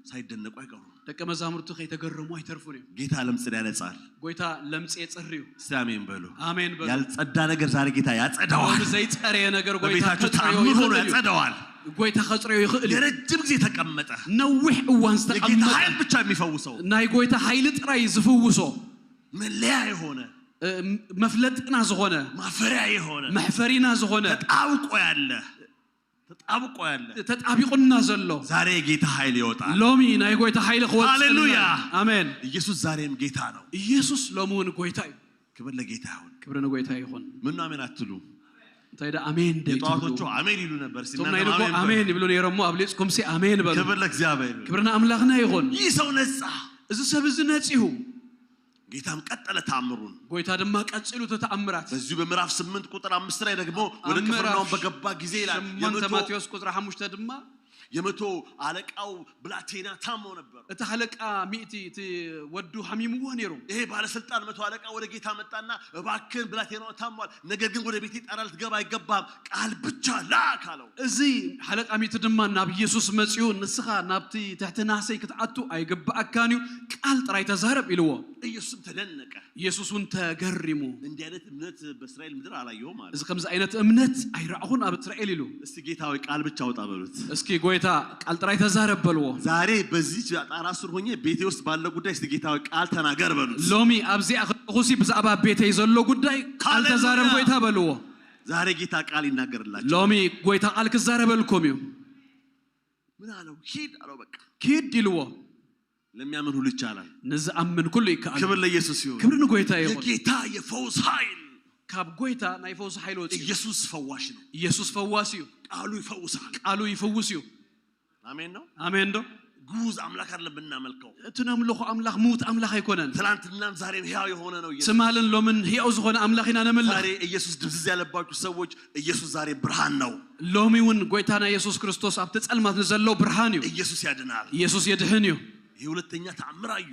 ሳይደነቁ አይቀሩም። ደቀ መዛሙርቱ ከይተገረሙ ኣይተርፉን እዮም። ጌታ ለምጽን ያነጻል። ጎይታ ለምጺ የጽሪ እዩ። እስቲ አሜን በሉ። ኣሜን በሉ። ያልጸዳ ነገር ዛሬ ጌታ ያጸዳዋል። እዚ ዘይጸረየ ነገር ጎይታ በቤታችሁ ከጽርዮ ታምር ሆኖ ይኽእል እዩ። ያጸዳዋል። ጎይታ ከጽርዮ ይኽእል እዩ። የረጅም ጊዜ የተቀመጠ ነዊሕ እዋን የጌታ ዝተቐመጠ ኃይል ብቻ የሚፈውሰው ናይ ጎይታ ሓይሊ ጥራይ ዝፍውሶ፣ መለያ የሆነ እ፣ መፍለጥና ዝኾነ፣ ማፈሪያ የሆነ መሕፈሪና ዝኾነ፣ ተጣብቆ ያለ ተጣብቆ ያለ ተጣቢቑና ዘሎ፣ ዛሬ የጌታ ኃይል ይወጣል። ሎሚ ናይ ጎይታ ሓይሊ ክወጽእ። ሃሌሉያ። ኣሜን። ኢየሱስ ዛሬም ጌታ ነው። ኢየሱስ ሎሚ እውን ጎይታ እዩ። ክብር ለጌታ ይሁን። ክብሪ ንጎይታ ይኹን። ምን አሜን አትሉ? እንታይ ደኣ ኣሜን ደይ ትብሉ? የጠዋቶቹ አሜን ይሉ ነበር። እቶም ናይ ሲናገሩ ንጎ አሜን በሉ። ኣሜን ይብሉ ነይሮም እሞ ኣብሊጽኩም ሲ ኣሜን በሉ። ክብር ለእግዚአብሔር ይሁን። ክብሪ ንኣምላኽና ይኹን። ይህ ሰው ነጻ። እዚ ሰብ እዚ ነጺሁ፣ ጌታም ቀጠለ ተአምሩን። ጎይታ ድማ ቀጺሉ እቲ ተኣምራት። በዚሁ በምዕራፍ ስምንት ቁጥር አምስት ላይ ደግሞ ወደ ኣብ ምዕራፍ ቅፍርናሆም በገባ ጊዜ ይላል ሸሞንተ የመቶ ማቴዎስ ቁጥሪ ሓሙሽተ ድማ የመቶ አለቃው ብላቴና ታሞ ነበር። እቲ ሓለቃ ሚእቲ እቲ ወዱ ሓሚምዎ ነይሩ። ይሄ ባለስልጣን መቶ አለቃ ወደ ጌታ መጣና እባክህን ብላቴናው ታሟል፣ ነገር ግን ወደ ቤቴ ጣራ ልትገባ አይገባም፣ ቃል ብቻ ላክ አለው። እዚ ሓለቃ ሚእቲ ድማ ናብ ኢየሱስ መጺኡ፣ "ንስኻ ናብቲ ትሕቲ ናሰይ ክትኣቱ ኣይግብኣካን እዩ፣ ቃል ጥራይ ተዛረብ" ኢልዎ። ኢየሱስም ተደነቀ። ኢየሱስ እውን ተገሪሙ። እንዲህ አይነት እምነት በእስራኤል ምድር አላየሁም አለ። "እዚ ከምዚ ዓይነት እምነት ኣይረኣኹን ኣብ እስራኤል" ኢሉ። እስቲ ጌታ ሆይ ቃል ብቻ አውጣ በሉት። እስኪ "ጎይታ ቃል ጥራይ ተዛረብ" በልዎ። ዛሬ በዚህ ጣራ ስር ሆኜ ቤቴ ውስጥ ባለ ጉዳይ እስቲ ጌታ ሆይ ቃል ተናገር በሉት። ሎሚ ኣብዚኣ ከለኹሲ ብዛዕባ ቤተይ ዘሎ ጉዳይ ቃል ሃሌሉያ። ተዛረብ ጎይታ በልዎ። ዛሬ ጌታ ቃል ይናገርላችሁ። ሎሚ ጎይታ ቃል ክዛረበልኩም እዩ። ምን አለው? ሂድ አለው። በቃ ኪድ ኢልዎ። ለሚያምን ሁሉ ይቻላል። ንዝኣምን ኩሉ ይከኣል። ክብር ለኢየሱስ ይሁን። ክብሪ ንጎይታ ይኹን። የጌታ የፈውስ ኃይል ካብ ጎይታ ናይ ፈውሲ ሓይሊ ወፂኡ። ኢየሱስ ፈዋሽ ነው። ኢየሱስ ፈዋሲ እዩ። ቃሉ ይፈውሳል። ቃሉ ይፍውስ እዩ። አሜን ነው። ኣሜን ዶ? ግዑዝ አምላክ አይደለም የምናመልከው። እቲ ነምልኾ ኣምላኽ ምዉት ኣምላኽ ኣይኮነን። ትናንትናም ዛሬም ሕያው የሆነ ነው ኢየሱስ። ትማልን ሎምን ህያው ዝኾነ ኣምላኽ ኢና ነምልኽ። ዛሬ ኢየሱስ ድብዝዝ ያለባችሁ ሰዎች ኢየሱስ ዛሬ ብርሃን ነው። ሎሚ እውን ጎይታና የሱስ ክርስቶስ ኣብቲ ጸልማት ንዘሎ ብርሃን እዩ። ኢየሱስ ያድናል። ኢየሱስ የድሕን እዩ። ይህ ሁለተኛ ተአምር አዩ።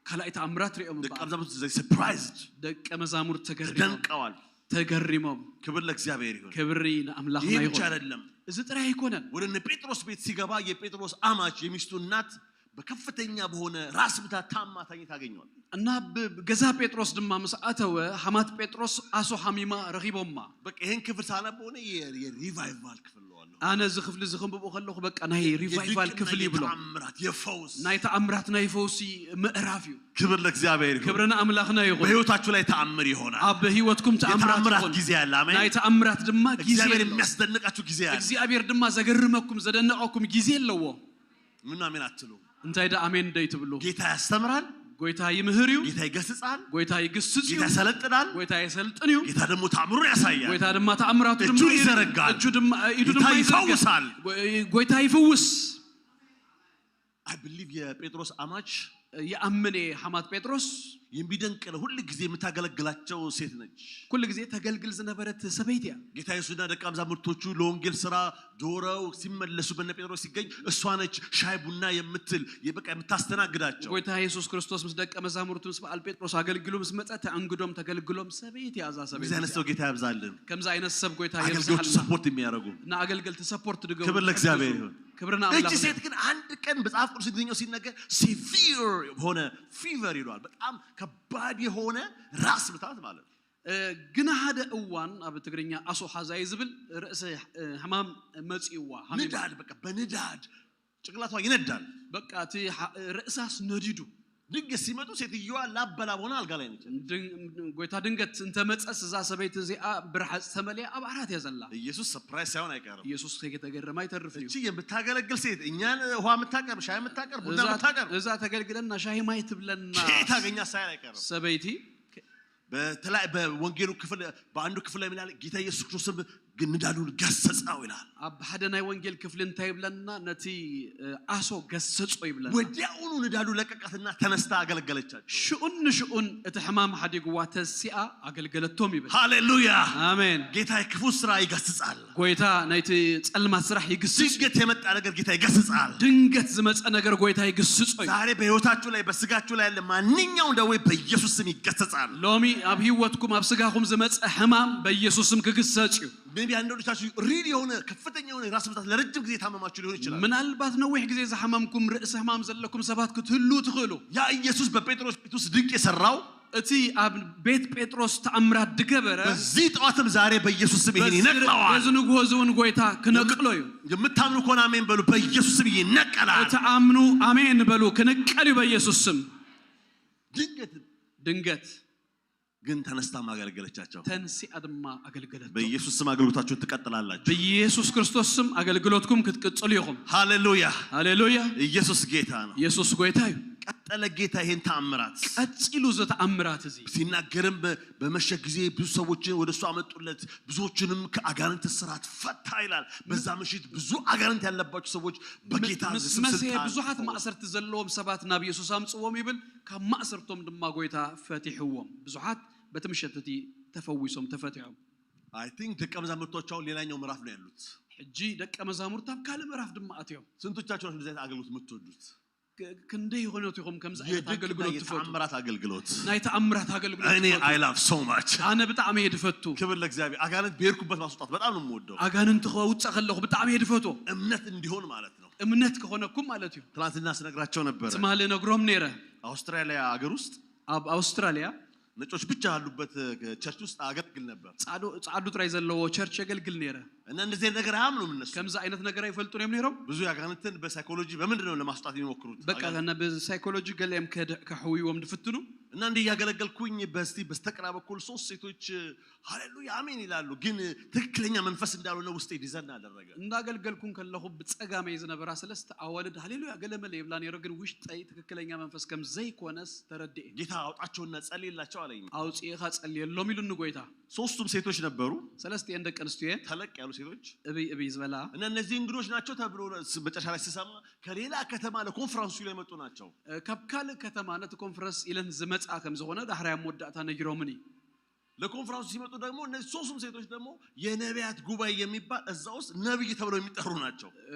ካልኣይ ተኣምራት ሪኦም ደቀ እምበኣር መዛሙርቱ they surprised ደቀ መዛሙርት ተገሪሞም ተደንቀዋል። ተገሪሞም። ክብር ለእግዚአብሔር ይሁን። ክብሪ ንኣምላኽና ይህ ብቻ ይኹን። አይደለም። እዚ ጥራይ ኣይኮነን። ወደ እነ ጴጥሮስ ቤት ሲገባ የጴጥሮስ አማች የሚስቱ እናት በከፍተኛ በሆነ ራስ ምታት ታማ ተኝታ ታገኘዋል። እና ብ- ገዛ ጴጥሮስ ድማ ምስ ኣተወ ሓማት ጴጥሮስ ኣሶ ሓሚማ ረኺቦማ። በቃ ይህን ክፍል ሳነብ ሆነ የሪቫይቫል ክፍል ለዋለሁ። ኣነ እዚ ክፍሊ እዚ ክንብቦ ከለኹ በቃ ናይ ሪቫይቫል ክፍሊ ይብሎ። ተአምራት የፈውስ ናይ ተኣምራት ናይ ፈውሲ ምዕራፍ እዩ። ክብር ለእግዚአብሔር ይሁን። ክብሪ ንኣምላኽና ይኹን። በህይወታችሁ ላይ ተአምር ይሆናል። ኣብ ህይወትኩም ተኣምራት የተአምራት ይኹን። ጊዜ አለ። አሜን። ናይ ተኣምራት ድማ ጊዜ እግዚአብሔር ኣለዎ። የሚያስደንቃችሁ ጊዜ አለ። እግዚኣብሔር ድማ ዘገርመኩም ዘደነቐኩም ጊዜ ኣለዎ። ምን አሜን አትሉ? እንታይ ደኣ ኣሜን ደይትብሉ? ጌታ ያስተምራል። ጎይታ ይምህር እዩ። ጌታ ይገስጻል። ጎይታ ይግስጽ እዩ። ጌታ ያሰለጥናል። ጎይታ የሰልጥን እዩ። ጌታ ደግሞ ተአምሩን ያሳያል። ጎይታ ድማ ተኣምራቱ እጁን ድማ ይዘረጋል። እጁ ድማ ኢዱ ጌታ ድማ ይዘርጋል። ይፈውሳል። ጎይታ ይፍውስ። I believe የጴጥሮስ አማች ይኣምን እየ ሓማት ጴጥሮስ የሚደንቅ ነው። ሁል ጊዜ የምታገለግላቸው ሴት ነች። ኩሉ ግዜ ተገልግል ዝነበረት ሰበይቲ እያ። ጌታ ኢየሱስና ደቀ መዛሙርቶቹ ለወንጌል ስራ ዞረው ሲመለሱ በነ ጴጥሮስ ሲገኝ እሷ ነች ሻይ ቡና የምትል የበቃ የምታስተናግዳቸው። ጎይታ የሱስ ክርስቶስ ምስ ደቀ መዛሙርቱ ምስ በዓል ጴጥሮስ ኣገልግሉ ምስ መጸ ተኣንግዶም ተገልግሎም ሰበይቲ እያ እዛ እንደዚህ አይነት ሰበይቲ። ሰው ጌታ ያብዛልን። ከምዚ ዓይነት ሰብ ጎይታ አገልግሎቹ የብዝሓልና። ሰፖርት የሚያደርጉ ንኣገልገልቲ ሰፖርት ድገሙ ክብር ለእግዚአብሔር ይሁን። ክብሪ ንኣምላኽ እቺ ይሁን። ሴት ግን አንድ ቀን መጽሐፍ ቅዱስ እንግሊዝኛው ሲነገር ሲቪር የሆነ ፊቨር ይለዋል። በጣም ከባድ የሆነ ራስ ምታት ማለት ነው። እ፣ ግን ሓደ እዋን ኣብ ትግርኛ ኣሶ ሓዛይ ዝብል ርእሲ እ፣ ሕማም መጺእዋ ሓሚማ። ንዳድ በቃ በንዳድ ጭንቅላቷ ይነዳል። በቃ እቲ ሓ- ርእሳስ ነዲዱ። ድንገት ሲመጡ ሴትዮዋ ላበላብ ሆና አልጋ ላይ ነች። ድን- ጎይታ ድንገት እንተመጸስ እዛ ሰበይቲ እዚኣ ብርሓጽ ተመልያ ኣብ ዓራት እያ ዘላ። ኢየሱስ ሰርፕራይዝ ሳይሆን አይቀርም። ኢየሱስ ከይተገረመ ኣይተርፍ እዩ። እቺ የምታገለግል ሴት እኛን ውሃ የምታቀርብ፣ ሻይ የምታቀርብ፣ ቡና እዛ- የምታቀርብ እዛ ተገልግለና ሻሂ ማይ ትብለና ከየት አገኛ ሳይል አይቀርም። ሰበይቲ በተለይ በወንጌሉ ክፍል በአንዱ ክፍል ላይ ምን ይላል? ጌታ ኢየሱስ ክርስቶስም ግን ንዳዱን ገሰጸው ይላል። ኣብ ሓደ ናይ ወንጌል ክፍሊ እንታይ ይብለና? ነቲ እ፣ ኣሶ ገሰጾ ይብለና። ወዲያውኑ ንዳዱ ለቀቃትና ተነስታ አገለገለቻቸው። ሽኡን ንሽኡን እቲ ሕማም ሓዲግዋ ተሲኣ ኣገልገለቶም ይብል። ሃሌሉያ። ኣሜን። ጌታ ክፉ ስራ ይገስጻል። ጎይታ ናይቲ ጸልማት ስራሕ ይግስጽ። ድንገት የመጣ ነገር ጌታ ይገስጻል። ድንገት ዝመጸ ነገር ጎይታ ይግስጾ እዩ። ዛሬ በህይወታችሁ ላይ በስጋችሁ ላይ ያለ ማንኛውም ደዌ በኢየሱስ ስም ይገሰጻል። ሎሚ ኣብ ህይወትኩም ኣብ ስጋኹም ዝመጸ ሕማም በኢየሱስ ስም ክግሰጽ እዩ። ቢ አንዳንዶቻችሁ ሪል የሆነ ከፍተኛ የሆነ የራስ ምታት ለረጅም ጊዜ የታመማችሁ ሊሆን ይችላል። ምናልባት ነዊሕ ግዜ ዝሓመምኩም ርእሲ ሕማም ዘለኩም ሰባት ክትህልዉ ትኽእሉ። ያ ኢየሱስ በጴጥሮስ ቤት ውስጥ ድንቅ የሰራው እቲ ኣብ ቤት ጴጥሮስ ተኣምራት ድገበረ በዚህ ጠዋትም ዛሬ በኢየሱስ ስም ይህን ይነቅለዋል። በዚ ንግሆ እዚ እውን ጎይታ ክነቅሎ እዩ። የምታምኑ ከሆነ አሜን በሉ። በኢየሱስ ስም ይነቀላል። እትኣምኑ ኣሜን በሉ። ክንቀል እዩ በኢየሱስ ስም። ድንገት ድንገት ግን ተነስታ ማገለገለቻቸው። ተንሲኣ ድማ ኣገልገለት። በኢየሱስ ስም አገልግሎታችሁን ትቀጥላላችሁ። በኢየሱስ ክርስቶስ ስም ኣገልግሎትኩም ክትቅጽሉ ኢኹም። ሃሌሉያ። ሃሌሉያ። ኢየሱስ ጌታ ነው። ኢየሱስ ጎይታ እዩ። ቀጠለ ጌታ ይሄን ተአምራት ቀጺሉ እዚ ተኣምራት እዚ ሲናገርም በ- በመሸ ጊዜ ብዙ ሰዎችን ወደ እሱ አመጡለት፣ ብዙዎችንም ከአጋንንት ስራት ፈታ ይላል። በዛ ምሽት ብዙ አጋንንት ያለባቸው ሰዎች በጌታ ምስ ስም መሰ ስልጣን ብዙሓት ተፈወሱ። ማእሰርቲ ዘለዎም ሰባት ናብ የሱስ ኣምፅዎም ይብል። ካብ ማእሰርቶም ድማ ጎይታ ፈቲሕዎም። ብዙሓት በቲ ምሸት እቲ ተፈዊሶም ተፈቲሖም። I think ደቀ መዛሙርቶች አሁን ሌላኛው ምዕራፍ ነው ያሉት። ሕጂ ደቀ መዛሙርት ኣብ ካልእ ምዕራፍ ድማ ኣትዮም። ስንቶቻችሁ ናችሁ እንደዚህ አይነት አገልግሎት የምትወዱት? ክ- ክንደይ ይኾነትኩም ከምዚ ዓይነት የድንቅና ኣገልግሎት ትፈቱ? የተአምራት አገልግሎት ናይ ተኣምራት ኣገልግሎት እኔ ትፈቱ? I love so much። ኣነ ብጣዕሚ እየ ድፈቱ። ክብር ለእግዚአብሔር። አጋንንት በሄድኩበት ማስወጣት በጣም ነው የምወደው። ኣጋንንቲ ከውፅእ ከለኹ ብጣዕሚ እየ ድፈቶ። እምነት እንዲሆን ማለት ነው። እምነት ክኾነኩም ማለት እዩ። ትናንትና ስነግራቸው ነበረ። ትማሊ ነግሮም ነይረ። አውስትራሊያ ሀገር ውስጥ ኣብ ኣውስትራልያ ነጮች ብቻ ያሉበት ቸርች ውስጥ አገለግል ነበር። ጻዕዶ- ጻዕዱ ጥራይ ዘለዎ ቸርች የገልግል ነይረ። እና እንደዚህ አይነት ነገር አያምኑም እነሱ። ከምዚ ዓይነት ነገር ኣይፈልጡን እዮም ነይሮም። ብዙ የአጋንንትን በሳይኮሎጂ በምንድን ነው ለማስወጣት የሚሞክሩት? በቃ ከነ ብሳይኮሎጂ ገሊኦም ከድ- ከሕውይዎም ድፍትኑ። እና እንዲህ እያገለገልኩኝ በስቲ በስተቀራ በኩል ሶስት ሴቶች ሃሌሉያ አሜን ይላሉ፣ ግን ትክክለኛ መንፈስ እንዳልሆነ ውስጤ ዲዘን አደረገ። እንዳገልገልኩን ከለኹ ብጸጋመይ ዝነበራ ሰለስተ ኣዋልድ ሃሌሉያ ገለመለ ይብላ ነይሮ፣ ግን ውሽጠይ ትክክለኛ መንፈስ ከም ዘይኮነስ ተረድኤ። ጌታ አውጣቸውና ጸልይላቸው አለኝ። ኣውፅእኻ ጸልየሎም ኢሉኒ ጎይታ። ሶስቱም ሴቶች ነበሩ፣ ሰለስቲኤን ደቂ ኣንስትዮ እየን። ተለቅ ያሉ ሴቶች። እብይ እብይ ዝበላ እና እነዚህ እንግዶች ናቸው ተብሎ መጨረሻ ላይ ስሰማ ከሌላ ከተማ ለኮንፈረንሱ ላይ መጡ ናቸው። ካብ ካልእ ከተማ ነቲ ኮንፈረንስ ኢለን ዝመፅኣ ከም ዝኾነ ዳሕራይ ኣብ መወዳእታ ነጊሮምኒ። ለኮንፈረንሱ ሲመጡ ደግሞ እነዚህ ሶስቱም ሴቶች ደግሞ የነቢያት ጉባኤ የሚባል እዛ ውስጥ ነብይ ተብለው የሚጠሩ ናቸው።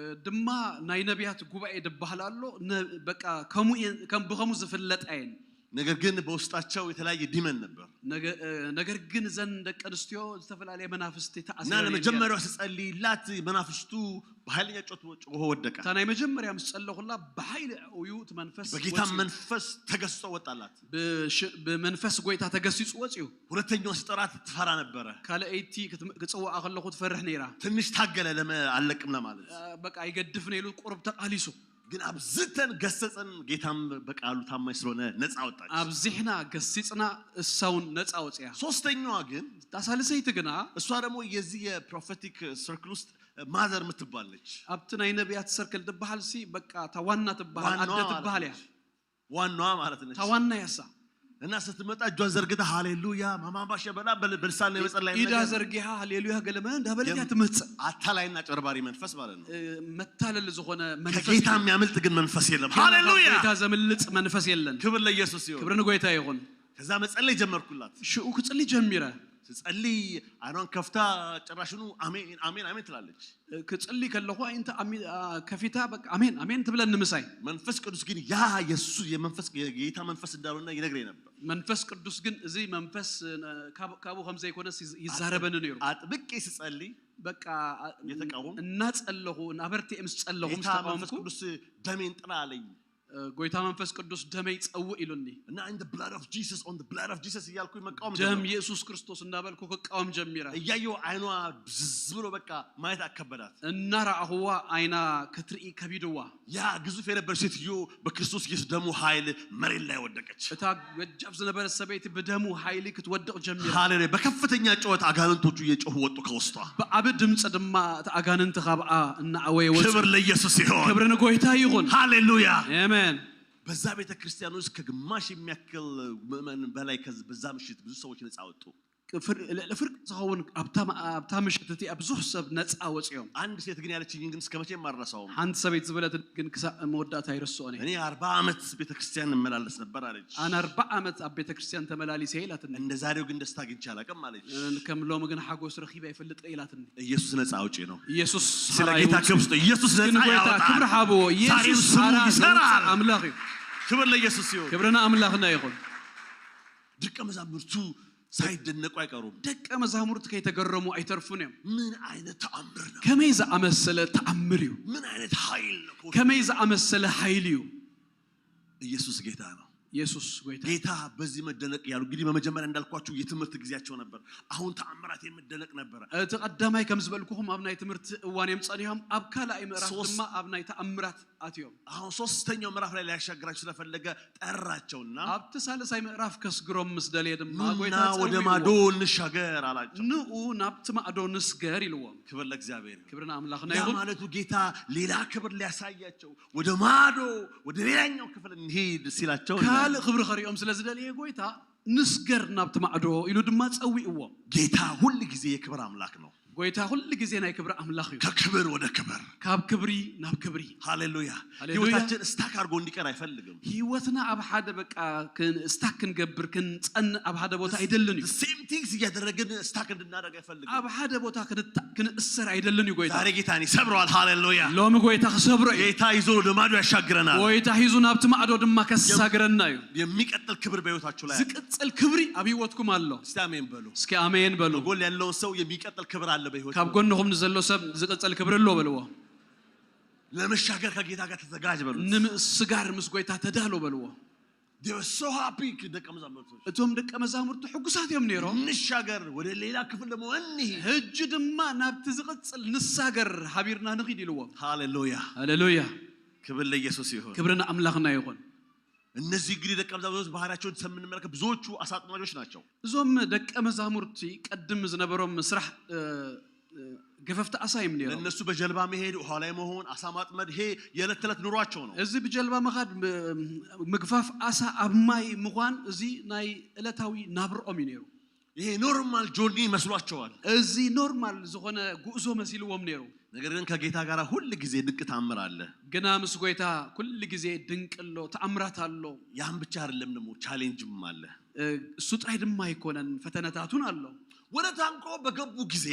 ድማ ናይ ነቢያት ጉባኤ ድበሃል ኣሎ። ነ- በቃ ከምኡ እየን- ከም- ብኸምኡ ዝፍለጣ እየን። ነገር ግን በውስጣቸው የተለያየ ዲመን ነበር። ነገ- ነገር ግን እዘን ደቂ ኣንስትዮ ዝተፈላለየ መናፍስቲ እና ተኣሲረን እየን። ለመጀመሪያው ስጸልይላት መናፍስቱ በኃይለኛ ጮት ጮሆ ወደቀ። እታ ናይ መጀመሪያ ምስ ጸለኹላ ብሓይሊ እዩ እቲ መንፈስ በጌታ ወፂኡ። መንፈስ ተገስጾ ወጣላት። ብሽ- ብመንፈስ ጎይታ ተገሲጹ ወፂኡ። ሁለተኛው ስጠራት ትፈራ ነበረ። ካልኣይቲ ክትም- ክጽውዓ ከለኹ ትፈርሕ ነይራ። ትንሽ ታገለ ለመ አለቅም ለማለት አ፣ በቃ ኣይገድፍን ኢሉ ቁሩብ ተቃሊሱ። ግን አብዝተን ገሰጸን፣ ጌታም በቃሉ ታማኝ ስለሆነ ነፃ ወጣች። ኣብዚሕና ገሲጽና እሳውን ነፃ ወፅያ። ሶስተኛዋ ግን እታ ሳልሰይቲ ግና እሷ ደግሞ የዚህ የፕሮፌቲክ ሰርክል ውስጥ ማዘር የምትባል ነች። ኣብቲ ናይ ነቢያት ሰርክል ትበሃል ሲ በቃ እታ ዋና ትበሃል ዋናዋ ኣደ ማለት ትበሃል እያ። ነች። ዋናዋ ማለት ነች። እታ ዋና ያሳ እና ስትመጣ እጇን ዘርግታ ሃሌሉያ ማማባሽ በላ በል- በልሳን ነው የመጸላ ኢዳ ነገር። ዘርጊሓ ሃሌሉያ ገለመ እንዳበለት እያ የም- ትመጽእ። አታላይና አጭበርባሪ መንፈስ ማለት ነው። እ፣ መታለል ዝኾነ መንፈስ ከጌታ የሚያመልጥ ግን መንፈስ የለም። ግን ሃሌሉያ ጎይታ ዘምልጽ መንፈስ የለን። ክብር ለኢየሱስ ይሁን። ክብሪ ንጎይታ ይኹን። ከዛ መጸለይ ጀመርኩላት። ሽኡ ክጽሊ ጀሚረ። ትጸልይ፣ ዓይኗን ከፍታ፣ ጭራሽኑ «ኣሜን፣ ኣሜን፣ ኣሜን» ትላለች። ክጽሊ ከለኹ ኣይንተ ኣሚ- ኣ- ከፊታ በቃ ኣሜን ኣሜን ትብለኒ ምሳይ። መንፈስ ቅዱስ ግን ያ የሱ የመንፈስ የጌታ መንፈስ እንዳልሆነ ይነግረኝ ነበር። መንፈስ ቅዱስ ግን እዚ መንፈስ እ፣ ካብ- ካብኡ ከም ዘይኮነስ ይዝ- ይዛረበኒ ነይሩ። አጥብቄ ስጸልይ በቃ አ- እየተቃወምኩ? እናጸለኹ እናበርትኤ ምስ ጸለኹ ምስ ጌታ መንፈስ ተቃወምኩ ቅዱስ ደሜን ጥራ አለኝ። እ፣ ጎይታ መንፈስ ቅዱስ ደመይ ጸውእ ኢሉኒ። እና «in the blood of Jesus, on the blood of Jesus» እያልኩኝ መቃወም ደም ጀመርኩ። ኢየሱስ ክርስቶስ እንዳበልኩ ክቃወም ጀሚረ። እያየው አይኗ ብዝዝ ብሎ በቃ ማየት አከበዳት። እናረኣኽዋ ዓይና ክትርኢ ከቢድዋ። ያ ግዙፍ የነበር ሴትዮ በክርስቶስ ኢየሱስ ደሙ ኃይል መሬት ላይ ወደቀች። እታ ገጃፍ ዝነበረት ሰበይቲ ብደሙ ሓይሊ ክትወድቕ ጀሚራ። ሃሌሉያ! በከፍተኛ ጩኸት አጋንንቶቹ እየጮሁ ወጡ ከውስጧ። ብዓቢ ድምፂ ድማ እቲ ኣጋንንቲ ካብኣ እናዓወየ ወፁ። ክብር ለኢየሱስ ይሆን። ክብሪ ንጎይታ ይኹን። ሃሌሉያ! ኣሜን። በዛ ቤተ ክርስቲያን ውስጥ ከግማሽ የሚያክል ምእመን በላይ ከዚ- በዛ ምሽት ብዙ ሰዎች ነፃ ወጡ። ፍር- ልዕሊ ፍርቂ ዝኸውን ኣብታ ኣብታ ምሽት እቲኣ ብዙሕ ሰብ ነፃ ወፂኦም። አንድ ሴት ግን ያለችኝ ግን እስከ መቼም አልረሳውም። ሓንቲ ሰበይቲ ዝበለት ግን ክሳብ መወዳእታ ኣይርስኦን እየ። እኔ አርባ ዓመት ቤተክርስቲያን እመላለስ ነበር አለች። ኣነ ኣርባ ዓመት ኣብ ቤተ ክርስቲያን ተመላሊሰ ኢላትኒ። እንደ ዛሬው ግን ደስታ አግኝቼ አላውቅም አለች። ከም ሎሚ ግን ሓጎስ ረኺበ ኣይፈልጥ ኢላትኒ። ኢየሱስ ነፃ አውጪ ነው። ኢየሱስ ስለ ሓራይ ጌታ ውፅእ። ክብር ስጡ። ኢየሱስ እስኪ ነፃ ንጎይታ ያወጣል። ክብሪ ሓብዎ። ዛሬም ኢየሱስ ስሙ ሓራ ይሰራል። ኣምላኽ እዩ። ክብር ለኢየሱስ ይሁን። ክብርና ኣምላኽና ይኹን። ደቀ መዛሙርቱ ሳይደነቁ አይቀሩም። ደቀ መዛሙርት ከይተገረሙ ኣይተርፉን እዮም። ምን አይነት ተአምር ነው? ከመይ ዝኣመሰለ ተኣምር እዩ። ምን አይነት ኃይል ነው? ከመይ ዝኣመሰለ ሓይሊ እዩ። ኢየሱስ ጌታ ነው። የሱስ ጎይታ። ጌታ በዚህ መደነቅ ያሉ እንግዲህ በመጀመሪያ እንዳልኳችሁ የትምህርት ጊዜያቸው ነበር። አሁን ተአምራት የመደነቅ ነበረ። እቲ ቀዳማይ ከም ዝበልኩኹም ኣብ ናይ ትምህርቲ እዋን እዮም ጸኒሖም። ኣብ ካልኣይ ምዕራፍ ሶስት- ድማ ኣብ ናይ ተኣምራት ኣትዮም። አሁን ሶስተኛው ምዕራፍ ላይ ሊያሻግራችሁ ስለፈለገ ጠራቸውና ኣብቲ ሳልሳይ ምዕራፍ ከስግሮም ምስ ደልየ ድማ ኑና ጎይታ ወደ ጸዊዕዎ። ማዶ እንሻገር አላቸው። ንኡ ናብቲ ማዕዶ ንስገር ኢልዎም። ክብር ለእግዚአብሔር። ክብርና ኣምላኽና ያ ይኹን። ማለቱ ጌታ ሌላ ክብር ሊያሳያቸው ወደ ማዶ ወደ ሌላኛው ክፍል እንሂድ ሲላቸው ካልእ ክብሪ ከሪኦም ስለ ዝደልየ ጎይታ ንስገር ናብቲ ማዕዶ ኢሉ ድማ ጸዊዕዎም። ጌታ ሁል ጊዜ የክብር አምላክ ነው። ጎይታ ኩሉ ግዜ ናይ ክብሪ ኣምላኽ እዩ። ከክብር ወደ ክብር። ካብ ክብሪ ናብ ክብሪ። ሃሌሉያ። ሃሌሉያ። ህይወታችን ስታክ አድርጎ እንዲቀር አይፈልግም። ህይወትና ኣብ ሓደ በቃ ክን- ስታክ ክንገብር ክንጸንእ ኣብ ሓደ ቦታ ኣይደልን እዩ። ሴም ቲንግስ እያደረግን ስታክ እንድናደርግ አይፈልግም። ኣብ ሓደ ቦታ ክንታ- ክንእሰር ኣይደልን እዩ ጎይታ። ዛሬ ጌታን ይሰብረዋል። ሃሌሉያ። ሎሚ ጎይታ ክሰብሮ እዩ። ጌታ ይዞ ወደ ማዶ ያሻግረናል። ጎይታ ሒዙ ናብቲ ማዕዶ ድማ ከሳግረና እዩ። የሚቀጥል ክብር በህይወታችሁ ላይ አለ። ዝቅጽል ክብሪ ኣብ ህይወትኩም ኣሎ። እስቲ አሜን በሉ። እስኪ ኣሜን በሉ። ጎን ያለውን ሰው የሚቀጥል ክብር አለ በህይወት። ካብ ጎንኹም ንዘሎ ሰብ ዝቅጽል ክብሪ ኣሎ በልዎ። ለመሻገር ከጌታ ጋር ተዘጋጅ በሉ። ንምስጋር ምስ ጎይታ ተዳሎ በልዎ። They were so happy ደቀ መዛሙርቶች። እቶም ደቀ መዛሙርቱ ሕጉሳት እዮም ነይሮም። እንሻገር ወደ ሌላ ክፍል ደግሞ እንሂድ። ሕጂ ድማ ናብቲ ዝቕጽል ንሳገር ሓቢርና ንኺድ ኢልዎም። ሃሌሉያ። ሃሌሉያ። ክብር ለኢየሱስ ይሁን። ክብሪ ንኣምላኽና ይኹን። እነዚህ እንግዲህ ደቀ መዛሙርቶች ባህሪያቸውን ስንመለከት ብዙዎቹ አሳ አጥማጆች ናቸው። እዞም ደቀ መዛሙርቲ ቀድም ዝነበሮም ስራሕ እ፣ እ፣ ገፈፍቲ ኣሳ እዮም ነይሮም። ለእነሱ በጀልባ መሄድ፣ ውሃ ላይ መሆን፣ አሳ ማጥመድ ይሄ የዕለት ተዕለት ኑሯቸው ነው። እዚ ብጀልባ ምኻድ ም- ምግፋፍ ኣሳ ኣብ ማይ ምዃን እዚ ናይ ዕለታዊ ናብርኦም እዩ ነይሩ። ይሄ ኖርማል ጆርኒ መስሏቸዋል። እዚ ኖርማል ዝኾነ ጉዕዞ መሲልዎም ነይሩ። ነገር ግን ከጌታ ጋር ሁል ጊዜ ድንቅ ተአምር አለ። ግና ምስ ጎይታ ኩሉ ግዜ ድንቅ ኣሎ፣ ተኣምራት ኣሎ። ያን ብቻ አይደለም ደግሞ ቻሌንጅም አለ። እ፣ እሱ ጥራይ ድማ ኣይኮነን፣ ፈተነታቱን ኣሎ። ወደ ታንኳ በገቡ ጊዜ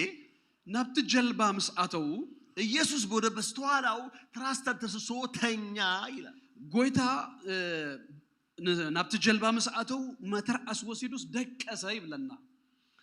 ናብቲ ጀልባ ምስ ኣተዉ ኢየሱስ ወደ በስተኋላው ትራስ ተንተስሶ ተኛ ይላል። ጎይታ እ፣ ን- ናብቲ ጀልባ ምስ ኣተዉ መትርዓስ ወሲዱስ ደቀሰ ይብለና።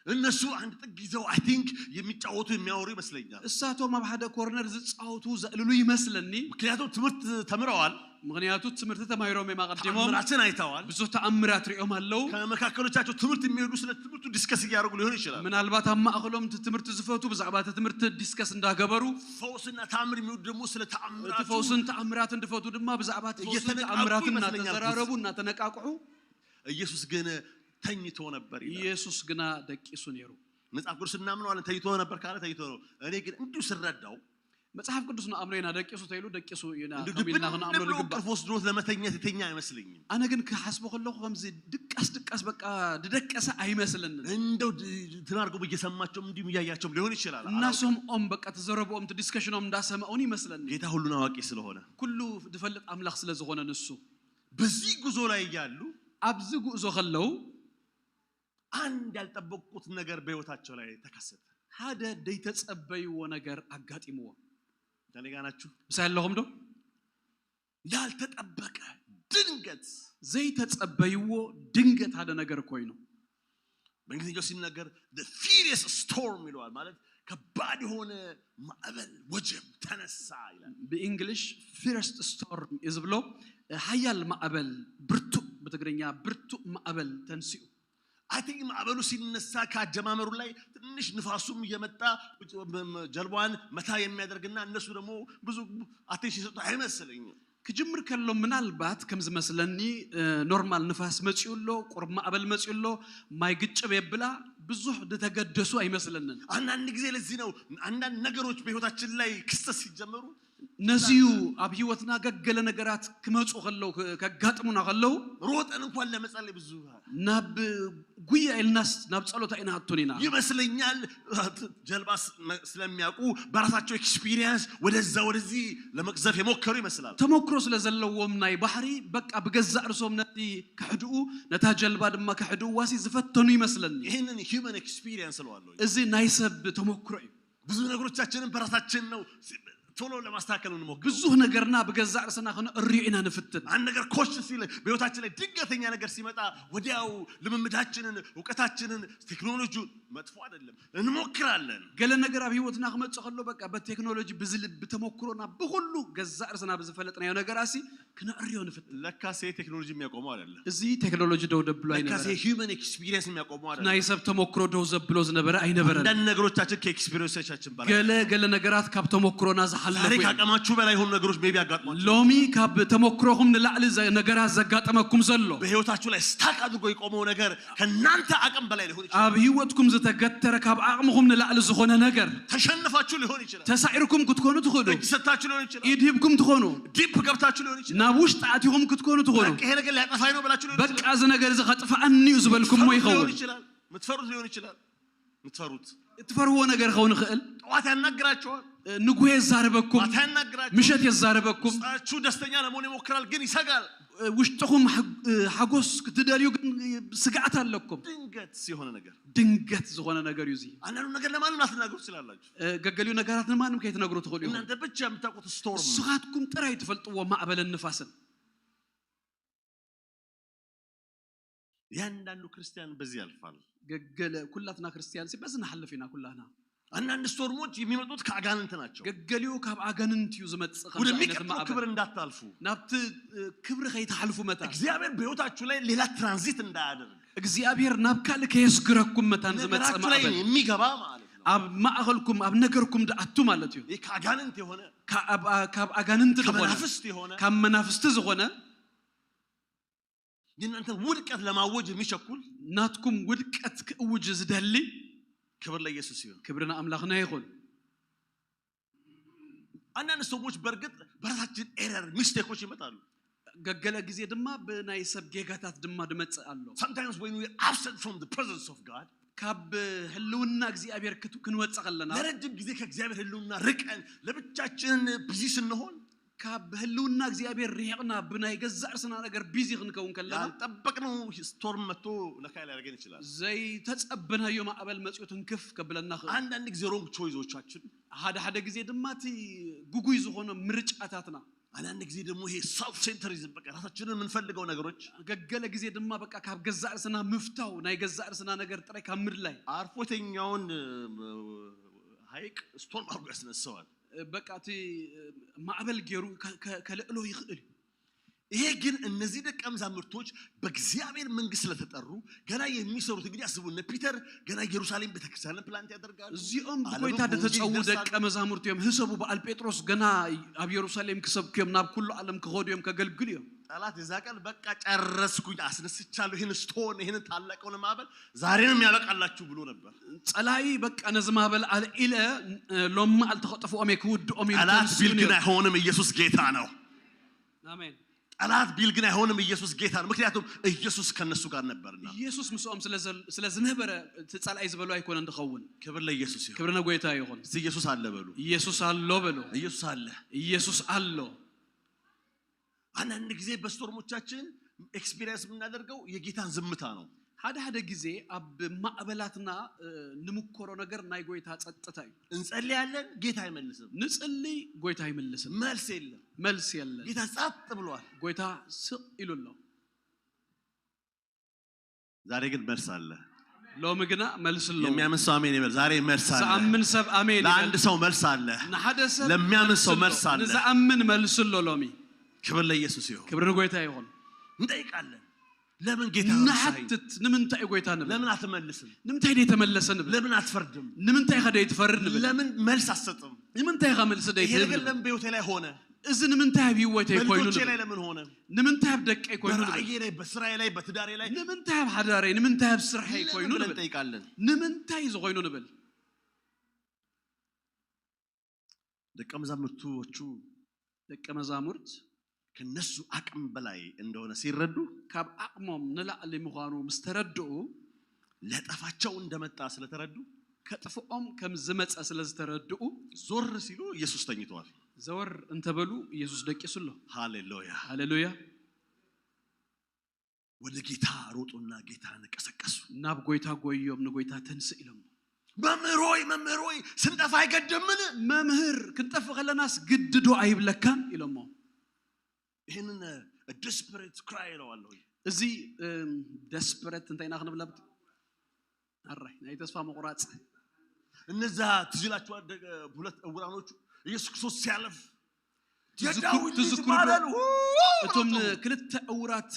እነሱ አንድ ጥግ ይዘው አይ ቲንክ የሚጫወቱ የሚያወሩ ይመስለኛል። እሳቶም ኣብ ሓደ ኮርነር ዝጻወቱ ዘዕልሉ ይመስለኒ። ምክንያቱም ትምህርት ተምረዋል፣ ምክንያቱ ትምህርቲ ተማሂሮም እዮም ኣቐዲሞም። ተአምራትን አይተዋል። ብዙሕ ተኣምራት ሪኦም ኣለዉ። ከመካከሎቻቸው ትምህርት የሚወዱ ስለ ትምህርቱ ዲስከስ እያደረጉ ሊሆን ይችላል። ምናልባት ኣብ ማእኸሎም እቲ ትምህርቲ ዝፈቱ ብዛዕባ እቲ ትምህርቲ ዲስከስ እንዳገበሩ ፈውስና ተአምር የሚወዱ ደግሞ ስለ እቲ ተአምራቱ ፈውስን ተኣምራትን ዝፈቱ ድማ ብዛዕባ እቲ ፈውስን እየተነቃቁ ተኣምራትን ይመስለኛል። እናተዘራረቡ እናተነቃቅሑ ኢየሱስ ግን ተኝቶ ነበር ይላል። ኢየሱስ ግና ደቂሱ ነይሩ። መጽሐፍ ቅዱስ እናምነዋለን። ተኝቶ ነበር ካለ ተኝቶ ነው። እኔ ግን እንዲሁ ስረዳው መጽሓፍ ቅዱስ ንኣምኖ ኢና ደቂሱ ተይሉ ደቂሱ ኢና እንዲሁ ከሚልና ድብን ክንኣምኖ ብሎ ንግባእ። እንቅልፍ ወስዶት ለመተኛት የተኛ አይመስለኝም። ኣነ ግን ክሓስቦ ከለኹ ከምዚ ድቃስ ድቃስ በቃ ድደቀሰ ኣይመስለንን። እንደው ድ- እንትን አድርጎ እየሰማቸውም እንዲሁም እያያቸውም ሊሆን ይችላል። እናሰምኦም በቃ ተዘረብኦም ዲስከሽኖም እንዳሰምዑን ይመስለኒ። ጌታ ሁሉን አዋቂ ስለሆነ ኩሉ ዝፈልጥ ኣምላኽ ስለ ዝኾነ ንሱ በዚህ ጉዞ ላይ እያሉ ኣብዚ ጉዕዞ ከለዉ አንድ ያልጠበቁት ነገር በህይወታቸው ላይ ተከሰተ። ሓደ ዘይተጸበይዎ ነገር ኣጋጢምዎም። ከኔ ጋር ናችሁ? ምሳይ ኣለኹም ዶ? ያልተጠበቀ ድንገት ዘይተጸበይዎ ድንገት ሓደ ነገር ኮይኑ። በእንግሊዝኛው ሲናገር furious storm ይለዋል። ማለት ከባድ የሆነ ማዕበል ወጀብ ተነሳ ይላል። ብእንግሊሽ furious storm እዩ ዝብሎ። ሓያል ማዕበል፣ ብርቱእ፣ ብትግርኛ ብርቱእ ማዕበል ተንሲኡ። I think ማዕበሉ ሲነሳ ከአጀማመሩ ላይ ትንሽ ንፋሱም እየመጣ ጀልባዋን መታ የሚያደርግና እነሱ ደግሞ ብዙ attention የሰጡ አይመስለኝም። ክጅምር ከሎ ምናልባት ከም ዝመስለኒ፣ ኖርማል ንፋስ መጺኡ ኣሎ፣ ቁሩብ ማዕበል መጺኡ ኣሎ፣ ማይ ግጭብ የብላ፣ ብዙሕ ዝተገደሱ ኣይመስለንን። አንዳንድ ጊዜ ለዚህ ነው አንዳንድ ነገሮች በህይወታችን ላይ ክስተት ሲጀመሩ ነዚዩ ኣብ ህይወትና ገገለ ነገራት ክመጹ ከለዉ፣ ከጋጥሙና ከለዉ ሮጠን እንኳን ለመጸለይ ብዙ ናብ ጉያ ኢልናስ ናብ ጸሎት ኣይንኣቱን ኢና። ይመስለኛል። ጀልባ ስለሚያውቁ በራሳቸው experience ወደዛ ወደዚህ ለመቅዘፍ የሞከሩ ይመስላል። ተመክሮ ስለ ዘለዎም ናይ ባሕሪ በቃ ብገዛእ ርእሶም ነቲ ከሕድኡ፣ ነታ ጀልባ ድማ ከሕድእዋሲ ዝፈተኑ ይመስለኒ። ይህንን human experience እለዋለሁ። እዚ ናይ ሰብ ተመክሮ እዩ። ብዙ ነገሮቻችንን በራሳችን ነው ቶሎ ለማስተካከል እንሞክር። ብዙህ ነገርና ብገዛእ ርእስና ክነእርዮ ኢና ንፍትን። አንድ ነገር ኮሽ ሲል በህይወታችን ላይ ድንገተኛ ነገር ሲመጣ ወዲያው ልምምዳችንን፣ እውቀታችንን፣ ቴክኖሎጂውን መጥፎ አይደለም እንሞክራለን። ገለ ነገር ኣብ ህይወትና ክመጽእ ከሎ በቃ በቴክኖሎጂ ብዝልብ ተመክሮና ብኩሉ ገዛእ ርእስና ብዝፈለጥናዮ ነገር ኣሲ ክነዕርዮ ንፍትን። ለካሴ ቴክኖሎጂ የሚያቆመው አይደለም። እዚ ቴክኖሎጂ ደው ደብሎ ለካሴ ኣይነበረ። human experience የሚያቆመው አይደለም። ናይ ሰብ ተመክሮ ደው ዘብሎ ዝነበረ ኣይነበረን። አንዳንድ ነገሮቻችን ከ experience ኦቻችን በላይ ገለ ገለ ነገራት ካብ ተመክሮና ዝሓለፉ ዛሬ እዮም። ከአቅማችሁ በላይ የሆኑ ነገሮች maybe ያጋጥሟችሁ። ሎሚ ካብ ተመክሮኹም ንላዕሊ ዘ- ነገራት ዘጋጠመኩም ዘሎ በህይወታችሁ ላይ ስታክ አድርጎ የቆመው ነገር ከእናንተ አቅም በላይ ሊሆን ይችላል። ኣብ ህይወትኩም ዝተገተረ ካብ ዓቕምኹም ንላዕሊ ዝኾነ ነገር ተሸንፋችሁ ሊሆን ይችላል። ተሳዒርኩም ክትኮኑ ትኽእሉ። እጅ ሰጥታችሁ ሊሆን ይችላል። ኢድ ሂብኩም ትኾኑ። ዲፕ ገብታችሁ ሊሆን ይችላል። ናብ ውሽጢ ኣቲኹም ክትኮኑ ትኾኑ። በቃ ይሄ ነገር ሊያጠፋኝ ነው ብላችሁ ሊሆን በቃ ይችላል። እዚ ነገር እዚ ከጥፍኣኒ እዩ ዝበልኩሞ ሊሆን ይኸውን። ይችላል። ምትፈሩት ሊሆን ይችላል። ምትፈሩት እትፈርህዎ ነገር ክኸውን ይኽእል። ጠዋት ያናግራችኋል። ንጉሄ የዛረበኩም፣ ማታ ያናግራችኋል። ምሸት የዛረበኩም። ውስጣችሁ ደስተኛ ለመሆን ይሞክራል፣ ግን ይሰጋል። ውሽጥኹም ሓ- ሓጎስ ክትደልዩ ግን ስግኣት ኣለኩም። ድንገት የሆነ ነገር ድንገት ዝኾነ ነገር እዩ እዚ። አንዳንዱ ነገር ለማንም ላትናገሩ ትችላላችሁ። ገገሊኡ ነገራት ንማንም ከይትነግሩ ትኽእሉ ኢኹም። እናንተ ብቻ የምታውቁት ስቶርም ንስኻትኩም ጥራይ ትፈልጥዎ ማዕበልን ንፋስን። ያንዳንዱ ክርስቲያን በዚህ ያልፋል። ገገለ ኩላትና ክርስቲያን ሲ በዚ ንሓልፍ ኢና ኩላና። አንዳንድ ስቶርሞች የሚመጡት ከአጋንንት ናቸው። ገገሊኡ ካብ ኣጋንንት እዩ ዝመጽእ። ከምዚ ዓይነት ወደሚቀጥለው ማዕበል ክብር እንዳታልፉ ናብቲ እ፣ ክብሪ ከይትሓልፉ መታ እግዚአብሔር በህይወታችሁ ላይ ሌላ ትራንዚት እንዳያደርግ እግዚኣብሔር ናብ ካልእ ከየስግረኩም መታን ዝመጽእ ነገራችሁ ላይ ማዕበል የሚገባ ማለት ነው። ኣብ ማእኸልኩም ኣብ ነገርኩም ድኣቱ ማለት እዩ። ይህ ከአጋንንት የሆነ ካብ ኣጋንንት ዝኾነ ከመናፍስት የሆነ ካብ መናፍስቲ ዝኾነ የእናንተን ውድቀት ለማወጅ የሚቸኩል ናትኩም ውድቀት ክእውጅ ዝደሊ ክብር ለኢየሱስ ይሁን። ክብሪ ንኣምላኽና ይኹን። አንዳንድ ሰዎች በእርግጥ በራሳችን ኤረር ሚስቴኮች ይመጣሉ። ገገለ ግዜ ድማ ብናይ ሰብ ጌጋታት ድማ ድመጽእ ኣሎ። Sometimes when we are absent from the presence of God ካብ ህልውና እግዚኣብሔር ክት- ክንወጽእ ከለና ለረጅም ጊዜ ከእግዚአብሔር ህልውና ርቀን ለብቻችን ቢዚ ስንሆን ካብ ህልውና እግዚኣብሔር ርሒቕና ብናይ ገዛእ ርስና ነገር ቢዚ ክንከውን ከለና ያልጠበቅነው ስቶርም መጥቶ ነካ ሊያደርገን ይችላል። ዘይተጸበናዮ ማዕበል መጽኡ ትንክፍ ከብለና ክእል። አንዳንድ ጊዜ ሮንግ ቾይዞቻችን ሓደ ሓደ ግዜ ድማ እቲ ግጉይ ዝኾነ ምርጫታትና አንዳንድ ጊዜ ደግሞ ይሄ ሰልፍ ሴንተሪዝም በቃ ራሳችንን የምንፈልገው ነገሮች ገገለ ግዜ ድማ በቃ ካብ ገዛእ ርስና ምፍታው ናይ ገዛእ ርስና ነገር ጥራይ ካብ ምድላይ አርፎ የተኛውን እ፣ ሐይቅ ስቶርም አድርጎ ያስነሳዋል። በቃ እቲ ማዕበል ገይሩ ከ- ከ- ከልዕሎ ይኽእል እዩ። ይሄ ግን እነዚህ ደቀ መዛሙርቶች በእግዚአብሔር መንግስት ስለተጠሩ ገና የሚሰሩት እንግዲህ አስቡ። እነ ፒተር ገና ኢየሩሳሌም ቤተክርስቲያንን ፕላንት ያደርጋሉ። እዚኦም ዓለምን ብጎይታ በወንጌል ዝተጸዉ ይደርሳሉ። ደቀ መዛሙርቲ እዮም። ህሰቡ በዓል ጴጥሮስ ገና ኣብ ኢየሩሳሌም ክሰብኩ እዮም፣ ናብ ኩሉ ዓለም ክኸዱ እዮም፣ ከገልግሉ እዮም። ጠላት የዛ ቀን በቃ ጨረስኩኝ፣ አስነስቻለሁ ይህን ስቶን፣ ይህን ታላቅ የሆነ ማዕበል ዛሬ ነው የሚያበቃላችሁ ብሎ ነበር። ጸላኢ በቃ ነዚ ማዕበል ኣልዒለ እ፣ ሎም መዓልቲ ከጥፍኦም እየ ክውድኦም ኢሉ ጠላት ተንስኡ ቢል ግን ነይሩ። አይሆንም፣ ኢየሱስ ጌታ ነው። ኣሜን። ጠላት ቢል ግን አይሆንም፣ ኢየሱስ ጌታ ነው። ምክንያቱም ኢየሱስ ከነሱ ጋር ነበርና። ኢየሱስ ምስኦም ስለ ዘል- ስለ ዝነበረ እቲ ጸላኢ ዝበሎ ኣይኮነን ዝኸውን። ክብር ለኢየሱስ ይሁን። ክብሪ ንጎይታ ይኹን። እስቲ ኢየሱስ አለ በሉ። ኢየሱስ ኣሎ በሉ። ኢየሱስ አለ። ኢየሱስ ኣሎ። አንዳንድ ጊዜ በስቶርሞቻችን ኤክስፒሪየንስ የምናደርገው የጌታን ዝምታ ነው። ሓደ ሓደ ግዜ ኣብ ማዕበላትና እ፣ ንምኮሮ ነገር ናይ ጎይታ ጸጥታ እዩ። እንጸልያለን፣ ጌታ ኣይመልስም። ንጽሊ፣ ጎይታ ኣይምልስም። መልስ የለም። መልስ የለን። ጌታ ጸጥ ብሏል። ጎይታ ስቕ ኢሉ ኣሎ። ዛሬ ግን መልስ አለ። ሎሚ ግና መልስ ኣሎ። የሚያምን ሰው አሜን ይበል። ዛሬ መልስ አለ። ዝኣምን ሰብ ኣሜን ይበል። ለአንድ ሰው መልስ አለ። ንሓደ ሰብ ለሚያምን ሰው ኣሎ። መልስ አለ። ንዝኣምን መልስ ኣሎ። ሎሚ ክብር ለኢየሱስ ይሁን። ክብሪ ንጎይታ ይሁን። እንጠይቃለን። ለምን ጌታ ረሳኸኝ? ንሓትት ንምንታይ እዩ ጎይታ ንብል? ለምን አትመልስም? ንምንታይ ደይተመለሰ ንብል? ለምን አትፈርድም? ንምንታይ ከ ደይትፈርድ ንብል? ለምን መልስ አትሰጥም? ንምንታይ ከ መልሲ ይሄ ደይትህብ ነገር ንብል? ለምን በህይወቴ ላይ ሆነ? እዚ ንምንታይ ኣብ ህይወተይ ኮይኑ በልጆቼ ንብል? ላይ ለምን ሆነ? ንምንታይ ኣብ ደቀይ ኮይኑ ንብል? በራእዬ ላይ፣ በስራዬ ላይ፣ በትዳሬ ላይ ንምንታይ ኣብ ሓዳረይ፣ ንምንታይ ኣብ ስርሐይ ለምን ኮይኑ ብለን ንብል? እንጠይቃለን። ንምንታይ እዚ ኮይኑ ንብል? ደቀ መዛሙርቶቹ ደቀ መዛሙርት ከነሱ አቅም በላይ እንደሆነ ሲረዱ ካብ ዓቕሞም ንላዕሊ ምዃኑ ምስ ተረድኡ ሊያጠፋቸው እንደመጣ ስለተረዱ ከጥፍኦም ከም ዝመጸ ስለ ዝተረድኡ ዞር ሲሉ ኢየሱስ ተኝተዋል። ዘወር እንተበሉ ኢየሱስ ደቂሱ ኣሎ። ሃሌሉያ። ሃሌሉያ። ወደ ጌታ ሮጡና ጌታን ቀሰቀሱ። ናብ ጎይታ ጎዮም ንጎይታ ተንስእ ኢሎም። መምህር ሆይ፣ መምህር ሆይ፣ ስንጠፋ አይገድምን? መምህር ክንጠፍእ ከለናስ ግድዶ ኣይብለካን ኢሎሞ። ይህንን desperate cry እለዋለሁ። እዚ ደስፐረት እንታይ ኢና ክንብላ? ኣራይ ናይ ተስፋ ምቑራፅ። እነዛ ትዝ ይላችኋል፣ ደገ- ሁለት እውራኖቹ ኢየሱስ ክርስቶስ ሲያልፍ ትዝክሩ- የዳዊት ልጅ ትዝክሩ ዶ? ማረን፣ ው- እቶም ብለው ክልተ እውራት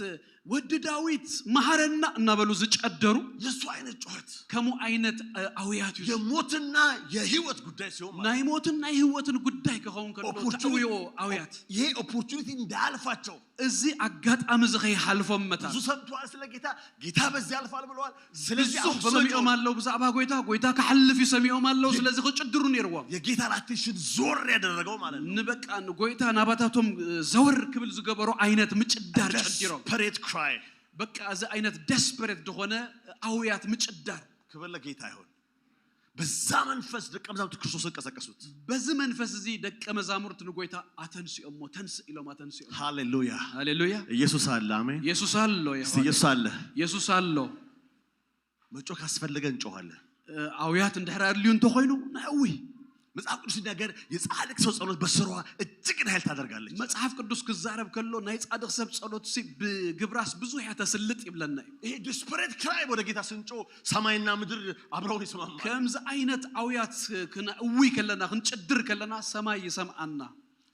ወዲ ዳዊት መሃረና እናበሉ ዝጨደሩ የእሱ አይነት ጩኸት ከምኡ ዓይነት እ፣ ኣውያት እዩ። የሞትና የህይወት ጉዳይ ሲሆን ማለት ናይ ሞትን ናይ ህይወትን ጉዳይ ክኸውን ከሎ Opportunity- ተእውዮ ኣውያት ይሄ opportunity እንዳያልፋቸው እዚ ኣጋጣሚ እዚ ከይሓልፎም መታ ብዙ ሰምተዋል ስለ ጌታ። ጌታ በዚህ ያልፋል ብለዋል። ስለዚህ ብዙሕ አሁን በመጮህ ሰሚዖም ኣለዉ ብዛዕባ ጎይታ። ጎይታ ክሓልፍ እዩ ሰሚዖም ኣለዉ። ስለዚ ክጭድሩ ነይርዎም። የጌታን attention ዞር ያደረገው ማለት ነው። ንበቃ ንጎይታ ናባታቶም እ፣ ዘወር ክብል ዝገበሮ ዓይነት ምጭዳር ጨዲሮም። Desperate cry። በቃ እዚ ዓይነት ደስፐሬት ዝኾነ ኣውያት ምጭዳር። ክብር ለጌታ ይሁን። በዛ መንፈስ ደቀ መዛሙርት ክርስቶስን ቀሰቀሱት። በዚ መንፈስ እዚ ደቀ መዛሙርት ንጎይታ ኣተንስኦሞ፣ ተንስእ ኢሎም ኣተንስኦም። ሃሌሉያ። ሃሌሉያ። ኢየሱስ አለ። አሜን። ኢየሱስ ኣሎ። እስቲ ይኾን። ኢየሱስ አለ። ኢየሱስ ኣሎ። መጮህ ካስፈለገ እንጮኻለን። እ፣ ኣውያት እንድሕር ኣድልዩ እንተኾይኑ ነእዊ። መጽሐፍ ቅዱስ ሲናገር የጻድቅ ሰው ጸሎት በስሯ እጅግ ኃይል ታደርጋለች። መጽሓፍ ቅዱስ ክዛረብ ከሎ ናይ ጻድቕ ሰብ ጸሎት ሲ ብግብራስ ብዙሕ እያ ተስልጥ ይብለና እዩ። ይሄ desperate cry ወደ ጌታ ስንጮ ሰማይና ምድር አብረውን ይስማማል። ከምዚ ዓይነት ኣውያት ክነእዊ ከለና ክንጭድር ከለና ሰማይ ይሰምዓና።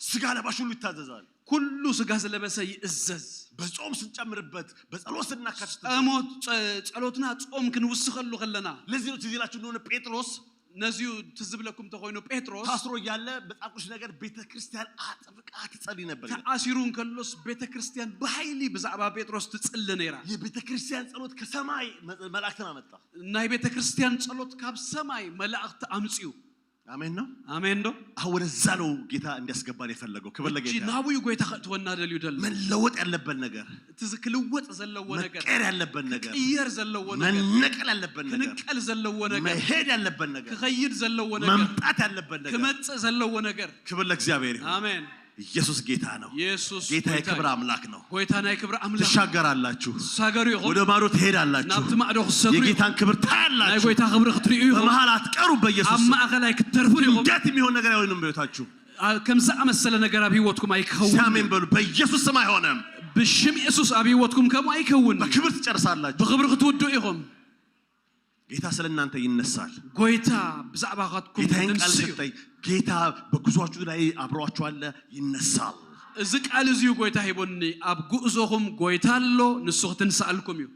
ስጋ ለባሽ ሁሉ ይታዘዛል። ኩሉ ስጋ ዝለበሰ ይእዘዝ። በጾም ስንጨምርበት፣ በጸሎት ስናካትት ጸሞት ጸ- ጸሎትና ጾም ክንውስኸሉ ከለና ለዚህ ነው ትዝ ይላችሁ እንደሆነ ጴጥሮስ ነዚዩ ትዝብለኩም ተኮይኑ ጴጥሮስ ታስሮ እያለ መጽሐፍ ቅዱስ ነገር ቤተ ክርስቲያን አጥብቃ ትጸልይ ነበር ይላል። ተኣሲሩ እንከሎስ ቤተ ክርስቲያን ብሓይሊ ብዛዕባ ጴጥሮስ ትጽሊ ነይራ። የቤተ ክርስቲያን ጸሎት ከሰማይ መ- መላእክትን አመጣ። ናይ ቤተ ክርስቲያን ጸሎት ካብ ሰማይ መላእክቲ ኣምጽኡ። አሜን ነው። ኣሜን ዶ? አሁን ወደዛ ነው ጌታ እንዲያስገባን የፈለገው። ክብር እቺ ለጌታ። ናብኡ ጎይታ ከእትወና ደልዩ ደሎ። መለወጥ ያለበት ነገር፣ እቲ ዝ- ክልወጥ ዘለዎ ነገር፣ መቀየር ያለበት ነገር፣ ክቅየር ዘለዎ ነገር፣ መነቀል ያለበት ነገር፣ ክንቀል ዘለዎ ነገር፣ መሄድ ያለበት ነገር፣ ክኸይድ ዘለዎ ነገር፣ መምጣት ያለበት ነገር። ክመጽእ ዘለዎ ነገር። ክብር ለእግዚአብሔር ይሁን። ኣሜን። ኢየሱስ ጌታ ነው። ኢየሱስ ጌታ ጎይታ የክብር እዩ። አምላክ ነው። ጎይታ ናይ ክብሪ ኣምላኽ። ትሻገራላችሁ። ትሳገሩ ኢኹም። ወደ ማዶ ትሄዳላችሁ። ናብቲ ማዕዶ ክትሰግሩ ኢኹም። የጌታን ክብር ናይ ታያላችሁ። ጎይታ ክብሪ ክትርእዩ ኢኹም። በመሃል አትቀሩም። በኢየሱስ ኣብ ስም ማእኸል ኣይክትተርፉን ኢኹም። እንዴት የሚሆን ነገር አይሆንም በሕይወታችሁ። አ- ከም ዝኣመሰለ ነገር ኣብ ህይወትኩም ኣይክኸውን። ሲያሜን በሉ። በኢየሱስ ስም አይሆንም። ብሽም የሱስ ኣብ ህይወትኩም ከምኡ ኣይከውን። በክብር ትጨርሳላችሁ። ብክብሪ ክትውድኡ ኢኹም። ጌታ ስለ እናንተ ይነሳል። ጎይታ ብዛዕባኻትኩም ጌታዬን ቃል ክትንስኡ። ሰጠኝ። ጌታ በጉዟችሁ ላይ አብሯችሁ አለ፣ ይነሳል። እዚ ቃል እዚዩ ጎይታ ሂቦኒ። ኣብ ጉዕዞኹም ጎይታ ኣሎ፣ ንሱ ክትንስኣልኩም እዩ።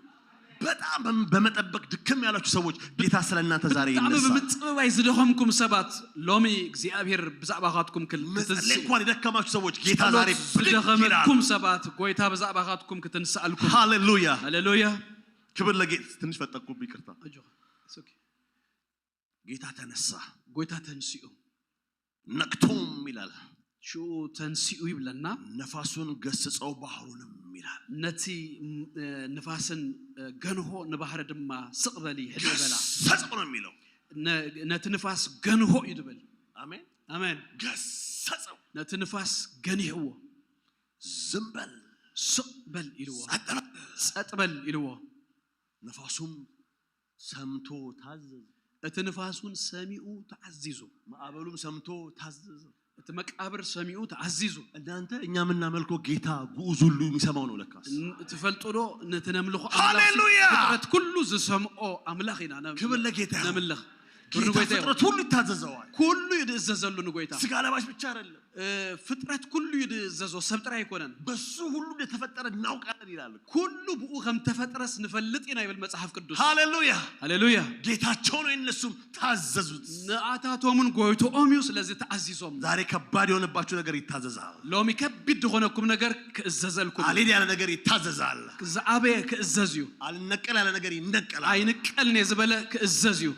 በጣም በም- በመጠበቅ ድክም ያላችሁ ሰዎች ጌታ ስለ እናንተ ዛሬ ብጣዕሚ ይነሳል። ብምጽብባይ ዝደኸምኩም ሰባት ሎሚ እግዚኣብሔር ብዛዕባኻትኩም ክል- መጸለይ ክትንስእ እዩ። እንኳን የደከማችሁ ሰዎች ጌታ ዛሬ ጸሎት ብድግ ይላል። ዝደኸመኩም ሰባት ጎይታ ብዛዕባኻትኩም ክትንስኣልኩም። ሃሌሉያ። ሃሌሉያ። ክብር ለጌታ። ትንሽ ፈጠንኩብህ፣ ይቅርታ። ኣጆኻ። It's okay። ጌታ ተነሳ። ጎይታ ተንሲኡ። ነቅቶም ይላል። ሽኡ ተንሲኡ ይብለና። ነፋሱን ገስጸው ባህሩንም ይላል። ነቲ እ፣ ንፋስን እ፣ ገንሆ ንባህሪ ድማ ስቕ በሊ ሕድእ በላ። ገሰጸው ነው የሚለው። ነ- ነቲ ንፋስ ገንሆ እዩ ድብል። አሜን። ኣሜን። ገሰጸው። ነቲ ንፋስ ገኒሕዎ። ዝም በል። ስቕ በል ኢልዎ። ጸጥ በል። ጸጥ በል ኢልዎ። ነፋሱም ሰምቶ ታዘዘ። እቲ ንፋስ እውን ሰሚኡ ተዓዚዙ። ማዕበሉም ሰምቶ ታዘዘ። እቲ መቃብር ሰሚኡ ተዓዚዙ። እናንተ እኛ የምናመልከው ጌታ ግዑዝ ሁሉ የሚሰማው ነው ለካስ። ትፈልጡ ዶ? ነቲ ነምልኾ ሃሌሉያ! ፍጥረት ኩሉ ዝሰምዖ ኣምላኽ ኢና ክብር ለጌታ ይሁን። ነምልኽ። ጌታ ፍጥረት ሁሉ ይታዘዘዋል። ኩሉ ይድእዘዘሉ ንጎይታ። ስጋ ለባሽ ብቻ አይደለም። ፍጥረት ኩሉ ይድእዘዞ፣ ሰብ ጥራይ ኣይኮነን። በሱ ሁሉ እንደተፈጠረ እናውቃለን ይላል። ኩሉ ብኡ ከም ተፈጥረስ ንፈልጥ ኢና ይብል መጽሓፍ ቅዱስ። ሃሌሉያ። ሃሌሉያ። ጌታቸው ነው፣ እነሱም ታዘዙት። ንኣታቶምን ጎይትኦም እዩ፣ ስለዚ ተኣዚዞም። ዛሬ ከባድ የሆነባችሁ ነገር ይታዘዛል። ሎሚ ከቢድ ዝኾነኩም ነገር ክእዘዘልኩም። አልሄድ ያለ ነገር ይታዘዛል። ዝኣበየ ክእዘዝ እዩ። አልነቀል ያለ ነገር ይነቀላል። ኣይንቀልኔ ዝበለ ክእዘዝ እዩ።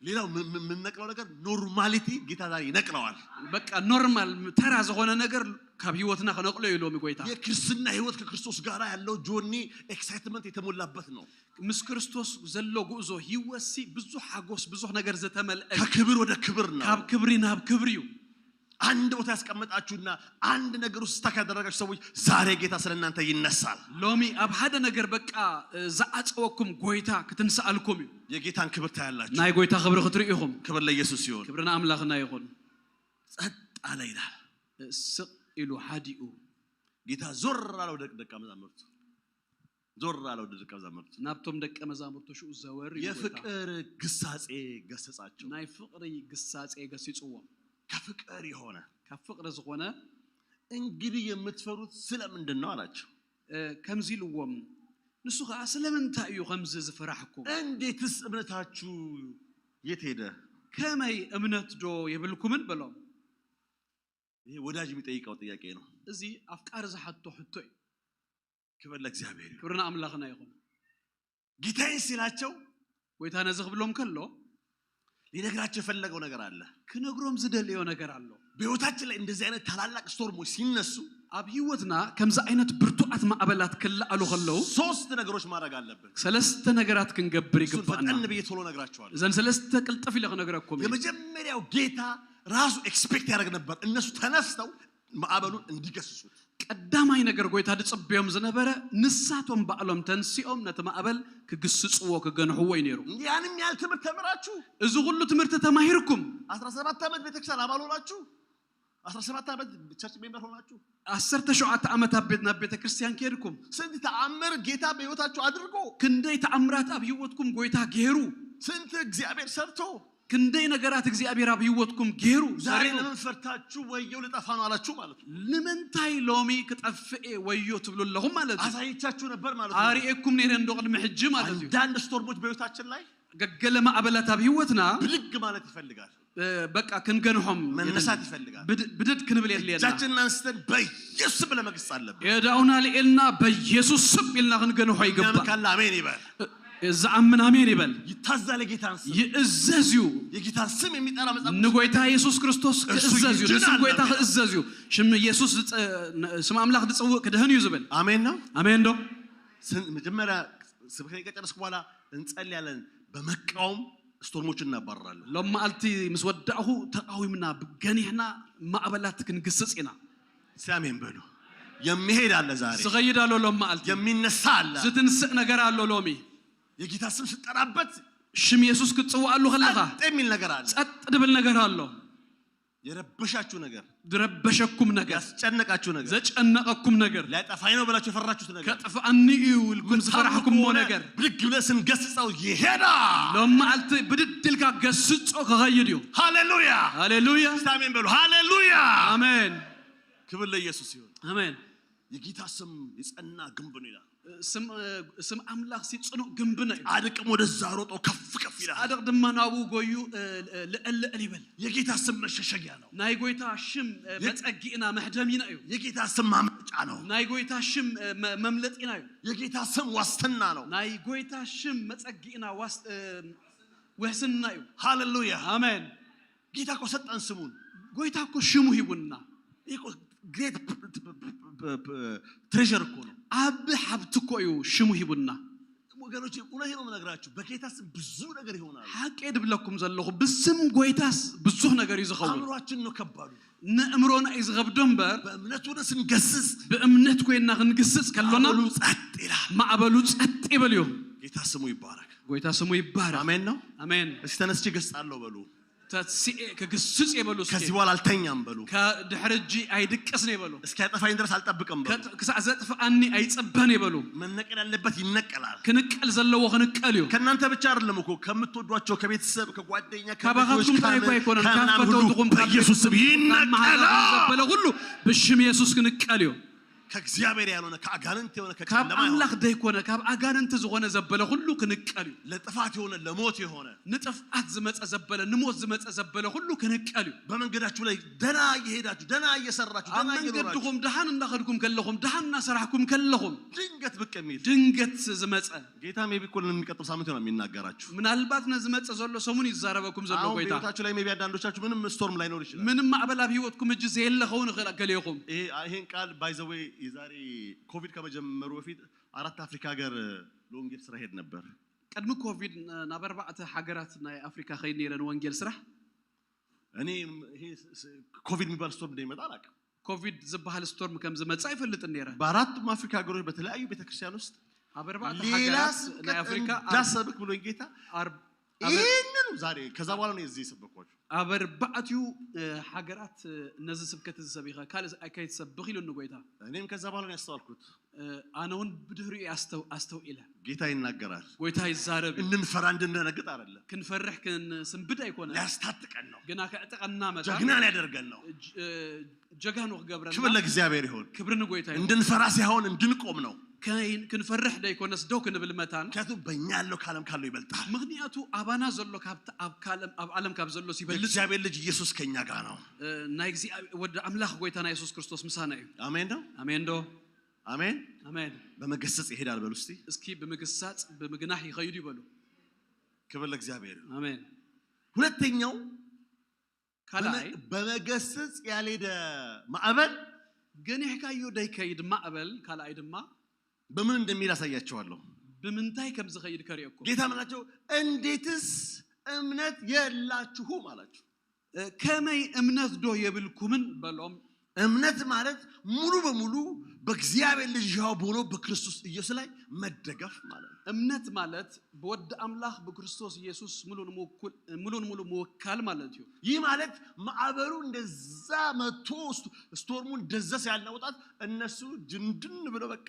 ሌላው ምን- ምን- የምንነቅለው ነገር ኖርማሊቲ ጌታ ዛሬ ይነቅለዋል። በቃ ኖርማል ተራ ዝኾነ ነገር ካብ ህይወትና ከነቅሎ እዩ ሎሚ ጎይታ። የክርስትና ህይወት ከክርስቶስ ጋር ያለው ጆርኒ ኤክሳይትመንት የተሞላበት ነው። ምስ ክርስቶስ ዘሎ ጉዕዞ ህይወትሲ ብዙሕ ሓጎስ ብዙሕ ነገር ዝተመልአ እዩ። ከክብር ወደ ክብር ነው። ካብ ክብሪ ናብ ክብሪ እዩ። አንድ ቦታ ያስቀመጣችሁና አንድ ነገር ውስጥ ስታክ ያደረጋችሁ ሰዎች ዛሬ ጌታ ስለ እናንተ ይነሳል። ሎሚ ኣብ ሓደ ነገር በቃ ዝዓፀወኩም ጎይታ ክትንስኣልኩም እዩ። የጌታን ክብር ታያላችሁ። ናይ ጎይታ ክብሪ ክትርኢ ኢኹም። ክብር ለኢየሱስ ይሁን። ክብሪ ንኣምላኽና ይኹን። ጸጥ አለ ይላል። ስቕ ኢሉ ሓዲኡ ጌታ ዞር አለ ወደ ደቀ መዛሙርቱ፣ ዞር አለ ወደ ደቀ መዛሙርቱ። ናብቶም ደቀ መዛሙርቱ ሽኡ ዘወር ኢሉ ጎይታ የፍቅር ግሳጼ ገሰጻቸው። ናይ ፍቕሪ ግሳጼ ገሲጽዎም። ከፍቅር የሆነ ካብ ፍቕሪ ዝኾነ እንግዲህ የምትፈሩት ስለምንድን ነው አላቸው። ከምዚ ኢልዎም፣ ንሱ ኸዓ ስለምንታይ እዩ ከምዚ ዝፈራሕኩም? እንዴትስ እምነታችሁ የት ሄደ? ከመይ እምነት ዶ የብልኩምን በሎም። ይሄ ወዳጅ የሚጠይቀው ጥያቄ ነው። እዚ ኣፍቃሪ ዝሓቶ ሕቶ እዩ። ክብር ለእግዚአብሔር ይሁን። ክብሪ ንኣምላኽና ይኹን። ጌታዬ ሲላቸው ጎይታ ነዚ ክብሎም ከሎ ሊነግራቸው የፈለገው ነገር አለ። ክነግሮም ዝደልዮ ነገር ኣሎ። በህይወታችን ላይ እንደዚህ አይነት ታላላቅ ስቶርሞች ሲነሱ ኣብ ህይወትና ከምዚ ዓይነት ብርቱዓት ማዕበላት ክለዓሉ ከለዉ ሶስት ነገሮች ማድረግ አለብን። ሰለስተ ነገራት ክንገብር እሱን ይግባና። ፈጠን ብዬ ቶሎ ነግራቸዋለሁ። እዘን ሰለስተ ቅልጥፍ ኢለ ክነግረኩም እየ። የመጀመሪያው ጌታ ራሱ ኤክስፔክት ያደርግ ነበር እነሱ ተነስተው ማዕበሉን እንዲገስጹት። ቀዳማይ ነገር ጎይታ ዝጽበዮም ዝነበረ ንሳቶም ባዕሎም ተንሲኦም ነቲ ማዕበል ክግስጽዎ ክገንሕዎ እዩ ነይሩ። እንዲህ ያንም ያህል ትምህርት ተምራችሁ እዚ ኩሉ ትምህርቲ ተማሂርኩም 17 ዓመት ቤተክርስቲያን አባል ሆናችሁ 17 ዓመት ቸርች ሜምበር ሆናችሁ ዓሰርተ ሸውዓተ ዓመት ኣብ ቤት ናብ ቤተ ክርስቲያን ከድኩም ስንት ተአምር ጌታ በህይወታችሁ አድርጎ ክንደይ ተኣምራት ኣብ ህይወትኩም ጎይታ ገይሩ ስንት እግዚአብሔር ሰርቶ ክንደይ ነገራት እግዚኣብሔር ኣብ ህይወትኩም ገይሩ ዛሬ ሰሪሑ። ለምን ፈርታችሁ ወየው ልጠፋ ነው አላችሁ ማለት ነው። ንምንታይ ሎሚ ክጠፍእ እየ ወዮ ትብሉ ኣለኹም ማለት እዩ። አሳይቻችሁ ነበር ማለት ነው። ኣርእየኩም ነይረ እንዶ ቅድሚ ሕጂ ማለት እዩ። አንዳንድ ስቶርሞች በህይወታችን ላይ ገገለ ማዕበላት ኣብ ህይወትና ብድግ ማለት ይፈልጋል። እ፣ በቃ ክንገንሖም መነሳት ይፈልጋል። ብድ- ብድድ ክንብል የድልየና። እጃችንን አንስተን በኢየሱስ ስም ለመግለጽ አለብን። የዳኡና ልኤልና በኢየሱስ ስም ኢልና ክንገንሖ ይግባል። ካለ አሜን ይበል። ዝኣምን ኣሜን ይበል። ይታዛል የጌታን ስም። ይእዘዝ እዩ። የጌታን ስም የሚጠራ መጽሐፍ ንጎይታ የሱስ ክርስቶስ እሱ ክእዘዝ እዩ። ይድናል ንስም ጎይታ ነው። ክእዘዝ እዩ። ሽም የሱስ ዝጸ- ን- ስም ኣምላኽ ዝጽውእ ክድህን እዩ ዝብል። አሜን ነው። ኣሜን ዶ? ስን- መጀመሪያ ስብከቴን ከጨረስኩ በኋላ እንጸልያለን። በመቃወም ስቶርሞችን እናባረራለን። ሎም መዓልቲ ምስ ወዳእኹ ተቃዊምና ገኒሕና ማዕበላት ክንግስጽ ኢና። እስቲ አሜን በሉ። የሚሄድ አለ ዛሬ። ዝኸይድ ኣሎ ሎም መዓልቲ የሚነሳ አለ። ዝትንስእ ነገር ኣሎ ሎሚ። የጌታ ስም ስጠራበት ሽም የሱስ ክትጽውኣሉ ከለኻ ጸጥ የሚል ነገር አለ። ጸጥ ድብል ነገር ኣሎ። የረበሻችሁ ነገር፣ ዝረበሸኩም ነገር፣ ያስጨነቃችሁ ነገር፣ ዘጨነቀኩም ነገር፣ ሊያጠፋኝ ነው ብላችሁ የፈራችሁት ነገር ከጥፍኣኒ እዩ ኢልኩም ዝፈራሕኩምዎ ከሆነ ነገር ብድግ ብለህ ስንገስጸው ይሄዳ። ሎም መዓልቲ ብድድ ኢልካ ገስጾ ክኸይድ እዩ። ሃሌሉያ። ሃሌሉያ እስቲ አሜን በሉ። ሃሌሉያ። ኣሜን። ክብር ለኢየሱስ ይሁን። ኣሜን። የጌታ ስም የጸና ግንብ ነው ይላል። ስም ስም ኣምላኽ ሲ ጽኑዕ ግንብና እዩ። ጻድቅም ወደዛ ሮጦ ከፍ ከፍ ይላል። ጻድቕ ድማ ናብኡ ጎዩ እ፣ እ፣ ልዕል ልዕል ይበል። የጌታ ስም መሸሸጊያ ነው። ናይ ጎይታ ሽም እ፣ የ- መጸጊእና መሕደሚና እዩ። የጌታ ስም ማምለጫ ነው። ናይ ጎይታ ሽም እ፣ መ- መምለጢና እዩ። የጌታ ስም ዋስትና ነው። ናይ ጎይታ ሽም መጸጊእና ዋስ እ፣ ውሕስና እዩ። ሃሌሉያ። ኣሜን። ጌታ እኮ ሰጠን ስሙን። ጎይታ እኮ ሽሙ ሂቡና። ይህ እኮ ግሬት ትሬዠር እኮ ነው። ዓቢ ሓብቲ እኮ እዩ ሽሙ ሂቡና። ወገኖች እውነቴ ነው የምነግራችሁ፣ በጌታ ስም ብዙ ነገር ይሆናል። ሓቂ ድብለኩም ዘለኹ ብስም ጎይታስ ብዙሕ ነገር እዩ ዝኸውን። አእምሯችን ነው ከባዱ። ንእምሮና እዩ ዝኸብዶ እምበር በእምነት ወደ ስንገስጽ ብእምነት ኮይና ክንግስጽ ከሎና ማዕበሉ ጸጥ ይላል። ማዕበሉ ጸጥ ይበል እዩ። ጌታ ስሙ ይባረክ። ጎይታ ስሙ ይባረክ። አሜን ነው። አሜን። እስኪ ተነስቼ እገስጻለሁ በሉ። ተሲኤ ክግስጽ እየ በሉ እስኪ። ከዚህ በኋላ አልተኛም በሉ። ከድሕሪ እጂ ኣይድቅስን እየ በሉ። እስኪያጠፋኝ ድረስ አልጠብቅም በሉ። ከጥ- ክሳዕ ዘጥፍኣኒ ኣይጽበን እየ በሉ። መነቀል ያለበት ይነቀላል። ክንቀል ዘለዎ ክንቀል እዩ። ከእናንተ ብቻ አይደለም እኮ፣ ከምትወዷቸው ከቤተሰብ፣ ከጓደኛ፣ ካባኻትኩም ከልጆች፣ ጥራይ እኮ ከምን- ኣይኮነን፣ ካብ ከምናምን ፈተውትኹም፣ ሁሉ ካብ በኢየሱስ ስም ቤተሰብኩም፣ ካብ ይነቀላል። ማሕበረሰብ ዘበለ ኩሉ ብሽም የሱስ ክንቀል እዩ። ከእግዚአብሔር ያልሆነ፣ ከአጋንንት የሆነ፣ ካብ ከጨለማ የሆነ ኣምላኽ ደይኮነ፣ ካብ ኣጋንንቲ ዝኾነ ዘበለ ኩሉ ክንቀል እዩ። ለጥፋት የሆነ፣ ለሞት የሆነ፣ ንጥፍኣት ዝመጸ ዘበለ፣ ንሞት ዝመጸ ዘበለ ኩሉ ክንቀል እዩ። በመንገዳችሁ ላይ ደና እየሄዳችሁ፣ ደና እየሰራችሁ፣ ኣብ ደና እየኖራችሁ፣ መንገድኹም ደሓን እንዳኸድኩም ከለኹም፣ ደሓን እናሰራሕኩም ከለኹም ድንገት ብቅ የሚል ድንገት ዝመጸ ጌታ maybe እኮ ለሚቀጥለው ሳምንት ይሆናል የሚናገራችሁ። ምናልባት ነዚ መጸ ዘሎ ሰሙን ይዛረበኩም ዘሎ አሁን ጎይታ። በህይወታችሁ ላይ maybe አንዳንዶቻችሁ ምንም storm ላይኖር ይችላል። ምንም ማዕበል ኣብ ህይወትኩም እጂ ዘየለ ኸውን ይኽእል ገሌኹም። ይሄ ይሄን ቃል by the way የዛሬ ኮቪድ ከመጀመሩ በፊት አራት አፍሪካ ሀገር ለወንጌል ስራ ሄድ ነበር። ቅድሚ ኮቪድ ናብ ኣርባዕተ ሃገራት ናይ ኣፍሪካ ከይድ ነይረ ንወንጌል ስራሕ። እኔ ይሄ ኮቪድ የሚባል storm እንደሚመጣ አላውቅም። ኮቪድ ዝበሃል ስቶርም ከም ዝመጽእ ኣይፈልጥን ነይረ። በአራቱም አፍሪካ ሀገሮች በተለያዩ ቤተክርስቲያን ውስጥ ኣብ ኣርባዕተ ሌላ ሃገራት ናይ ስብከት ኣፍሪካ ኣብ- እንዳሰብክ ብሎኝ ጌታ ኣር- ይህንኑ ዛሬ ከዛ በኋላ ነው እዚህ የሰበኳቸው። ኣብ ኣርባዕቲኡ እ፣ ሃገራት እ፣ ነዚ ስብከት እዚ ሰቢኸ ካልእ ኣይከይትሰብኽ ኢሉኒ ጎይታ። እኔም ከዛ በኋላ ነው ያስተዋልኩት። እ፣ ኣነ እውን ብድህሪኡ እየ ኣስተው- ኣስተውኢለ። ጌታ ይናገራል። ጎይታ ይዛረብ እዩ። እንድንፈራ እንድንደነግጥ አይደለም፣ ክንፈርሕ ክንስንብድ ኣይኮነ፣ ሊያስታጥቀን ነው፣ ግና ከዕጥቐና መታ ጀግና ሊያደርገን ነው። እ፣ ጀጋኑ ክገብረና ክብር ለእግዚአብሔር ይሁን። ክብሪ ንጎይታ እዩ። እንድንፈራ ሳይሆን እንድንቆም ነው። ከይን- ክንፈርሕ ደይኮነስ ደው ክንብል መታን። ምክንያቱም በእኛ ያለው ከዓለም ካለው ይበልጣል። ምክንያቱ ኣባና ዘሎ ካብቲ ኣብ ካለም ኣብ ዓለም ካብ ዘሎስ ይበልጽ። እግዚአብሔር ልጅ ኢየሱስ ከኛ ጋር ነው። እ፣ ናይ እግዚኣብሔር ወዲ ኣምላኽ ጎይታና የሱስ ክርስቶስ ምሳና እዩ። አሜን ነው። ኣሜን ዶ? አሜን። ኣሜን። በመገሰጽ ይሄዳል በሉ እስቲ። እስኪ ብምግሳጽ ብምግናሕ ይኸይዱ ይበሉ። ክብር ለእግዚአብሔር ይሁን። ኣሜን። ሁለተኛው ካልኣይ በመ- በመገሰጽ ያልሄደ ማዕበል ገኒሕካዮ ደይከይድ ማዕበል ካልኣይ ድማ በምን እንደሚል አሳያቸዋለሁ። ብምንታይ ከም ዝኸይድ ከርእየኩም። ጌታ ምናቸው፣ እንዴትስ እምነት የላችሁም አላቸው። እ፣ ከመይ እምነት ዶ የብልኩምን በሎም። እምነት ማለት ሙሉ በሙሉ በእግዚአብሔር ልጅ ሕያው በሆነው በክርስቶስ ኢየሱስ ላይ መደገፍ ማለት ነው። እምነት ማለት ብወዲ ኣምላኽ ብክርስቶስ ኢየሱስ ሙሉ ንሙኩል- ሙሉ ንሙሉ ምውካል ማለት እዩ። ይህ ማለት ማዕበሉ እንደዛ መጥቶ ስት- ስቶርሙ እንደዛ ሲያናውጣት እነሱ ድንድን ብለው በቃ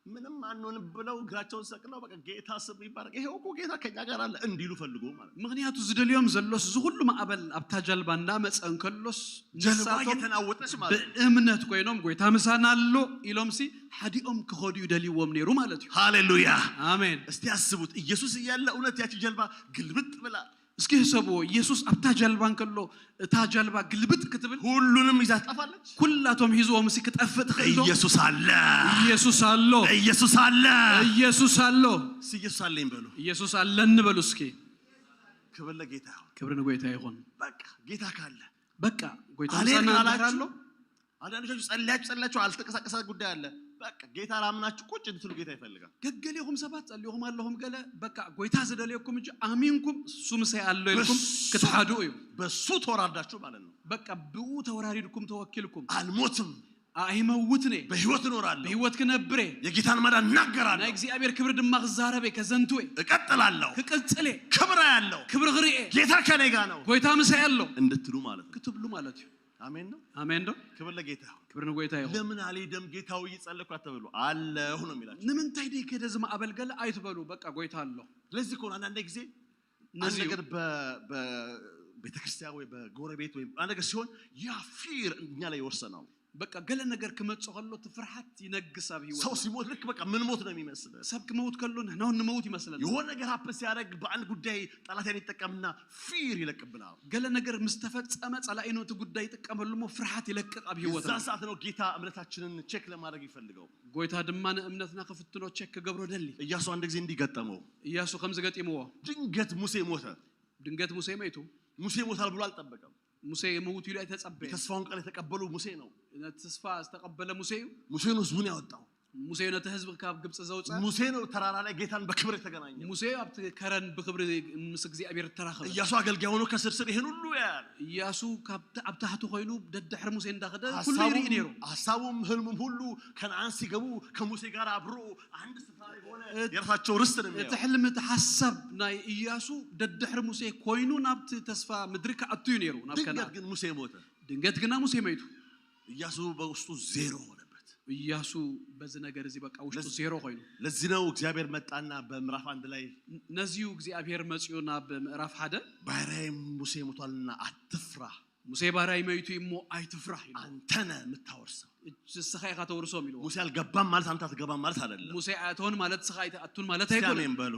ምንም አንሆንም ብለው እግራቸውን ሰቅለው በቃ ጌታ ስም ይባረክ፣ ይሄው እኮ ጌታ ከኛ ጋር አለ እንዲሉ ፈልጎ ማለት ነው። ምክንያቱ ዝደልዮም ዘሎስ እዚ ኩሉ ማዕበል ኣብታ ጀልባ እንዳመፀ እንከሎስ ጀልባ ንሳቶም እየተናወጠች ማለት ነው። ብእምነት ኮይኖም ጎይታ ምሳና ኣሎ ኢሎምሲ ሓዲኦም ክኸዱ ይደልይዎም ነይሩ ማለት እዩ። ሃሌሉያ። ኣሜን። እስቲ አስቡት፣ ኢየሱስ እያለ እውነት ያቺ ጀልባ ግልብጥ ብላ እስኪ ህሰብዎ፣ ኢየሱስ ኣብታ ጀልባ እንከሎ እታ ጀልባ ግልብጥ ክትብል ሁሉንም ይዛ ትጠፋለች። ኩላቶም ሂዝዎም ሲ ክጠፍእ ትኽእል ዶ? ኢየሱስ አለ። ኢየሱስ ኣሎ። ኢየሱስ አለ። ኢየሱስ ኣሎ። እስቲ ኢየሱስ አለኝ በሉ። ኢየሱስ ኣለኒ በሉ እስኪ። ክብር ለጌታ ይሁን። ክብሪ ንጎይታ ይኹን። በቃ ጌታ ካለ በቃ ጎይታ አልሄድ ምሳና ካላችሁ ኣሎ። አንዳንዶቻችሁ ጸልያችሁ ጸልያችሁ አልተንቀሳቀሰ ጉዳይ አለ። በቃ ጌታ ላምናችሁ ቁጭ እንድትሉ ጌታ ይፈልጋል። ገገሌኹም ሰባት ጸሊኹም ኣለኹም ገለ በቃ ጎይታ ዝደልየኩም እንጂ ኣሚንኩም እሱ ምሳይ ኣሎ ኢልኩም በሱ- ክትሓዱ እዩ። በሱ ተወራርዳችሁ ማለት ነው። በቃ ብኡ ተወራሪድኩም ተወኪልኩም አልሞትም፣ ኣይመውትን እየ፣ በህይወት እኖራለሁ፣ ብህይወት ክነብር እየ፣ የጌታን ማዳን ናይ እናገራለሁ፣ እግዚኣብሔር ክብሪ ድማ ክዛረብ እየ፣ ከዘንቱ እየ፣ እቀጥላለሁ፣ ክቅጽል እየ፣ ክብር ያለው ክብሪ ክርኢ እየ፣ ጌታ ከኔ ጋር ነው ጎይታ ምሳይ ኣሎ እንድትሉ ማለት ነው። ክትብሉ ማለት እዩ። አሜን ነው። ኣሜን ዶ? ክብር ለጌታ ይሁን። ክብሪ ንጎይታ ይኹን። ለምን አልሄደም ጌታው እየጸለይኩ አትበሉ፣ አለሁ ነው የሚላችሁ። ንምንታይ ደይ ከደ ዝማዕበል ገለ ኣይትበሉ። በቃ ጎይታ ኣሎ። ለዚህ ከሆነ አንዳንድ ጊዜ አንድ ነዚህ ነገር በ- በቤተክርስቲያን ወይ በጎረቤት ወይ አንድ ነገር ሲሆን ያ ፊር እኛ ላይ ይወርሰናል። በቃ ገለ ነገር ክመጽእ ከሎ እቲ ፍርሓት ይነግስ ኣብ ሰው ህይወት። ሲሞት ልክ በቃ ምን ሞት ነው የሚመስል። ሰብ ክመውት ከሎ ንሕና እውን ንመውት ይመስለና። የሆነ ነገር ሀፕን ሲያደርግ በአንድ ጉዳይ ጠላት ያን ይጠቀምና ፊር ይለቅብናል። ገለ ነገር ምስ ተፈጸመ ጸላኢ ነቲ ጉዳይ ይጥቀመሉ እሞ ፍርሓት ይለቅቕ ኣብ ህይወትና። የዛን ሰዓት ነው ጌታ እምነታችንን ቼክ ለማድረግ ይፈልገው። ጎይታ ድማ ንእምነትና ክፍትኖ ቼክ ክገብሮ ደሊ። ኢያሱ አንድ ጊዜ እንዲህ ገጠመው። ኢያሱ ከምዚ ገጢምዎ። ድንገት ሙሴ ሞተ። ድንገት ሙሴ መይቱ። ሙሴ ሞታል ብሎ አልጠበቀም። ሙሴ ይመውት ኢሉ ኣይተጸበየ። የተስፋውን ቃል የተቀበሉ ሙሴ ነው። ነቲ ተስፋ ዝተቐበለ ሙሴ እዩ። ሙሴ ነው ህዝቡን ያወጣው። ሙሴ ነቲ ህዝቢ ካብ ግብፂ ዘውፀ ሙሴ ነው ተራራ ላይ ጌታን በክብር የተገናኘው። ሙሴ ኣብቲ ከረን ብክብሪ ምስ እግዚኣብሔር ተራኸበ። ኢያሱ አገልጋይ ሆኖ ከስር ስር ይሄን ሁሉ ያያል። እያሱ ካብ ታ- ኣብ ታሕቲ ኮይኑ ደድሕሪ ሙሴ እንዳኸደ ኩሉ ሀሳቡም ይርኢ ነይሩ። ሀሳቡም ህልሙም ሁሉ ከነዓን ሲገቡ ከሙሴ ጋር አብሮ አንድ ስፍራ ላይ ሆነ የራሳቸው ርስት ነው እቲ የሚያየው። ሕልሚ እቲ ሓሳብ ናይ እያሱ ደድሕሪ ሙሴ ኮይኑ ናብቲ ተስፋ ምድሪ ክኣቱ እዩ ነይሩ ናብ ድንገት ከነኣን። ግን ሙሴ ሞተ። ድንገት ግና ሙሴ መይቱ። ኢያሱ በውስጡ ዜሮ ሆነበት። እያሱ በዚ ነገር እዚ በቃ ውሽጡ ለዚ- ዜሮ ኮይኑ። ለዚህ ነው እግዚአብሔር መጣና በምዕራፍ አንድ ላይ ነዚዩ እግዚኣብሔር መፅኡ ናብ ምዕራፍ ሓደ ባሪያዬ ሙሴ ሞቷልና አትፍራ፣ ሙሴ ባርያይ መይቱ እሞ ኣይትፍራህ ኢሉ። አንተነ የምታወርሰው። ንስኻ ኢኻ ተውርሶም ኢሉ። ሙሴ አልገባም ማለት አንተ አትገባም ማለት አይደለም። ሙሴ ኣይኣተውን ማለት ንስኻ ኣይትኣቱን ማለት እስቲ ኣይኮነን። አሜን በሉ።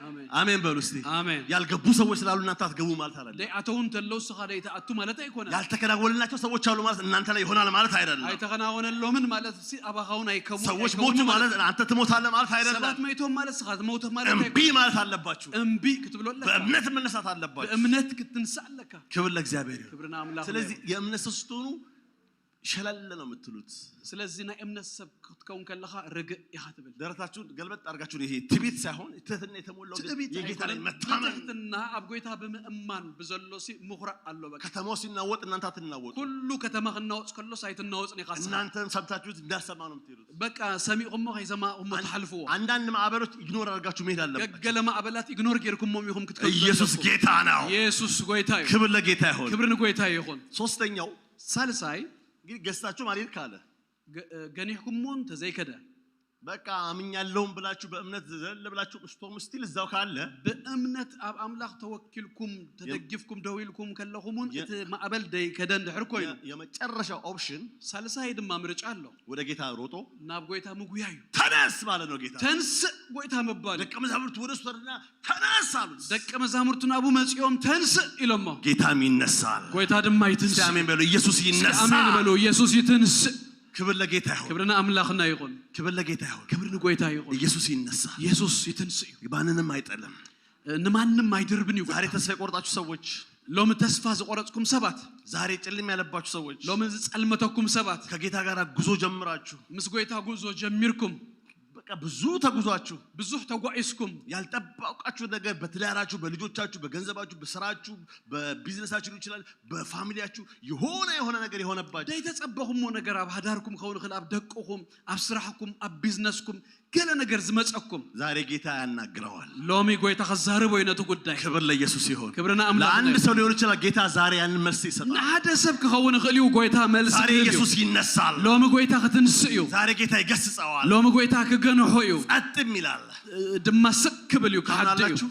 ኣሜን። አሜን በሉ እስቲ። ኣሜን። ያልገቡ ሰዎች ስላሉ እናንተ አትገቡ ማለት አይደለም። ደይኣተውን ተለው ንስኻ ደይትኣቱ ማለት ኣይኮነን። ያልተከናወነላቸው ሰዎች አሉ ማለት እናንተ ላይ ይሆናል ማለት አይደለም። ኣይተኸናወነሎምን ማለት ሲ ኣባኻ እውን ኣይከሙ- ሰዎች ኣይከውኑ ሞቱ ማለት ማለት አንተ ትሞታለህ ማለት አይደለም። ሰባት መይቶም ማለት ስኻ ትመውት ማለት እምቢ ኣይኮነን። ማለት አለባችሁ። እምቢ ክትብሎ ኣለካ። በእምነት መነሳት አለባችሁ። ብእምነት ክትንሳእ ኣለካ። ክብር ለእግዚአብሔር ይሁን። ክብሪ ንኣምላኽ ስለዚህ ይኹን። የእምነት ሰው ስትሆኑ ሸለል ነው የምትሉት። ስለዚ ናይ እምነት ሰብ ክትከውን ከለኻ ርግእ ኢኻ ትብል። ደረታችሁን ገልበጥ አድርጋችሁ ይሄ ትዕቢት ሳይሆን ትህትና የተሞላው ትዕቢት የጌታ ላይ ኣይኮነን። መታመን። ትሕትና ኣብ ጎይታ ብምእማን ብዘሎ ሲ ምኹራዕ ኣሎ። በቃ ከተማው ሲናወጥ እናንተ አትናወጡ። ኩሉ ከተማ ክናወጥ ከሎ ሲ ኣይትናወጽን ኢኻ ንስኻ። እናንተን ሰምታችሁት እንዳልሰማ ነው የምትሄዱት። በቃ ሰሚዕኹሞ ከይሰማዕኹሞ ትሓልፍዎ። አንዳንድ ማዕበሎች ኢግኖር አድርጋችሁ መሄድ አለባችሁ። ገለ ማዕበላት ኢግኖር ጌርኩሞም ኢኹም ክትከዱ ኢየሱስ ዘለኩም። ጌታ ነው። የሱስ ጎይታ እዩ። ክብር ለጌታ ይሁን። ክብሪ ንጎይታ ይኹን። ሶስተኛው ሳልሳይ እንግዲህ ገዝታችሁ አልሄድ ካለ ገ- ገኒሕኩሞ እንተዘይከደ በቃ አምኛለሁም ብላችሁ በእምነት ዘለ ብላችሁ ስቶም ስቲል እዛው ካለ ብእምነት ኣብ ኣምላኽ ተወኪልኩም ተደጊፍኩም ደው ኢልኩም ከለኹም እውን የ- እቲ ማዕበል ደይከደ እንድሕር ኮይኑ የ- የመጨረሻው ኦፕሽን ሳልሳይ ድማ ምርጫ ኣሎ። ወደ ጌታ ሮጦ ናብ ጎይታ ምጉያይ እዩ። ተነስ ማለት ነው። ጌታ ተንስእ ጎይታ ምባል እዩ። ደቀ መዛሙርቱ ወደ እሱ ተደና ተነስ አሉት። ደቀ መዛሙርቱ ናብኡ መጺኦም ተንስእ ኢሎሞ ጌታም ይነሳል። ጎይታ ድማ እስቲ ይትንስእ። አሜን በሉ። ኢየሱስ እስኪ ይነሳል። ኣሜን በሉ። ኢየሱስ ይትንስእ። ክብር ለጌታ ይሁን። ክብሪ ንኣምላኽና ይኹን። ክብር ለጌታ ይሁን። ክብሪ ንጎይታ ይኹን። ኢየሱስ ይነሳል። የሱስ ይትንስእ እዩ። ማንንም አይጥልም። ንማንም ኣይድርብን እዩ። ዛሬ ተስፋ የቆረጣችሁ ሰዎች፣ ሎሚ ተስፋ ዝቆረጽኩም ሰባት፣ ዛሬ ጭልም ያለባችሁ ሰዎች፣ ሎሚ ዝጸልመተኩም ሰባት፣ ከጌታ ጋር ጉዞ ጀምራችሁ ምስ ጎይታ ጉዞ ጀሚርኩም በቃ ብዙ ተጉዛችሁ ብዙሕ ተጓዒዝኩም ያልጠበቃችሁ ነገር በትዳራችሁ፣ በልጆቻችሁ፣ በገንዘባችሁ፣ በስራችሁ፣ በቢዝነሳችሁ ሊሆን ይችላል፣ በፋሚሊያችሁ የሆነ የሆነ ነገር የሆነባችሁ ዘይተጸበኹሞ ነገር ኣብ ሃዳርኩም ክኸውን ይኽእል፣ ኣብ ደቅኹም፣ ኣብ ስራሕኩም፣ ኣብ ቢዝነስኩም ገለ ነገር ዝመጸኩም ዛሬ ጌታ ያናግረዋል። ሎሚ ጎይታ ከዛርቦ እዩ ነቲ ጉዳይ። ክብር ለኢየሱስ ይሁን። ክብሪ ንኣምላኽ ለአንድ ይሁን። ሰው ሊሆን ይችላል፣ ጌታ ዛሬ ያንን መልስ ይሰጣል። ንሓደ ሰብ ክኸውን ይኽእል እዩ ጎይታ መልሲ ዛሬ ክህብ እዩ። ኢየሱስ ይነሳል። ሎሚ ጎይታ ክትንስእ እዩ። ዛሬ ጌታ ይገስጸዋል። ሎሚ ጎይታ ክገንሖ እዩ። ጸጥም ይላል። ድማ ስቅ ክብል እዩ፣ ክሓዲ እዩ። ታምናላችሁ?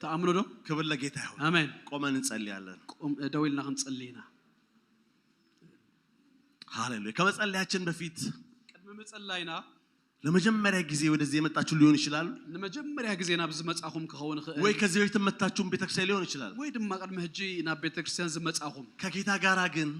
ተኣምኑ ዶ? ክብር ለጌታ ይሁን። ኣሜን። ቆመን እንጸልያለን። ቁም- ደው ኢልና ክንጽሊ ኢና። ሃሌሉያ። ከመጸለያችን በፊት ቅድሚ ምጽላይና ለመጀመሪያ ጊዜ ወደዚህ የመጣችሁ ሊሆን ይችላል፣ ንመጀመርያ ግዜ ናብ ዝመጻኹም ክኸውን ይኽእል፣ ወይ ከዚህ በፊት መታችሁም ቤተክርስቲያን ሊሆን ይችላል። ወይ ድማ ቅድሚ ሕጂ ናብ ቤተክርስትያን ዝመጻኹም። ከጌታ ጋራ ግን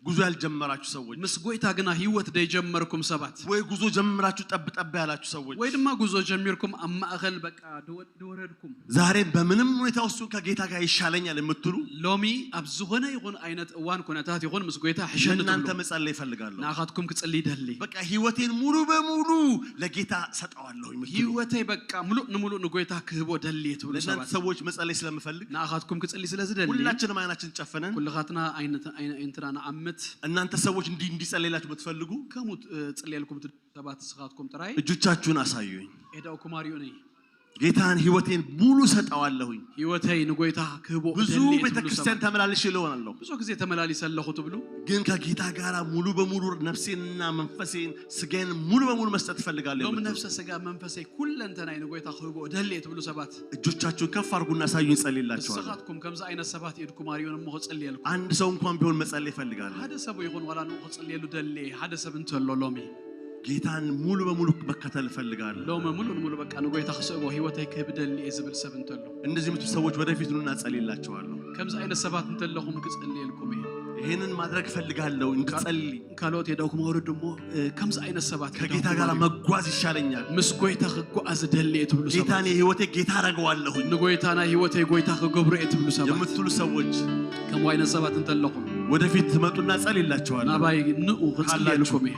ጉዞ ያልጀመራችሁ ሰዎች፣ ምስ ጎይታ ግና ህይወት ደይጀመርኩም ሰባት፣ ወይ ጉዞ ጀምራችሁ ጠብ ጠብ ያላችሁ ሰዎች፣ ወይ ድማ ጉዞ ጀሚርኩም ኣብ ማእኸል በቃ ድወ- ድወረድኩም፣ ዛሬ በምንም ሁኔታ ውስጥ ከጌታ ጋር ይሻለኛል የምትሉ፣ ሎሚ ኣብ ዝኾነ ይኹን ዓይነት እዋን ኩነታት ይኹን ምስ ጎይታ ሕሸኒ ለእናንተ ትብሉ፣ መጸለይ ይፈልጋለሁ። ንኣኻትኩም ክጽሊ ይደሊ። በቃ ህይወቴን ሙሉ በሙሉ ለጌታ ሰጠዋለሁ የምትሉ፣ ህይወተይ በቃ ምሉእ ንምሉእ ንጎይታ ክህቦ ደሊ ትብሉ ለእናንተ ሰባት፣ ሰዎች መጸለይ ስለምፈልግ ንኣኻትኩም ክጽሊ ስለ ዝደሊ ሁላችንም አይናችን ጨፈነን። ኩልኻትና ኣይንት- ኣይ- ኣይ- እንትና ንዓምት። እናንተ ሰዎች እንዲህ እንዲጸለይላችሁ የምትፈልጉ ከምኡ እ፣ ጽልየልኩም ትደልዩ ሰባት ንስኻትኩም ጥራይ እጆቻችሁን አሳዩኝ። ኤዳውኩም ኣርዩኒ። ጌታን ህይወቴን ሙሉ ሰጠዋለሁኝ። ህይወተይ ንጎይታ ክህቦ ብዙ እደሊ እየ ትብሉ ቤተክርስቲያን ሰባት። ተመላልሼ ልሆናለሁ። ብዙ ግዜ ተመላሊሰ ኣለኹ ትብሉ። ግን ከጌታ ጋር ሙሉ በሙሉ ነፍሴንና መንፈሴን ስጋዬን ሙሉ በሙሉ መስጠት እፈልጋለሁ ሎም የምትሉ፣ ነፍሰ ስጋ መንፈሰይ ኩለንተናይ ንጎይታ ክህቦ እደሊ እየ ትብሉ ሰባት። እጆቻችሁን ከፍ አድርጉና አሳዩኝ፣ እጸልይላችኋለሁ። ንስኻትኩም ከምዚ ዓይነት ሰባት ኢድኩም ኣርዩን እሞ ክጽልየልኩም። አንድ ሰው እንኳን ቢሆን መጸለይ እፈልጋለሁ። ሓደ ሰብ ይኹን ዋላ ንኡ ክጽልየሉ ደሊ እየ። ሓደ ሰብ እንተሎ ሎሚ ጌታን ሙሉ በሙሉ መከተል እፈልጋለሁ። ሎሚ ሙሉ ንሙሉ በቃ ንጎይታ ክስእቦ ህይወተይ ክህብ ደሊ እየ ዝብል ሰብ እንተሎ እንደዚህ የምትሉ ሰዎች ወደፊት ኑና እጸልይላችኋለሁ። ከምዚ ዓይነት ሰባት እንተለኹም ክጽልየልኩም እየ። ይህንን ማድረግ እፈልጋለሁ እንድጸልይ። ካልኦት የደውኩም ወረዱ እሞ እ፣ ከምዚ ዓይነት ሰባት ከጌታ የደውኩም ጋር ወረዱ። መጓዝ ይሻለኛል። ምስ ጎይታ ክጓዓዝ እደሊ እየ ትብሉ ሰባት። ጌታን የህይወቴ ጌታ አረገዋለሁኝ ንጎይታ ናይ ህይወተይ ጎይታ ክገብሮ እየ ትብሉ ሰባት። የምትሉ ሰዎች ከምኡ ዓይነት ሰባት እንተለኹም ወደፊት ትመጡና እጸልይላችኋለሁ። ናባይ ንኡ ክጽልየልኩም እየ።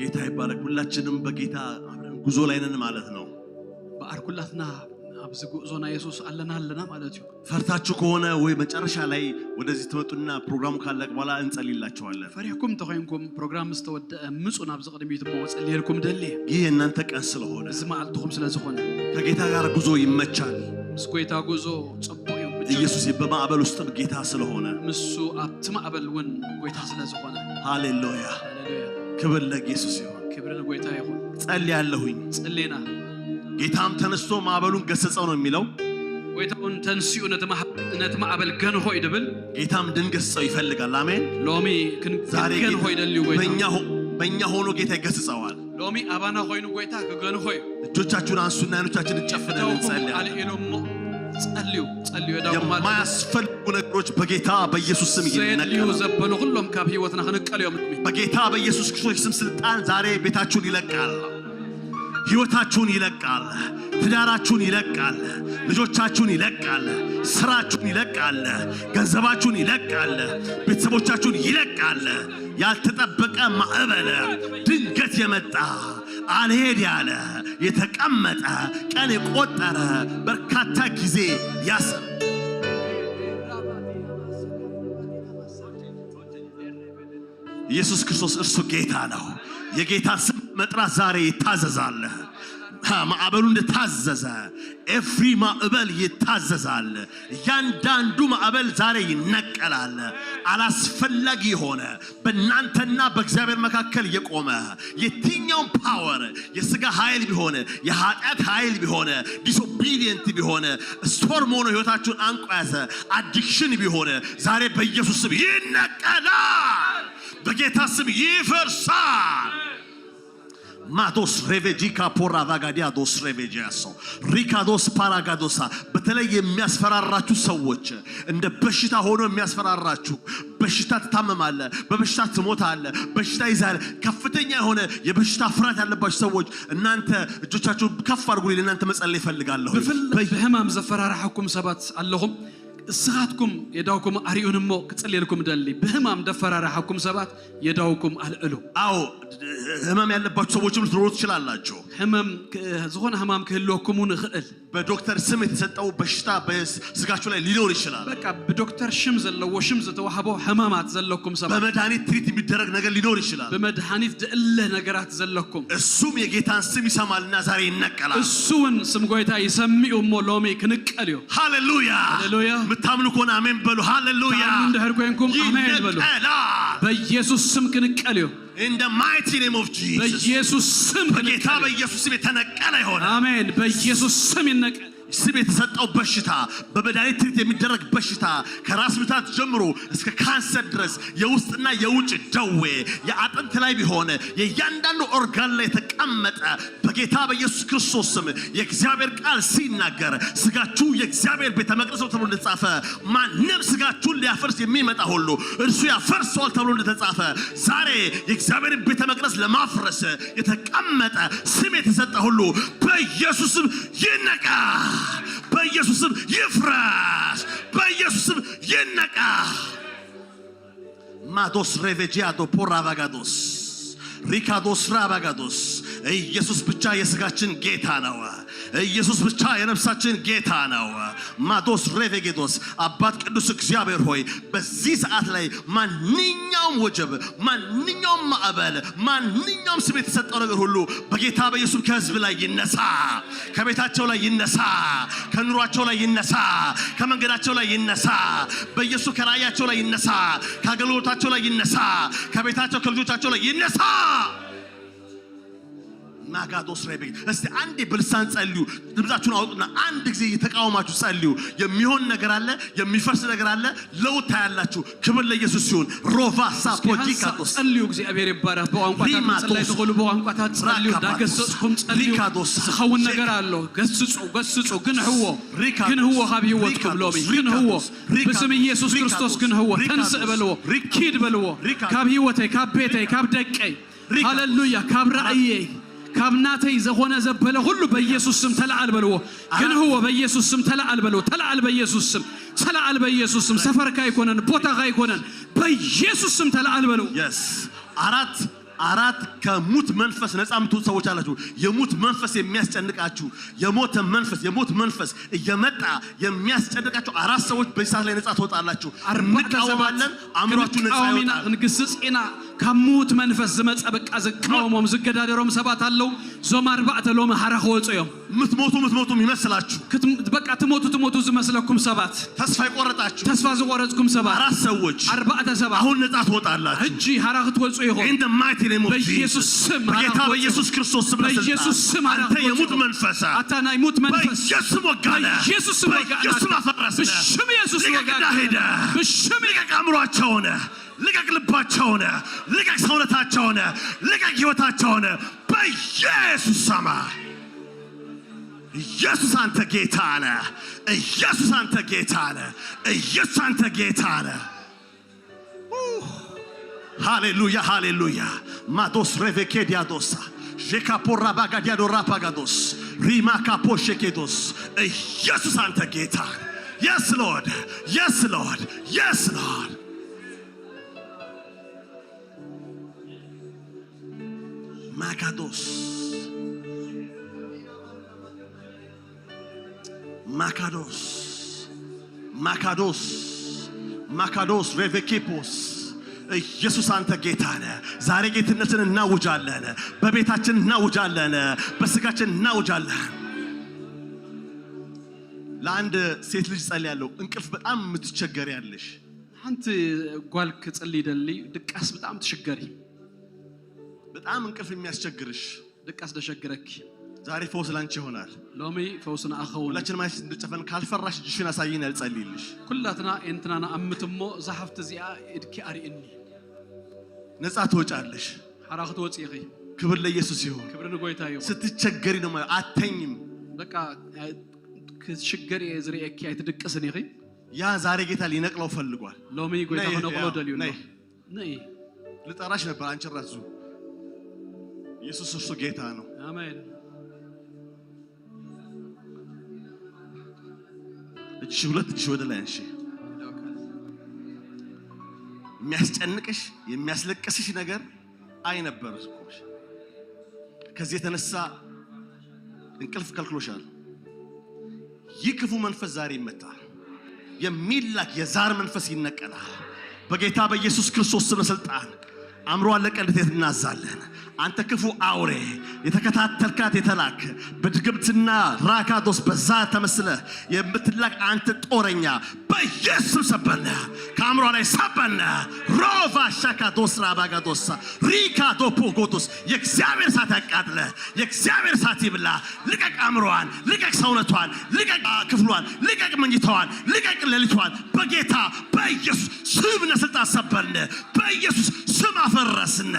ጌታ ይባረክ። ሁላችንም በጌታ አብረን ጉዞ ላይ ነን ማለት ነው። በኣር ኩላትና ኣብዚ ጉዕዞ ናይ የሱስ ኣለና ኣለና ማለት እዩ። ፈርታችሁ ከሆነ ወይ መጨረሻ ላይ ወደዚህ ትመጡና ፕሮግራሙ ካለቀ በኋላ እንጸልይላችኋለን። ፈሪሕኩም እንተኾይንኩም ፕሮግራም ምስ ተወደአ ምጹ ናብዚ ቅድሚት እሞ ጸልየልኩም ደሊ። ይህ የእናንተ ቀን ስለሆነ እዚ መዓልትኹም ስለ ዝኾነ ከጌታ ጋር ጉዞ ይመቻል። ምስ ጎይታ ጉዞ ጽቡቕ እዩ። ምቹ ኢየሱስ በማዕበል ውስጥም ጌታ ስለሆነ ምሱ ኣብቲ ማዕበል እውን ጎይታ ስለ ዝኾነ ሃሌሉያ። ሃሌሉያ። ክብር ለኢየሱስ ይሁን። ክብሪ ንጎይታ ይኹን። ጸልያለሁኝ። ጽሌና ጌታም ተነስቶ ማዕበሉን ገሰጸው ነው የሚለው። ጎይታ እውን ተንሲኡ ነቲ ማዕበል ገንኾ እዩ ድብል። ጌታም እንድንገስጸው ይፈልጋል። አሜን። ሎሚ ዛሬ ክንገንኾ ይደልዩ ጎይታ። በእኛ ሆ- በእኛ ሆኖ ጌታ ይገስጸዋል። ሎሚ ኣባና ኮይኑ ጎይታ ክገንኾ እዩ። እጆቻችሁን አንሱና አይኖቻችንን ጨፍነን የዳውኩም እንጸልያለን። ኣልዒሉ እሞ ጸልዩ ጸልዩ የዳውኩም ኣልዒሉ። የማያስፈልጉ ነገሮች በጌታ በኢየሱስ ስም ዘየድልዩ ይነቀላል። ዘበሉ ኩሎም ካብ ህይወትና ክንቀልዮም። በጌታ በኢየሱስ ክርስቶስ ስም ስልጣን ዛሬ ቤታችሁን ይለቃል። ህይወታችሁን ይለቃል። ትዳራችሁን ይለቃል። ልጆቻችሁን ይለቃል። ስራችሁን ይለቃል። ገንዘባችሁን ይለቃል። ቤተሰቦቻችሁን ይለቃል። ያልተጠበቀ ማዕበል ድንገት የመጣ አልሄድ ያለ የተቀመጠ ቀን የቆጠረ በርካታ ጊዜ ያሰ ኢየሱስ ክርስቶስ እርሱ ጌታ ነው። የጌታ ስም መጥራት ዛሬ ይታዘዛል። ማዕበሉ እንደታዘዘ ኤፍሪ ማዕበል ይታዘዛል። እያንዳንዱ ማዕበል ዛሬ ይነቀላል። አላስፈላጊ የሆነ በእናንተና በእግዚአብሔር መካከል የቆመ የትኛውም ፓወር የስጋ ኃይል ቢሆን የኃጢአት ኃይል ቢሆን ዲስኦቢዲየንት ቢሆን ስቶርም ሆኖ ህይወታችሁን አንቆ ያዘ አዲክሽን ቢሆን ዛሬ በኢየሱስ ስም ይነቀላል። በጌታ ስም ይፈርሳል። ማዶስ ሬቬጂካ ፖራ ቫጋዲያ ዶስ ሬቬጂያሶ ሪካዶስ ፓራጋዶሳ በተለይ የሚያስፈራራችሁ ሰዎች እንደ በሽታ ሆኖ የሚያስፈራራችሁ በሽታ ትታመማለህ፣ በበሽታ ትሞታለህ፣ በሽታ ይዛል ከፍተኛ የሆነ የበሽታ ፍርሃት ያለባችሁ ሰዎች እናንተ እጆቻችሁን ከፍ አድርጉ። ለእናንተ መጸለይ እፈልጋለሁ። ብፍላይ ብህማም ዘፈራርሓኩም ሰባት ኣለኹም። እስኻትኩም የዳውኩም ኣርእዩን እሞ ክጽልየልኩም ደሊ። ብህማም ደፈራርሓኩም ሰባት የዳውኩም ኣልዕሉ። አዎ ህመም ያለባችሁ ሰዎችም ልትኖሩ ትችላላችሁ። ህመም ክ- ዝኾነ ህማም ክህልወኩም እውን ይኽእል። በዶክተር ስም የተሰጠው በሽታ በስጋችሁ ላይ ሊኖር ይችላል። በቃ ብዶክተር ሽም ዘለዎ ሽም ዝተዋህቦ ሕማማት ዘለኩም ሰባት በመድኃኒት ትሪት የሚደረግ ነገር ሊኖር ይችላል። ብመድሃኒት ድእለ ነገራት ዘለኩም እሱም የጌታን ስም ይሰማልና ዛሬ ይነቀላል። እሱ እውን ስም ጎይታ ይሰሚኡ እሞ ሎሚ ክንቀል እዩ። ሃሌሉያ። ሃሌሉያ። የምታምኑ ከሆነ አሜን በሉ። ሃሌሉያ። ታምኑ እንድሕር ኮይንኩም ኣሜን በሉ። ይነቀላል። በኢየሱስ ስም ክንቀል እዩ። In the mighty name of Jesus. በኢየሱስ ስም በጌታ ክንቀል እዩ። በኢየሱስ ስም የተነቀለ ይሆናል። አሜን። በኢየሱስ ስም ይነቀል። ስም የተሰጠው በሽታ በመድኃኒት ትሪት የሚደረግ በሽታ ከራስ ምታት ጀምሮ እስከ ካንሰር ድረስ የውስጥና የውጭ ደዌ የአጥንት ላይ ቢሆን የእያንዳንዱ ኦርጋን ላይ የተቀመጠ በጌታ በኢየሱስ ክርስቶስ ስም የእግዚአብሔር ቃል ሲናገር ስጋችሁ የእግዚአብሔር ቤተ መቅደስ ነው ተብሎ እንደተጻፈ ማንም ስጋችሁን ሊያፈርስ የሚመጣ ሁሉ እርሱ ያፈርሰዋል ተብሎ እንደተጻፈ ዛሬ የእግዚአብሔርን ቤተ መቅደስ ለማፍረስ የተቀመጠ ስም የተሰጠ ሁሉ በኢየሱስም ይነቃ፣ በኢየሱስም ይፍረስ፣ በኢየሱስም ይነቃ። ማዶስ ሬቬጂያዶ ፖራቫጋዶስ ሪካዶስ ራባጋዶስ ኢየሱስ ብቻ የስጋችን ጌታ ነው። ኢየሱስ ብቻ የነፍሳችን ጌታ ነው። ማዶስ ሬቬጌዶስ አባት ቅዱስ እግዚአብሔር ሆይ በዚህ ሰዓት ላይ ማንኛውም ወጀብ፣ ማንኛውም ማዕበል፣ ማንኛውም ስም የተሰጠው ነገር ሁሉ በጌታ በኢየሱስ ከህዝብ ላይ ይነሳ፣ ከቤታቸው ላይ ይነሳ፣ ከኑሯቸው ላይ ይነሳ፣ ከመንገዳቸው ላይ ይነሳ፣ በኢየሱስ ከራእያቸው ላይ ይነሳ፣ ከአገልግሎታቸው ላይ ይነሳ፣ ከቤታቸው ከልጆቻቸው ላይ ይነሳ። ናጋዶስ ሬቤ እስቲ አንዴ በልሳን ጸልዩ። ድምፃችሁን አውጡና አንድ ጊዜ እየተቃወማችሁ ጸልዩ። የሚሆን ነገር አለ፣ የሚፈርስ ነገር አለ። ለውጥ ታያላችሁ። ክብር ለኢየሱስ ሲሆን ሮቫ እስኪ ሀሳብ ሳፖጂካቶስ ጸልዩ። እግዚአብሔር ይባረክ። በቋንቋታት ሪማቶስ ምጽላይ ትኽእሉ በቋንቋታት ጸልዩ። ራካባቶስ እንዳገሰጽኩም ጸልዩ። ሪካዶስ ዝኸውን ነገር ኣሎ። ገስጹ፣ ገስጹ፣ ግንሕዎ፣ ሪካዶስ ግንሕዎ ካብ ህይወትኩም ሪካዶስ ሎሚ ሪካዶስ ግንሕዎ። ሪካዶስ ብስም ኢየሱስ ክርስቶስ ሪካዶስ ግንሕዎ። ሪካዶስ ተንስእ በልዎ። ሪካዶስ ኪድ በልዎ። ሪካዶስ ካብ ህይወተይ፣ ካብ ቤተይ፣ ካብ ደቀይ ሪካዶስ ሃሌሉያ። ካብ ራእየይ፣ ካብ ናተይ ዝኾነ ዘበለ ኩሉ በኢየሱስ ስም ተለዓል በልዎ። ግንሕዎ በኢየሱስ ስም ተለዓል በልዎ። ተለዓል በኢየሱስ ስም። ተለዓል በኢየሱስ ስም። ሰፈርካ ኣይኮነን፣ ቦታኻ ኣይኮነን። በኢየሱስ ስም ተለዓል በልዎ። የስ አራት አራት ከሙት መንፈስ ነፃ የምትወጡ ሰዎች አላችሁ። የሙት መንፈስ የሚያስጨንቃችሁ፣ የሞተ መንፈስ፣ የሞት መንፈስ እየመጣ የሚያስጨንቃችሁ አራት ሰዎች በዚህ ሰዓት ላይ ነፃ ትወጣላችሁ። ኣርባዕተ ሰባት እንቃወማለን። ኣእምሯችሁ ነፃ ክንቃወም ኢና፣ ይወጣል። ክንግስጽ ኢና። ካብ ምዉት መንፈስ ዝመጸ በቃ ዝቃወሞም፣ ዝገዳደሮም ሰባት ኣለዉ። እዞም ኣርባዕተ ሎሚ ሓራ ክወጹ እዮም። ምትሞቱ ምትሞቱ ይመስላችሁ። ክትም-፣ በቃ ትሞቱ ትሞቱ ዝመስለኩም ሰባት፣ ተስፋ የቆረጣችሁ ተስፋ ዝቆረጽኩም ሰባት፣ ኣራት ሰዎች ኣርባዕተ ሰባት፣ አሁን ነፃ ትወጣላችሁ። ሕጂ ሓራ ክትወጹ ኢኹም። In the mighty name of በኢየሱስ Jesus. ስም ሓራ በጌታ ክትወጹ። በኢየሱስ ክርስቶስ ስም በኢየሱስ ስልጣን። ስም ሓራ አንተ ክትወጹ የሙት ኢኹም። መንፈስ፣ ኣታ ናይ ሙት መንፈስ። በኢየሱስ ስም ወጋነ። በኢየሱስ ስም ወጋነ። በኢየሱስ ስም ኣፈረስነ። ብሽም ኢየሱስ ልቀቅ ወጋነ። እንዳሄደ። ብሽም ልቀቅ አእምሯቸውን። ልቀቅ ልባቸውን። ልቀቅ ሰውነታቸውን። ልቀቅ ህይወታቸውን። በኢየሱስ ስም። ኢየሱስ አንተ ጌታ ነህ። ኢየሱስ አንተ ጌታ ነህ። ኢየሱስ አንተ ጌታ ነህ። ሃሌሉያ፣ ሃሌሉያ። ማዶስ ሬቬኬ ዲያዶሳ ሼካፖራ ባጋዲያዶ ራፓጋዶስ ሪማ ካፖ ሼኬዶስ። ኢየሱስ አንተ ጌታ። Yes Lord, yes Lord, yes Lord. ማካዶስ ማካዶስ ማካዶስ ማካዶስ ሬቬኬፖስ። ኢየሱስ አንተ ጌታ ነህ። ዛሬ ጌትነትን እናውጃለን። በቤታችን እናውጃለን። በስጋችን እናውጃለን። ለአንድ ሴት ልጅ ጸልያለሁ። እንቅልፍ በጣም የምትቸገሪ ያለሽ። ሓንቲ ጓል ክጽሊ ደሊ ድቃስ በጣም ትሽገሪ። በጣም እንቅልፍ የሚያስቸግርሽ። ድቃስ ደሸግረኪ። ዛሬ ፈውስ ላንቺ ይሆናል። ሎሚ ፈውስና ኣኸውን። ሁላችን ማየት እንደጨፈን ካልፈራሽ እጅሽን አሳይን ያልጸልይልሽ። ኩላትና ኤንትናና ኣምት እሞ እዛ ሓፍቲ እዚኣ ኢድኪ ኣርእኒ። ነጻ ትወጫለሽ። ሓራ ክትወፂ ኢኺ። ክብር ለኢየሱስ ይሁን። ክብሪ ንጎይታ ይኹን። ስትቸገሪ ነው ማለት አተኝም። በቃ፣ እ፣ ክትሽገር እየ ዝርእየኪ፣ ኣይትድቅስን ኢኺ። ያ ዛሬ ጌታ ሊነቅለው ፈልጓል። ሎሚ ጎይታ ነይ፣ ክነቅሎ ያ፣ ደልዩ ኣሎ። ነይ። ነይ። ልጠራሽ ነበር አንቺ ራሱ። ኢየሱስ እርሱ ጌታ ነው። ኣሜን። እጅሽ፣ ሁለት እጅሽ ወደ ላይ አንሺ። የሚያስጨንቅሽ፣ የሚያስለቅስሽ ነገር አይ ነበር እኮ። ከዚህ የተነሳ እንቅልፍ ከልክሎሻል። ይህ ክፉ መንፈስ ዛሬ ይመታል። የሚላክ የዛር መንፈስ ይነቀላል። በጌታ በኢየሱስ ክርስቶስ ስም ስልጣን አእምሮዋን ለቀህ እንድትሄድ እናዛለን። አንተ ክፉ አውሬ፣ የተከታተልካት የተላክ በድግምትና ራካዶስ በዛር ተመስለህ የምትላክ አንተ ጦረኛ በኢየሱስ ሰበነ፣ ከአእምሮ ላይ ሰበነ። ሮቫ ሻካዶስ ራባጋዶሳ ሪካዶ ፖጎዶስ። የእግዚአብሔር እሳት ያቃጥለ፣ የእግዚአብሔር እሳት ይብላ። ልቀቅ አእምሮዋን፣ ልቀቅ ሰውነቷን፣ ልቀቅ ክፍሏን፣ ልቀቅ መኝታዋን፣ ልቀቅ ሌሊቷን በጌታ በኢየሱስ ስምና ስልጣን ሰበርነ፣ በኢየስ ስም አፈረስነ።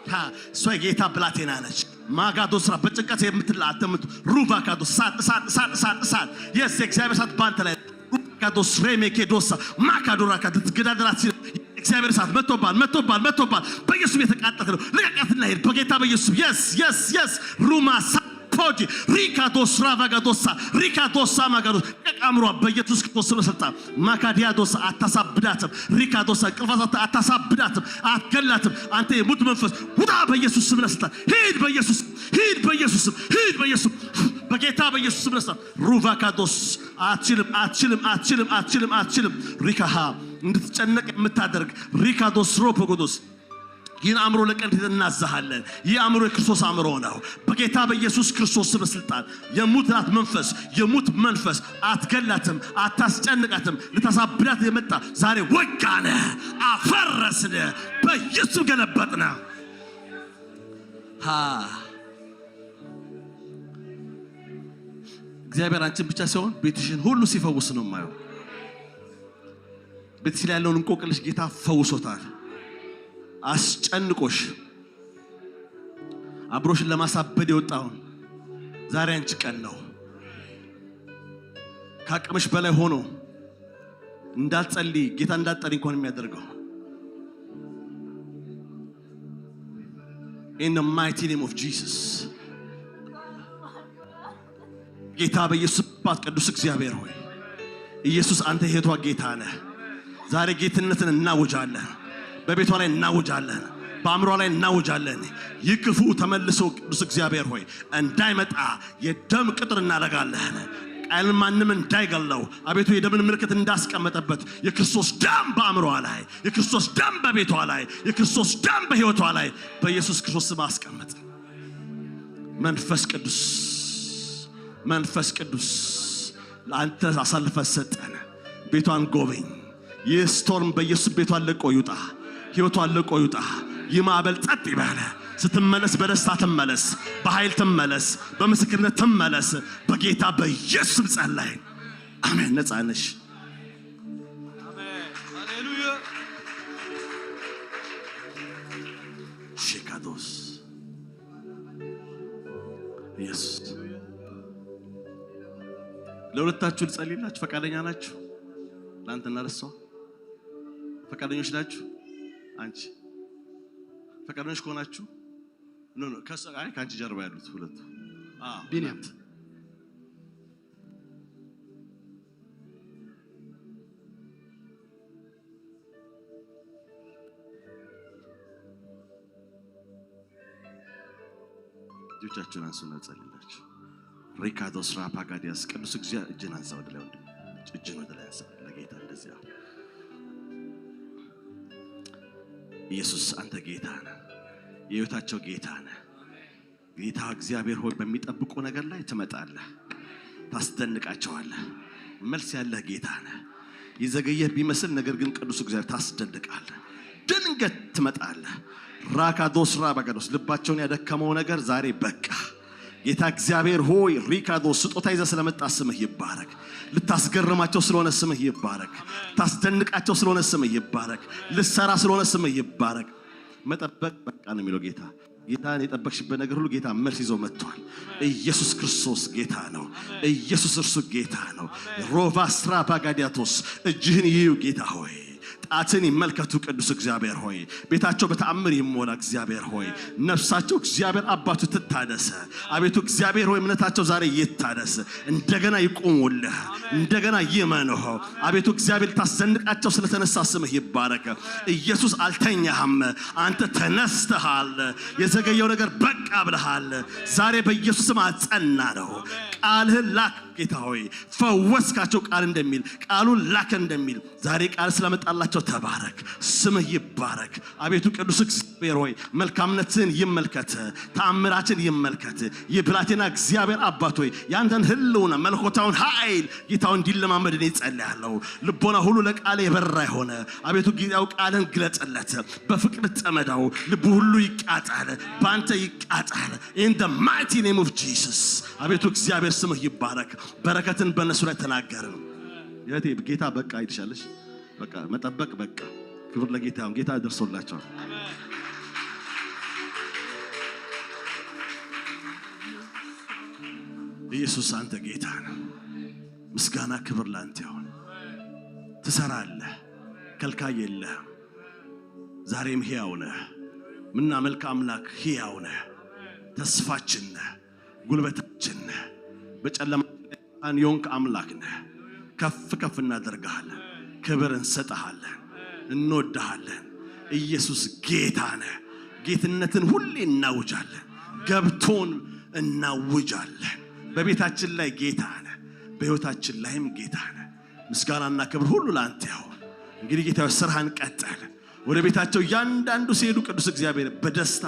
ታ-፣ እሷ የጌታ ብላቴና ነች። ማጋዶ ስራ በጭንቀት የምትላተምት ሩቫ ካዶ እሳት፣ እሳት፣ እሳት፣ እሳት፣ እሳት። የስ የእግዚአብሔር እሳት ባንተ ላይ ሩቫ ካዶ ስሬሜ ኬዶሳ ማካዶራ ካዶ ትገዳደራት ሲል እግዚአብሔር እሳት መጥቶባል፣ መጥቶባል፣ መጥቶባል። በኢየሱስ የተቃጠለ ነው። ልቀቃትና ሄድ በጌታ በኢየሱስ። የስ፣ የስ፣ የስ። ሩማ ሳ-፣ ፖጂ ሪካ ዶስ ራቫ ጋዶሳ ሪካ ዶሳ ማጋዶስ። ልቀቅ አእምሯ በኢየሱስ ክርስቶስ ስም ስልጣን። ማካዲያ ዶሳ አታሳብዳትም። ሪካ ዶሳ እንቅልፋት አታ-፣ አታሳብዳትም፣ አትገላትም። አንተ የሙት መንፈስ ውጣ በኢየሱስ ስም ስልጣን። ሂድ በኢየሱስ፣ ሂድ በኢየሱስ፣ ሂድ በኢየሱስ፣ በጌታ በኢየሱስ ስም ስልጣን። ሩቫ ካዶስ አትችልም፣ አትችልም፣ አትችልም፣ አትችልም፣ አትችልም። ሪካሃ እንድትጨነቅ የምታደርግ ሪካ ዶስ ሮፖ ጎዶስ። ይህን አእምሮ ለቀን እናዛሃለን። ይህ አእምሮ የክርስቶስ አእምሮ ነው። በጌታ በኢየሱስ ክርስቶስ ስም ስልጣን የሙት ናት መንፈስ፣ የሙት መንፈስ አትገላትም፣ አታስጨንቃትም። ልታሳብዳት የመጣ ዛሬ ወጋነ፣ አፈረስነ፣ በኢየሱስ ገለበጥነ። ሃ፣ እግዚአብሔር አንቺን ብቻ ሳይሆን ቤትሽን ሁሉ ሲፈውስ ነው የማየው። ቤትሽ ላይ ያለውን እንቆቅልሽ ጌታ ፈውሶታል። አስጨንቆሽ አብሮሽን ለማሳበድ የወጣውን ዛሬ አንቺ ቀን ነው። ከአቅምሽ በላይ ሆኖ እንዳትጸልይ፣ ጌታ እንዳትጠሪ እንኳን የሚያደርገው። In the mighty name of Jesus. ጌታ በኢየሱስ አባት ቅዱስ እግዚአብሔር ሆይ፣ ኢየሱስ አንተ የህይወቷ ጌታ ነህ። ዛሬ ጌትነትን እናውጃለን፣ በቤቷ ላይ እናውጃለን። በአእምሮ ላይ እናውጃለን። ይህ ክፉ ተመልሶ ቅዱስ እግዚአብሔር ሆይ እንዳይመጣ የደም ቅጥር እናደርጋለን። ቃል ማንም እንዳይገለው አቤቱ የደምን ምልክት እንዳስቀመጠበት የክርስቶስ ደም በአእምሮዋ ላይ፣ የክርስቶስ ደም በቤቷ ላይ፣ የክርስቶስ ደም በሕይወቷ ላይ በኢየሱስ ክርስቶስ ስም አስቀምጥ። መንፈስ ቅዱስ፣ መንፈስ ቅዱስ ለአንተ አሳልፈ ሰጠን። ቤቷን ጎበኝ። ይህ ስቶርም በኢየሱስ ቤቷን ለቆ ይውጣ፣ ሕይወቷን ለቆ ይውጣ። ይህ ማዕበል ጸጥ ይበል። ስትመለስ በደስታ ትመለስ፣ በኃይል ትመለስ፣ በምስክርነት ትመለስ። በጌታ በኢየሱስ ስም ጸለይን። አሜን። ነጻ ነሽ። ሼካዶስ ኢየሱስ። ለሁለታችሁ ልጸልይላችሁ ፈቃደኛ ናችሁ? ለአንተና ለሷ ፈቃደኞች ናችሁ? አንቺ ፈቃደኞች ከሆናችሁ፣ ኖ፣ ኖ፣ ከሱ፣ አይ፣ ከአንቺ ጀርባ ያሉት ሁለቱ። አዎ፣ ቢንያም። እናንተ። እጆቻችሁን አንሱና ጸልይላችሁ። ሪካዶ ስራ ፓጋዲያስ፣ ቅዱስ እግዚአብሔር፣ እጅን አንሳ ወደ ላይ ወንድም፣ እጅን ወደ ላይ አንሳ ለጌታ። እንደዚያ ኢየሱስ፣ አንተ ጌታ ነህ፣ የሕይወታቸው ጌታ ነህ። ጌታ እግዚአብሔር ሆይ፣ በሚጠብቁ ነገር ላይ ትመጣለህ፣ ታስደንቃቸዋለህ። መልስ ያለህ ጌታ ነህ። የዘገየህ ቢመስል፣ ነገር ግን ቅዱስ እግዚአብሔር ታስደንቃለህ። ድንገት ትመጣለህ። ራካዶስ ራባጋዶስ፣ ልባቸውን ያደከመው ነገር ዛሬ በቃ። ጌታ እግዚአብሔር ሆይ፣ ሪካዶስ፣ ስጦታ ይዘህ ስለመጣ ስምህ ይባረክ። ልታስገርማቸው ስለሆነ ስምህ ይባረክ። ልታስደንቃቸው ስለሆነ ስምህ ይባረክ። ልትሰራ ስለሆነ ስምህ ይባረክ። መጠበቅ በቃ ነው የሚለው ጌታ። ጌታን የጠበቅሽበት ነገር ሁሉ ጌታ መልስ ይዞ መጥቷል። ኢየሱስ ክርስቶስ ጌታ ነው። ኢየሱስ እርሱ ጌታ ነው። ሮቫ ስራ ባጋዲያቶስ፣ እጅህን ይዩ ጌታ ሆይ፣ ጣትን ይመልከቱ ቅዱስ እግዚአብሔር ሆይ፣ ቤታቸው በተአምር ይሞላ እግዚአብሔር ሆይ፣ ነፍሳቸው እግዚአብሔር አባቱ ትታደሰ። አቤቱ እግዚአብሔር ሆይ፣ እምነታቸው ዛሬ ይታደስ። እንደገና ይቁሙልህ፣ እንደገና ይመንህ። አቤቱ እግዚአብሔር፣ ልታስደንቃቸው ስለተነሳ ስምህ ይባረክ። ኢየሱስ፣ አልተኛህም፣ አንተ ተነስተሃል። የዘገየው ነገር በቃ ብለሃል። ዛሬ በኢየሱስ ስም አጸና ነው። ቃልህን ላክ ጌታ ሆይ፣ ፈወስካቸው ቃል እንደሚል፣ ቃሉን ላከ እንደሚል፣ ዛሬ ቃል ስለመጣላቸው ተባረክ። ስምህ ይባረክ። አቤቱ ቅዱስ እግዚአብሔር ሆይ፣ መልካምነትህን ይመልከት፣ ተአምራችን ይመልከት። የብላቴና እግዚአብሔር አባት ሆይ፣ ያንተን ህልውና፣ መለኮታውን ኃይል ጌታው እንዲለማመድ እኔ ጸልያለሁ። ልቦና ሁሉ ለቃል የበራ የሆነ አቤቱ ጌታው፣ ቃልን ግለጽለት፣ በፍቅር ጸመደው። ልቡ ሁሉ ይቃጠል፣ በአንተ ይቃጠል። In the mighty name of Jesus። አቤቱ እግዚአብሔር ስምህ ይባረክ። በረከትን በእነሱ ላይ ተናገርን። እህቴ፣ ጌታ በቃ ይልሻለሽ። በቃ መጠበቅ በቃ። ክብር ለጌታ ይሁን። ጌታ ደርሶላቸዋል። ኢየሱስ፣ አንተ ጌታ ነህ። ምስጋና ክብር ላንተ ይሁን። ትሰራለህ፣ ከልካይ የለህም። ዛሬም ሕያው ነህ። ምናመልክ አምላክ ሕያው ነህ። ተስፋችን ነህ፣ ጉልበታችን ነህ። በጨለማ ብርሃን የሆንክ አምላክ ነህ። ከፍ ከፍ እናደርግሃለን። ክብር እንሰጥሃለን። እንወድሃለን። ኢየሱስ ጌታ ነህ። ጌትነትን ሁሌ እናውጃለን። ገብቶን እናውጃለን። በቤታችን ላይ ጌታ ነህ። በሕይወታችን ላይም ጌታ ነህ። ምስጋናና ክብር ሁሉ ለአንተ ይሁን። እንግዲህ ጌታ ሆይ፣ ስራህን ቀጥል። ወደ ቤታቸው እያንዳንዱ ሲሄዱ ቅዱስ እግዚአብሔር በደስታ፣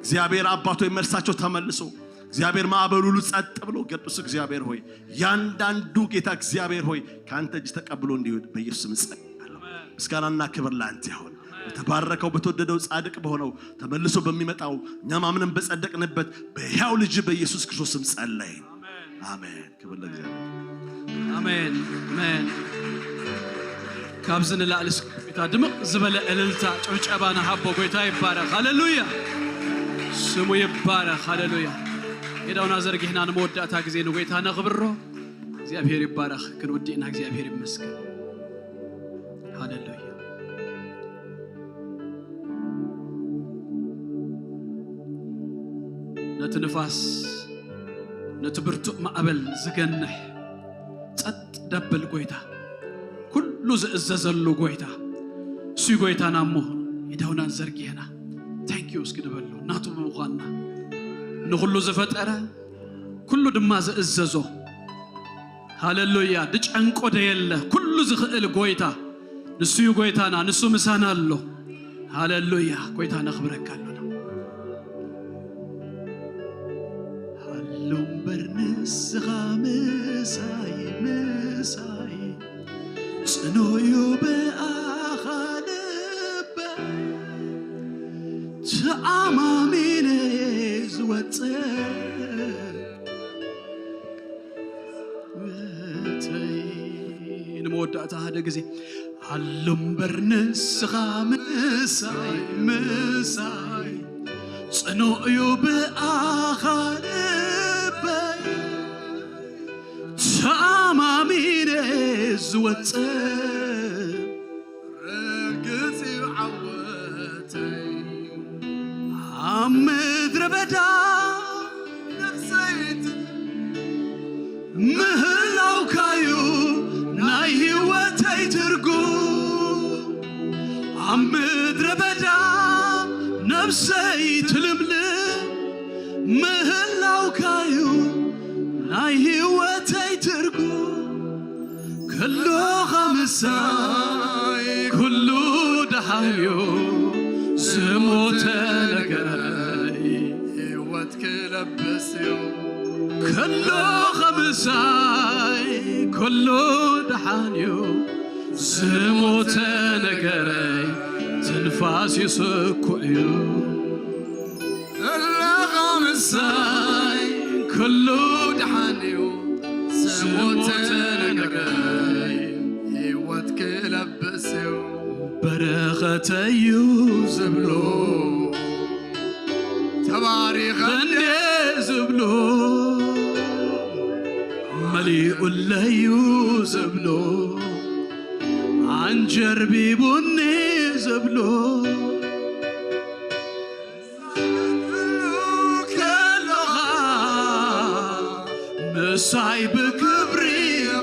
እግዚአብሔር አባት ሆይ፣ መልሳቸው ተመልሶ፣ እግዚአብሔር ማዕበሉ ሁሉ ጸጥ ብሎ፣ ቅዱስ እግዚአብሔር ሆይ፣ ያንዳንዱ ጌታ እግዚአብሔር ሆይ፣ ከአንተ እጅ ተቀብሎ እንዲሄድ በኢየሱስ ስም እጸልያለሁ። ምስጋናና ክብር ለአንተ ይሁን። በተባረከው በተወደደው ጻድቅ በሆነው ተመልሶ በሚመጣው እኛም አምነን በጸደቅንበት በሕያው ልጅ በኢየሱስ ክርስቶስ ስም ጸለይን። አሜን። ክብር ለእግዚአብሔር። ኣሜን፣ ኣሜን። ካብዚ ንላዕሊ እስኪ ጎይታ ድምቕ ዝበለ እልልታ፣ ጭብጨባ ንሃቦ። ጎይታ ይባረኽ። ሃሌሉያ፣ ስሙ ይባረኽ። ሃሌሉያ። ኢዳውና ዘርጊሕና ንመወዳእታ ግዜ ንጎይታ ነኽብሮ። እግዚኣብሔር ይባረኽ። ክንውድእና እግዚኣብሔር ይመስገን። ሃሌሉያ። ነቲ ንፋስ፣ ነቲ ብርቱእ ማዕበል ዝገንሕ፣ ጸጥ ደብል ጎይታ፣ ኩሉ ዝእዘዘሉ ጎይታ፣ እሱይ ጎይታና እሞ፣ ኢዳውናን ዘርጊሕና፣ እንተ ኪው እስኪ ንበሎ ናቱ ብምዃንና፣ ንኹሉ ዝፈጠረ፣ ኩሉ ድማ ዝእዘዞ፣ ሃሌሉያ፣ ድጨንቆ ደየለ ኩሉ ዝኽእል ጎይታ፣ ንሱ እዩ ጎይታና፣ ንሱ ምሳና ኣሎ። ሃሌሉያ፣ ጎይታ ነኽብረካ ኣሎና። ሃሎ እምበር ንስኻ ምሳይ፣ ምሳይ፣ ጽኑዕ እዩ ብኣኻ ልበይ፣ ተኣማሚነ ዝወጽእ። ንመወዳእታ ሓደ ግዜ፣ ሃሎ እምበር ንስኻ ምሳይ፣ ምሳይ፣ ጽኑዕ እዩ ብኣኻ ልበይ፣ ተኣማሚነ ዝወጽእ። ርግጽ እዩ ዓወተይ። ኣብ ምድረ በዳ ነፍሰይ ምህላውካዩ ናይ ህይወተይ ትርጉም። ኣብ ምድረ በዳ ነፍሰይ ትልምልም ምህላውካዩ ናይ ህይወተይ ትርጉም። ከሎኻ ምሳይ ኩሉ ደሓን እዩ፣ ዝሞተ ነገረይ ህይወት ክለብስ እዩ። ከሎኻ ምሳይ ኩሉ ደሓን እዩ፣ ዝሞተ ነገረይ ትንፋስ ይስኩዕ እዩ። ዘለኻ ምሳይ ኩሉ ደሓን እዩ፣ ዝሞተ ነገረይ ህይወት ክለብስ እዩ። በረኸተዩ ዝብሎ ተባሪኸ እንዴ ዝብሎ መሊኡለዩ ዝብሎ ኣንጀርቢቡኒ ዝብሎ ከለኻ ምሳይ ብክብሪ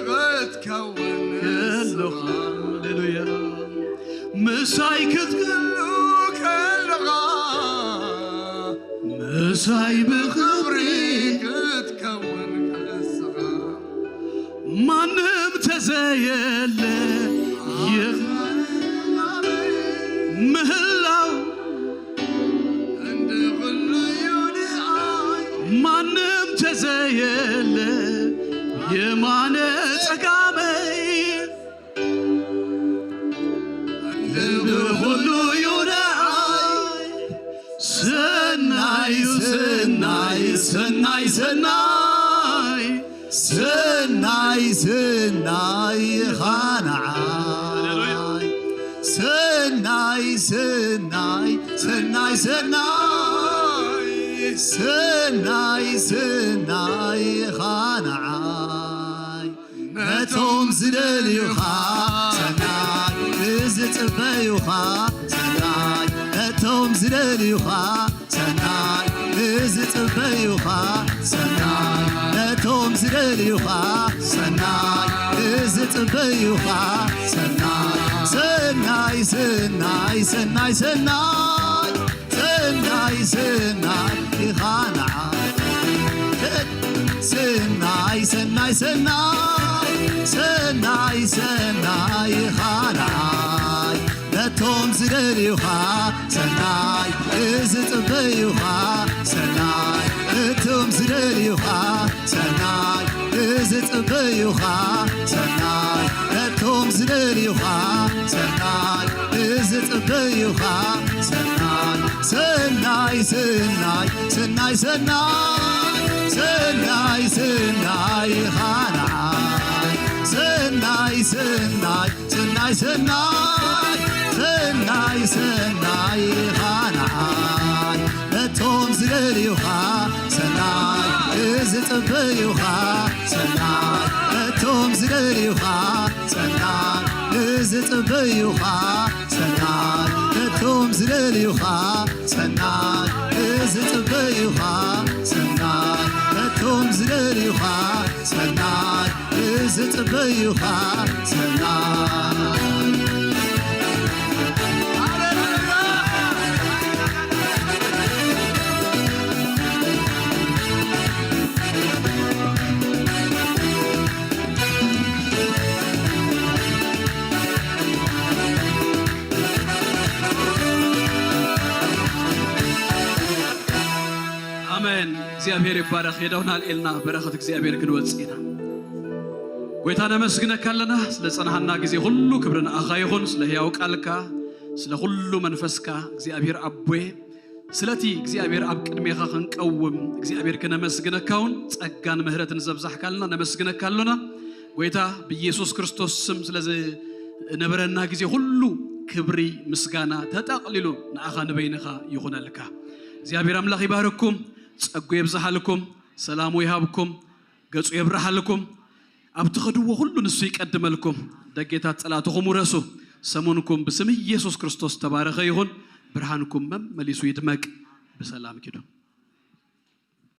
ክትከውን ከለኻ፣ ሃሌሉያ፣ ምሳይ ክትክሉ ከለኻ ምሳይ ብኽብሪ ክትከውን ከለኻ ማንም ተዘየለ ምህላው እንደ ኩሉ እዩ ንኣይ። ማንም ተዘየለ የማነ ጸጋመይ እንደ ኩሉ እዩ ንኣይ። ሰናይ ሰናይ ሰናይ ሰናይ ሰናይ ሰናይ ኢኻ ንዓይ። ሰናይ ሰናይ ሰናይ ሰናይ ሰናይ ሰናይ ኢኻ ንዓይ። ነቶም ዝደልዩኻ ሰናይ፣ ንዝጽበዩኻ ሰናይ፣ ነቶም ዝደልዩኻ ሰናይ፣ ንዝጽበዩኻ ሰናይ፣ ነቶም ዝደልዩኻ ሰናይ፣ ንዝጽበዩኻ ሰናይ፣ ሰናይ፣ ሰናይ፣ ሰናይ፣ ሰናይ፣ ሰናይ፣ ሰናይ ኢኻ ንዓይ። ሰናይ፣ ሰናይ፣ ሰናይ፣ ሰናይ፣ ሰናይ ኢኻ ንዓይ። ነቶም ዝደልዩኻ ሰናይ፣ ንዝጽበዩኻ ሰናይ፣ ነቶም ዝደልዩኻ ሰናይ፣ ንዝጽበዩኻ ሰናይ፣ ነቶም ዝደልዩኻ ሰናይ፣ ንዝጽበዩኻ ሰናይ፣ ሰናይ፣ ሰናይ፣ ሰናይ፣ ሰናይ፣ ሰናይ፣ ሰናይ ኢኻ ንዓይ። ሰናይ፣ ሰናይ፣ ሰናይ፣ ሰናይ፣ ሰናይ፣ ሰናይ ኢኻ ንዓይ። ነቶም ዝደልዩኻ ሰናይ፣ ንዝጽበዩኻ ሰናይ፣ ነቶም ዝደልዩኻ ሰናይ፣ ንዝጽበዩኻ ሰናይ፣ ነቶም ዝደልዩኻ ሰናይ፣ ንዝጽበዩኻ ሰናይ፣ ነቶም ዝደልዩኻ ሰናይ፣ ንዝጽበዩኻ ሰናይ። ሃሌሉያ! እግዚኣብሔር ይባረኽ። የዳውና ኣልኤልና በረኸት እግዚኣብሔር ክንወጽእ ኢና። ጎይታ ነመስግነካ ኣለና ስለ ጸናሓና ግዜ ሁሉ ክብሪ ንኣኻ ይኹን። ስለ ህያው ቃልካ ስለ ኩሉ መንፈስካ እግዚኣብሔር ኣቦየ ስለቲ እግዚኣብሔር ኣብ ቅድሜኻ ክንቀውም እግዚኣብሔር ክነመስግነካ እውን ጸጋን ምህረትን ዘብዛሕካልና ነመስግነካ ኣሎና። ጎይታ ብኢየሱስ ክርስቶስ ስም ስለ ዝነበረና ግዜ ሁሉ ክብሪ ምስጋና ተጠቕሊሉ ንኣኻ ንበይንኻ ይኹነልካ። እግዚኣብሔር ኣምላኽ ይባርኩም፣ ጸጉ የብዝሓልኩም፣ ሰላሙ ይሃብኩም፣ ገጹ የብርሓልኩም። ኣብ ትኸድዎ ኩሉ ንሱ ይቀድመልኩም። ደጌታት ጸላእትኹም ውረሱ። ሰሙንኩም ብስም ኢየሱስ ክርስቶስ ተባረኸ ይኹን። ብርሃንኩም መመሊሱ ይድመቅ። ብሰላም ኪዱ።